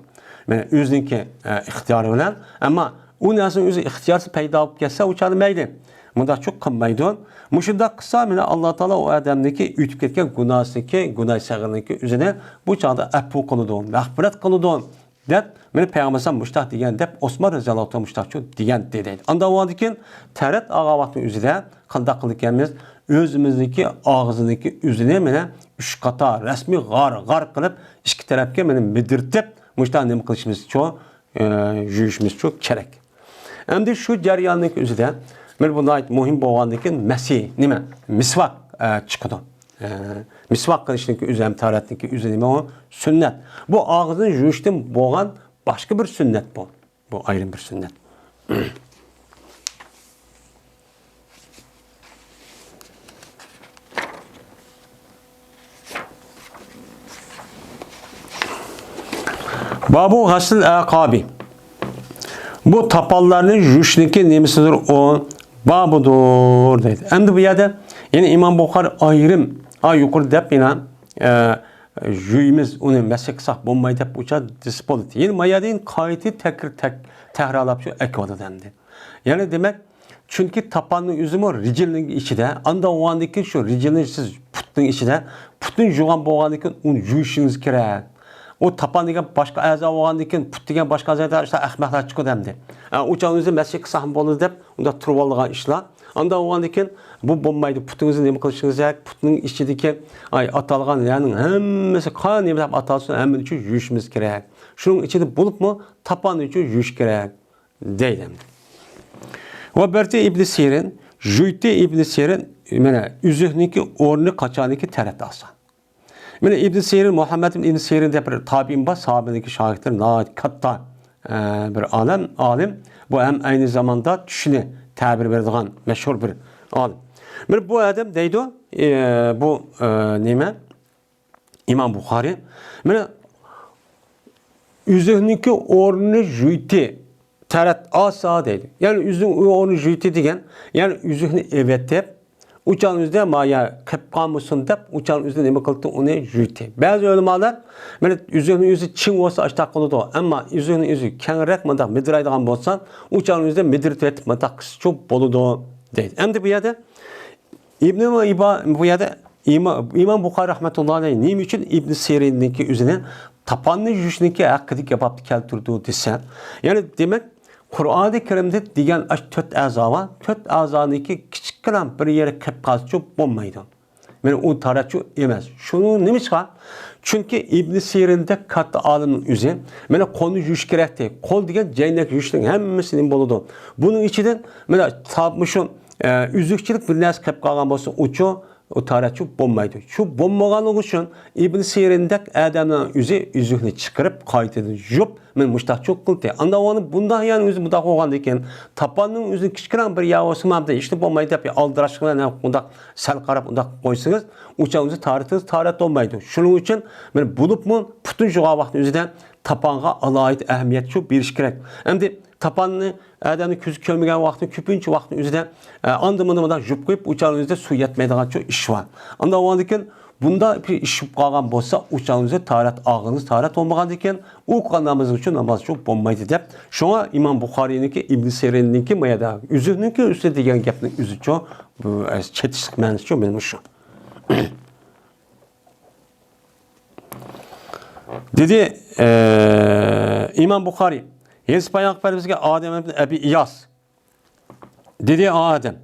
مانا ئۆزىنىڭكى، ئە، ئىختىيارى بىلەن، ئەمما ئۇ نەرسىنىڭ ئۆزى ئىختىيارسىز پەيدا بولۇپ كەتسە، ئۇ چاغدا مەيلى. مۇنداقچۇ قىلمايدۇ. مۇشۇنداق قىلسا، مانا ئاللا تائالا ئۇ ئادەمنىڭكى ئۆتۈپ كەتكەن گۇناھسىنىڭكى، گۇناھ سەغىرنىڭكى ئۆزىنى بۇ چاغدا ئەپۇ قىلىدۇ، مەغپىرەت قىلىدۇ، دەپ، مانا پەيغەمبەر ئەلەيھىسسالام مۇشۇنداق دېگەن، دەپ ئوسمان رەزىياللاھۇ تائالا مۇشۇنداقچۇ دېگەن، دەيدۇ. ئاندىن ئۇنىڭدىن كېيىن تەرەت ئالغان ۋاقىتنىڭ ئۆزىدە قانداق قىلىدىكەنمىز؟ ئۆزىمىزنىڭكى ئاغزىنىڭكى ئۆزىنى مانا ئۈچ قاتا رەسمىي غار، غار قىلىپ، ئىككى تەرەپكە مانا مىدىرتىپ، مۇشۇنداق نېمە قىلىشىمىزچۇ، ئە، يۇيۇشىمىزچۇ كېرەك. ئەمدى شۇ جەرياننىڭ ئۆزىدە بىر بۇ ناھايىتى مۇھىم بولغاندىن كېيىن مەسى، نېمە؟ مىسۋاك، ئە، چىقىدۇ. ئە، مىسۋاك قىلىشنىڭكى ئۆزى ھەم تەھارەتنىڭكى ئۆزى نېمە ئۇ؟ سۈننەت. بۇ ئاغزىنى يۇيۇشتىن بولغان باشقا بىر سۈننەت بۇ. بۇ ئايرىم بىر سۈننەت. بابۇ غەسلىل ئەقابى. بۇ تاپانلارنى يۇيۇشنىڭكى نېمىسىدۇر ئۇ؟ بابىدۇر دەيدۇ. ئەمدى بۇ يەردە يەنە ئىمام بۇخارى ئايرىم، ئا، يۇقىرىدا دەپ يەنە، ئە، يۇيىمىز، ئۇنى مەسە قىلساق بولمايدۇ دەپ ئۇچار دېسە بولىدۇ. يەنە ما يەردە يەنە قايتا تەكرار تەك-، تەكرارلاپ شۇ ئەكىۋاتىدۇ ئەمدى. يەنى دېمەك، چۈنكى تاپاننىڭ ئۆزىمۇ رىجىلنىڭ ئىچىدە، ئاندىن ئۇنىڭدىن كېيىن شۇ رىجىلنى سىز پۇت پۇتنىڭ ئىچىدە، پۇتنى يۇغان بولغاندىن كېيىن ئۇنى يۇيۇشىڭىز كېرەك. ئۇ تاپان دېگەن باشقا ئەزا بولغاندىن كېيىن، پۇت دېگەن باشقا ئەزا، ئىشلار ئەخمەقلەر چىقىدۇ ئەمدى. ئە، ئۇ چاغنىڭ ئۆزى مەسچىتكە قىلساقمۇ بولىدۇ دەپ، ئۇنداق تۇرۇۋالىدىغان ئىشلار. ئانداق بولغاندىن كېيىن بۇ بولمايدۇ. پۇتىڭىزنى نېمە قىلىشىڭىز كېرەك؟ پۇتنىڭ ئىچىدىكى، ئاي، ئاتالغان يەرنىڭ ھەممىسى قان نېمە دەپ ئاتالسۇن، ھەممىنى شۇ يۇيۇشىمىز كېرەك. شۇنىڭ ئىچىدە بولۇپمۇ تاپاننى شۇ يۇيۇش كېرەك. دەيدۇ. ۋە بەرتى ئىبنى سىرىن، جۇيتى ئىبنى سىرىن، مانا، ئۈزۈكنىڭكى ئورنى قاچانكى تەرەت ئالسا. مانا، ئىبنى سىرىن، مۇھەممەد ئىبنى سىرىن دەپ بىر تابىئىن بار، ساھابىنىڭكى شاگىرتلىرى ناھايىتى كاتتا، ئە، بىر ئالىم، ئالىم. بۇ ھەم ئەينى زاماندا چۈشىنى تەبىر بېرىدىغان مەشھۇر بىر ئالىم. مانا، بۇ ئادەم دەيدۇ، ئە، بۇ، ئە، نېمە؟ ئىمام بۇخارىي، مانا، ئۈزۈكنىڭكى ئورنىنى جۇيتى، تەرەت ئاسا دەيدۇ. يەنى ئۈزۈكنىڭ ئورنى جۇيتى دېگەن، يەنى ئۈزۈكنى ئېۋەتىپ، ئۇ چاغنىڭ ئۆزىدە ما يا قېلىپ قالمىسۇن دەپ، ئۇ چاغنىڭ ئۆزىدە نېمە قىلدى؟ ئۇنى جۇيتى. بەزى ئۆلىمالار، مانا، ئۈزۈكنىڭ ئۆزى چىڭ بولسا ئاشتاق قىلىدۇ، ئەمما ئۈزۈكنىڭ ئۆزى كەڭرەك مۇنداق مىدىرايدىغان بولسا، ئۇ چاغنىڭ ئۆزىدە مىدىرىتىپ ئېتىپ مۇنداق قىلسىچۇ بولىدۇ دەيدۇ. ئەمدى بۇ يەردە ئىبنى ئىبا-، بۇ يەردە ئىما-، ئىمام بۇخارىي رەھمەتۇللاھى ئەلەيھ نېمە ئۈچۈن ئىبن سىرىننىڭكى ئۆزىنى تاپاننى يۇيۇشنىڭكى ھەققىدىكى بابتا كەلتۈردى دېسە، يەنى دېمەك، قۇرئانى كەرىمدە دېگەن ئاشۇ تۆت ئەزا بار، تۆت ئەزانىڭكى كىچىككىنە بىر يېرى قېلىپ قالسىچۇ بولمايدۇ. مانا ئۇ تارەتچۇ ئەمەس. شۇنىڭ نېمىشقا؟ چۈنكى ئىبن سىرىندەك كاتتا ئالىمنىڭ ئۆزى، مانا قولنى يۇيۇش كېرەكتى. قول دېگەن جەينەك يۇيۇشنىڭ ھەممىسى نېمە بولىدۇ؟ بۇنىڭ ئىچىدىن مانا تاپ-، مۇشۇ، ئە، ئۈزۈكچىلىك بىر نەرسە قېلىپ قالغان بولسا، ئۇچۇ، ئۇ تارەتچۇ بولمايدۇ. شۇ بولمىغانلىقى ئۈچۈن ئىبن سىرىندەك ئادەمنىڭ ئۆزى ئۈزۈكنى چىقىرىپ، قايتىدىن يۇيۇپ، مانا مۇشتاقچۇ قىلدى. ئاندا ئۇنى بۇنداق يەنى ئۆزى مۇنداق بولغاندىكىن، تاپاننىڭ ئۆزى كىچىككىنە بىر يەر بولسىمۇ، ھېچنېمە بولمايدۇ دەپ، ئالدىراشلىق بىلەن ئۇنداق سەل قاراپ ئۇنداق قويسىڭىز، ئۇ چاغ ئۆزى تارەتىڭىز تارەت بولمايدۇ. شۇنىڭ ئۈچۈن مانا بولۇپمۇ پۇتىنى يۇغان ۋاقتىنىڭ ئۆزىدە تاپانغا ئالاھىدە ئەھمىيەت شۇ بېرىش كېرەك. ئەمدى تاپاننى ئادەمنى كۆزى كۆرمىگەن ۋاقتى، كۆپىنچە ۋاقىتنىڭ ئۆزىدە، ئە، ئاندىن مۇندىن مۇنداق يۇيۇپ قويۇپ، ئۇ چاغنىڭ ئۆزىدە سۇ يەتمەيدىغان شۇ ئىش بار. ئاندا بولغاندىكىن، بۇنداق بىر ئىش بولۇپ قالغان بولسا، ئۇ چاغنىڭ ئۆزىدە تارەت ئالغىنىڭىز تارەت بولمىغاندىكىن، ئۇ قىلغان نامىزىڭىز ئۈچۈن ناماز شۇ بولمايدۇ دەپ. شۇڭا ئىمام بۇخارىينىڭكى، ئىبن سىرىننىڭكى ما يەردە ئۈزۈكنىڭكى ئۈستىدە دېگەن گەپنىڭ ئۆزىچۇ، بۇ، ئە، چېتىشلىق مەنىسىچۇ مانا مۇشۇ. دېدى، ئە، ئىمام بۇخارىي، ھەدىس بايان قىلىپ بەرگەن بىزگە ئادەم ئىبن ئەبى ئىياس. دېدى ئادەم.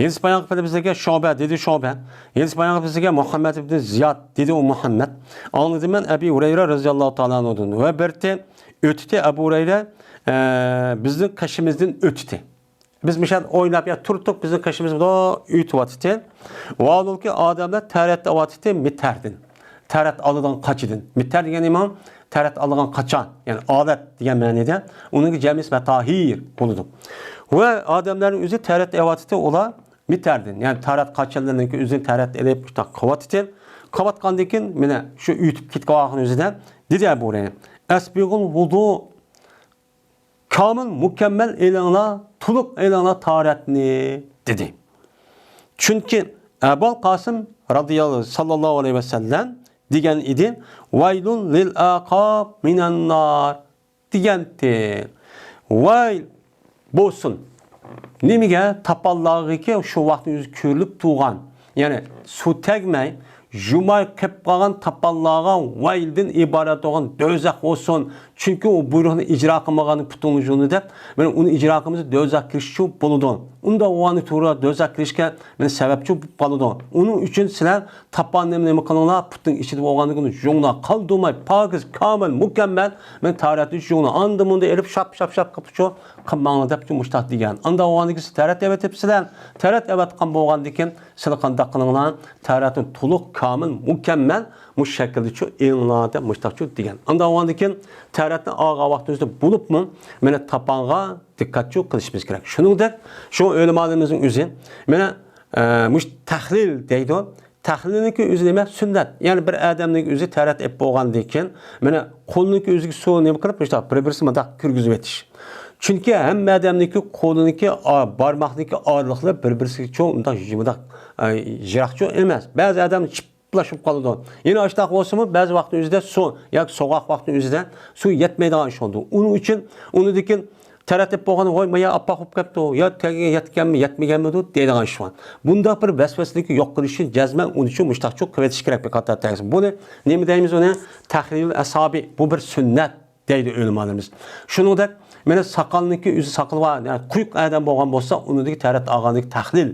ھەدىس بايان قىلىپ بەرگەن بىزگە شۇبە، دېدى شۇبە. ھەدىس بايان قىلىپ بەرگەن مۇھەممەد ئىبن زىياد، دېدى ئۇ مۇھەممەد. ئاڭلىدىم مەن ئەبى ھۇرەيرە رەزىياللاھۇ تائالا ئەنھۇدىن. ۋە بىرتى ئۆتتى ئەبۇ ھۇرەيرە، ئە، بىزنىڭ قېشىمىزدىن ئۆتتى. بىز مۇشۇ يەردە ئويناپ يا تۇرۇپتۇق، بىزنىڭ قېشىمىزدا ئۆتۈۋاتىتتى. ۋاھالبۇكى، ئادەملەر تەرەت ئەۋاتىتتى مىتەردىن. تەرەت ئالىدىغان قاچىدىن. مىتەر دېگەن نېمە؟ تەرەت ئالىدىغان قاچا. يەنى ئالەت دېگەن مەنىدە. ئۇنىڭكى جەمئىسى مەتاھىر بولىدۇ. ۋە ئادەملەرنىڭ ئۆزى تەرەت ئەۋاتىتتى ئۇلار مىتەردىن. يەنى تەرەت قاچىلىرىنىڭكى ئۆزىنى تەرەت ئېلىپ، شۇنداق قىلىۋاتىتتى. قىلىۋاتقاندىن كېيىن، مانا شۇ ئۆتۈپ كېتىپ قالغان ئۆزىدە دېدى ئەبۇ ھۇرەيرە، «ئەسبىغۇل ۋۇدۇ». كامىل، مۇكەممەل ئېلىڭلار، تولۇق ئېلىڭلار تاھارەتنى، دېدى. چۈنكى ئەبۇل قاسىم رەزىياللاھۇ، ساللاللاھۇ ئەلەيھى ۋەسەللەم دېگەن ئىدى، «ۋەيلۇن لىل ئەقاب مىنەن نار» دېگەنتى. ۋاي بولسۇن. نېمىگە؟ تاپانلارغىكى شۇ ۋاقىتنىڭ ئۆزى كۆرۈلۈپ تۇرغان، يەنى سۇ تەگمەي، يۇماي قېلىپ قالغان تاپانلارغا ۋەيلدىن ئىبارەت بولغان دوزاخ بولسۇن. چۈنكى ئۇ بۇيرۇقنى ئىجرا قىلمىغان پۇتۇڭنى يۇيۇنى دەپ، مانا ئۇنى ئىجرا قىلمىسا دوزاخ كىرىشچۇ بولىدۇ. ئۇنداق بولغاندا توغرا دوزاخ كىرىشكە مانا سەۋەبچۇ بولۇپ قالىدۇ. ئۇنىڭ ئۈچۈن سىلەر تاپاننى نېمە قىلىڭلار، پۇتنىڭ ئىچىدە بولغاندىكىن يۇيۇڭلار، قالدۇرماي، پاكىز، كامىل، مۇكەممەل، مانا تاھارەتنى يۇيۇڭلار. ئاندىن مۇندىن ئېلىپ شاپ، شاپ، شاپ قىلىپ شۇ قىلماڭلار دەپ مۇشتاق دېگەن. ئانداق بولغاندىكىن سىز تەرەت ئەۋەتىپسىلەر. تەرەت ئەۋەتقان بولغاندىكىن سىلەر قانداق قىلىڭلار؟ تەرەتنى تولۇق، كامىل، مۇكەممەل مۇشۇ شەكىلدىچۇ ئېلىڭلار دەپ مۇشتاقچۇ دېگەن. ئانداق بولغاندىكىن تەرەتنى ئالغان ۋاقتىمىزدا بولۇپمۇ مانا تاپانغا دىققەتچۇ قىلىشىمىز كېرەك. شۇنىڭدەك شۇ ئۆلىمالىرىمىزنىڭ ئۆزى مانا، ئە، مۇشۇ تەھلىل دەيدۇ. تەھلىلنىڭكى ئۆزى نېمە؟ سۈننەت. يەنى بىر ئادەمنىڭ ئۆزى تەرەت ئېلىپ بولغاندىن كېيىن، مانا قولىنىڭكى ئۆزىگە سۇ نېمە قىلىپ، مۇشۇنداق بىر-بىرسى مۇنداق كىرگۈزۈۋېتىش. چۈنكى ھەممە ئادەمنىڭكى قولىنىڭكى، ئا، بارماقنىڭكى ئارىلىقلىرى بىر-بىرسىگە چوڭ، مۇنداق، مۇنداق، ئە، يىراقچۇ ئەمەس. بەزى ئادەم چىپلا شۇ قالىدۇ. يەنە ئاشۇنداق بولسىمۇ، بەزى ۋاقىتنىڭ ئۆزىدە سۇ ياكى سوغۇق ۋاقىتنىڭ ئۆزىدە سۇ يەتمەيدىغان ئىش بولىدۇ. ئۇنىڭ ئۈچۈن ئۇنىڭدىن كېيىن تەرەتىپ بولغان، ۋاي، مايا ئاپئاق بولۇپ كەپتۇ، يا تەگىگە يەتكەنمۇ، يەتمىگەنمىدۇ دەيدىغان ئىش بار. بۇنداق بىر ۋەسۋەسىلىكنى يوق قىلىش ئۈچۈن جەزمەن ئۇنى شۇ مۇشتاقچۇ قىلىۋېتىش كېرەك بىر قاتار تەرەت. بۇنى نېمە دەيمىز ئۇنى؟ تەھلىل ئەسابى، بۇ بىر سۈننەت دەيدۇ ئۆلىمالىرىمىز. شۇنىڭدەك، مانا ساقالنىڭكى ئۆزى ساقىلى بار، يەنى قويۇق ئادەم بولغان بولسا، ئۇنىڭدىكى تەرەت ئالغاندىكى تەھلىل،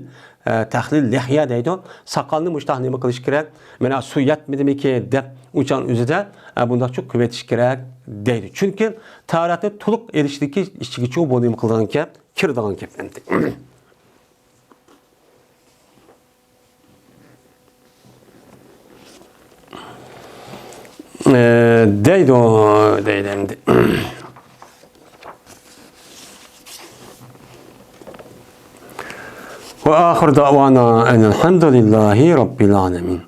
ئە، تەھلىل لىھيە دەيدۇ. ساقالنى مۇشتاق نېمە قىلىش كېرەك؟ مانا سۇ يەتمىدىمىكى دەپ ئۇچان ئۆزىدە، ئە، بۇنداقچۇ قىلىۋېتىش كېرەك دەيدۇ. چۈنكى تاھارەتنى تولۇق ئېلىشتىكى ئىچىگىچۇ بۇ نېمە قىلىدىغان گەپ؟ كىرىدىغان گەپ ئەمدى. ئە، دەيدۇ، دەيدۇ ئەمدى. وآخر دعوانا أن الحمد لله رب العالمين.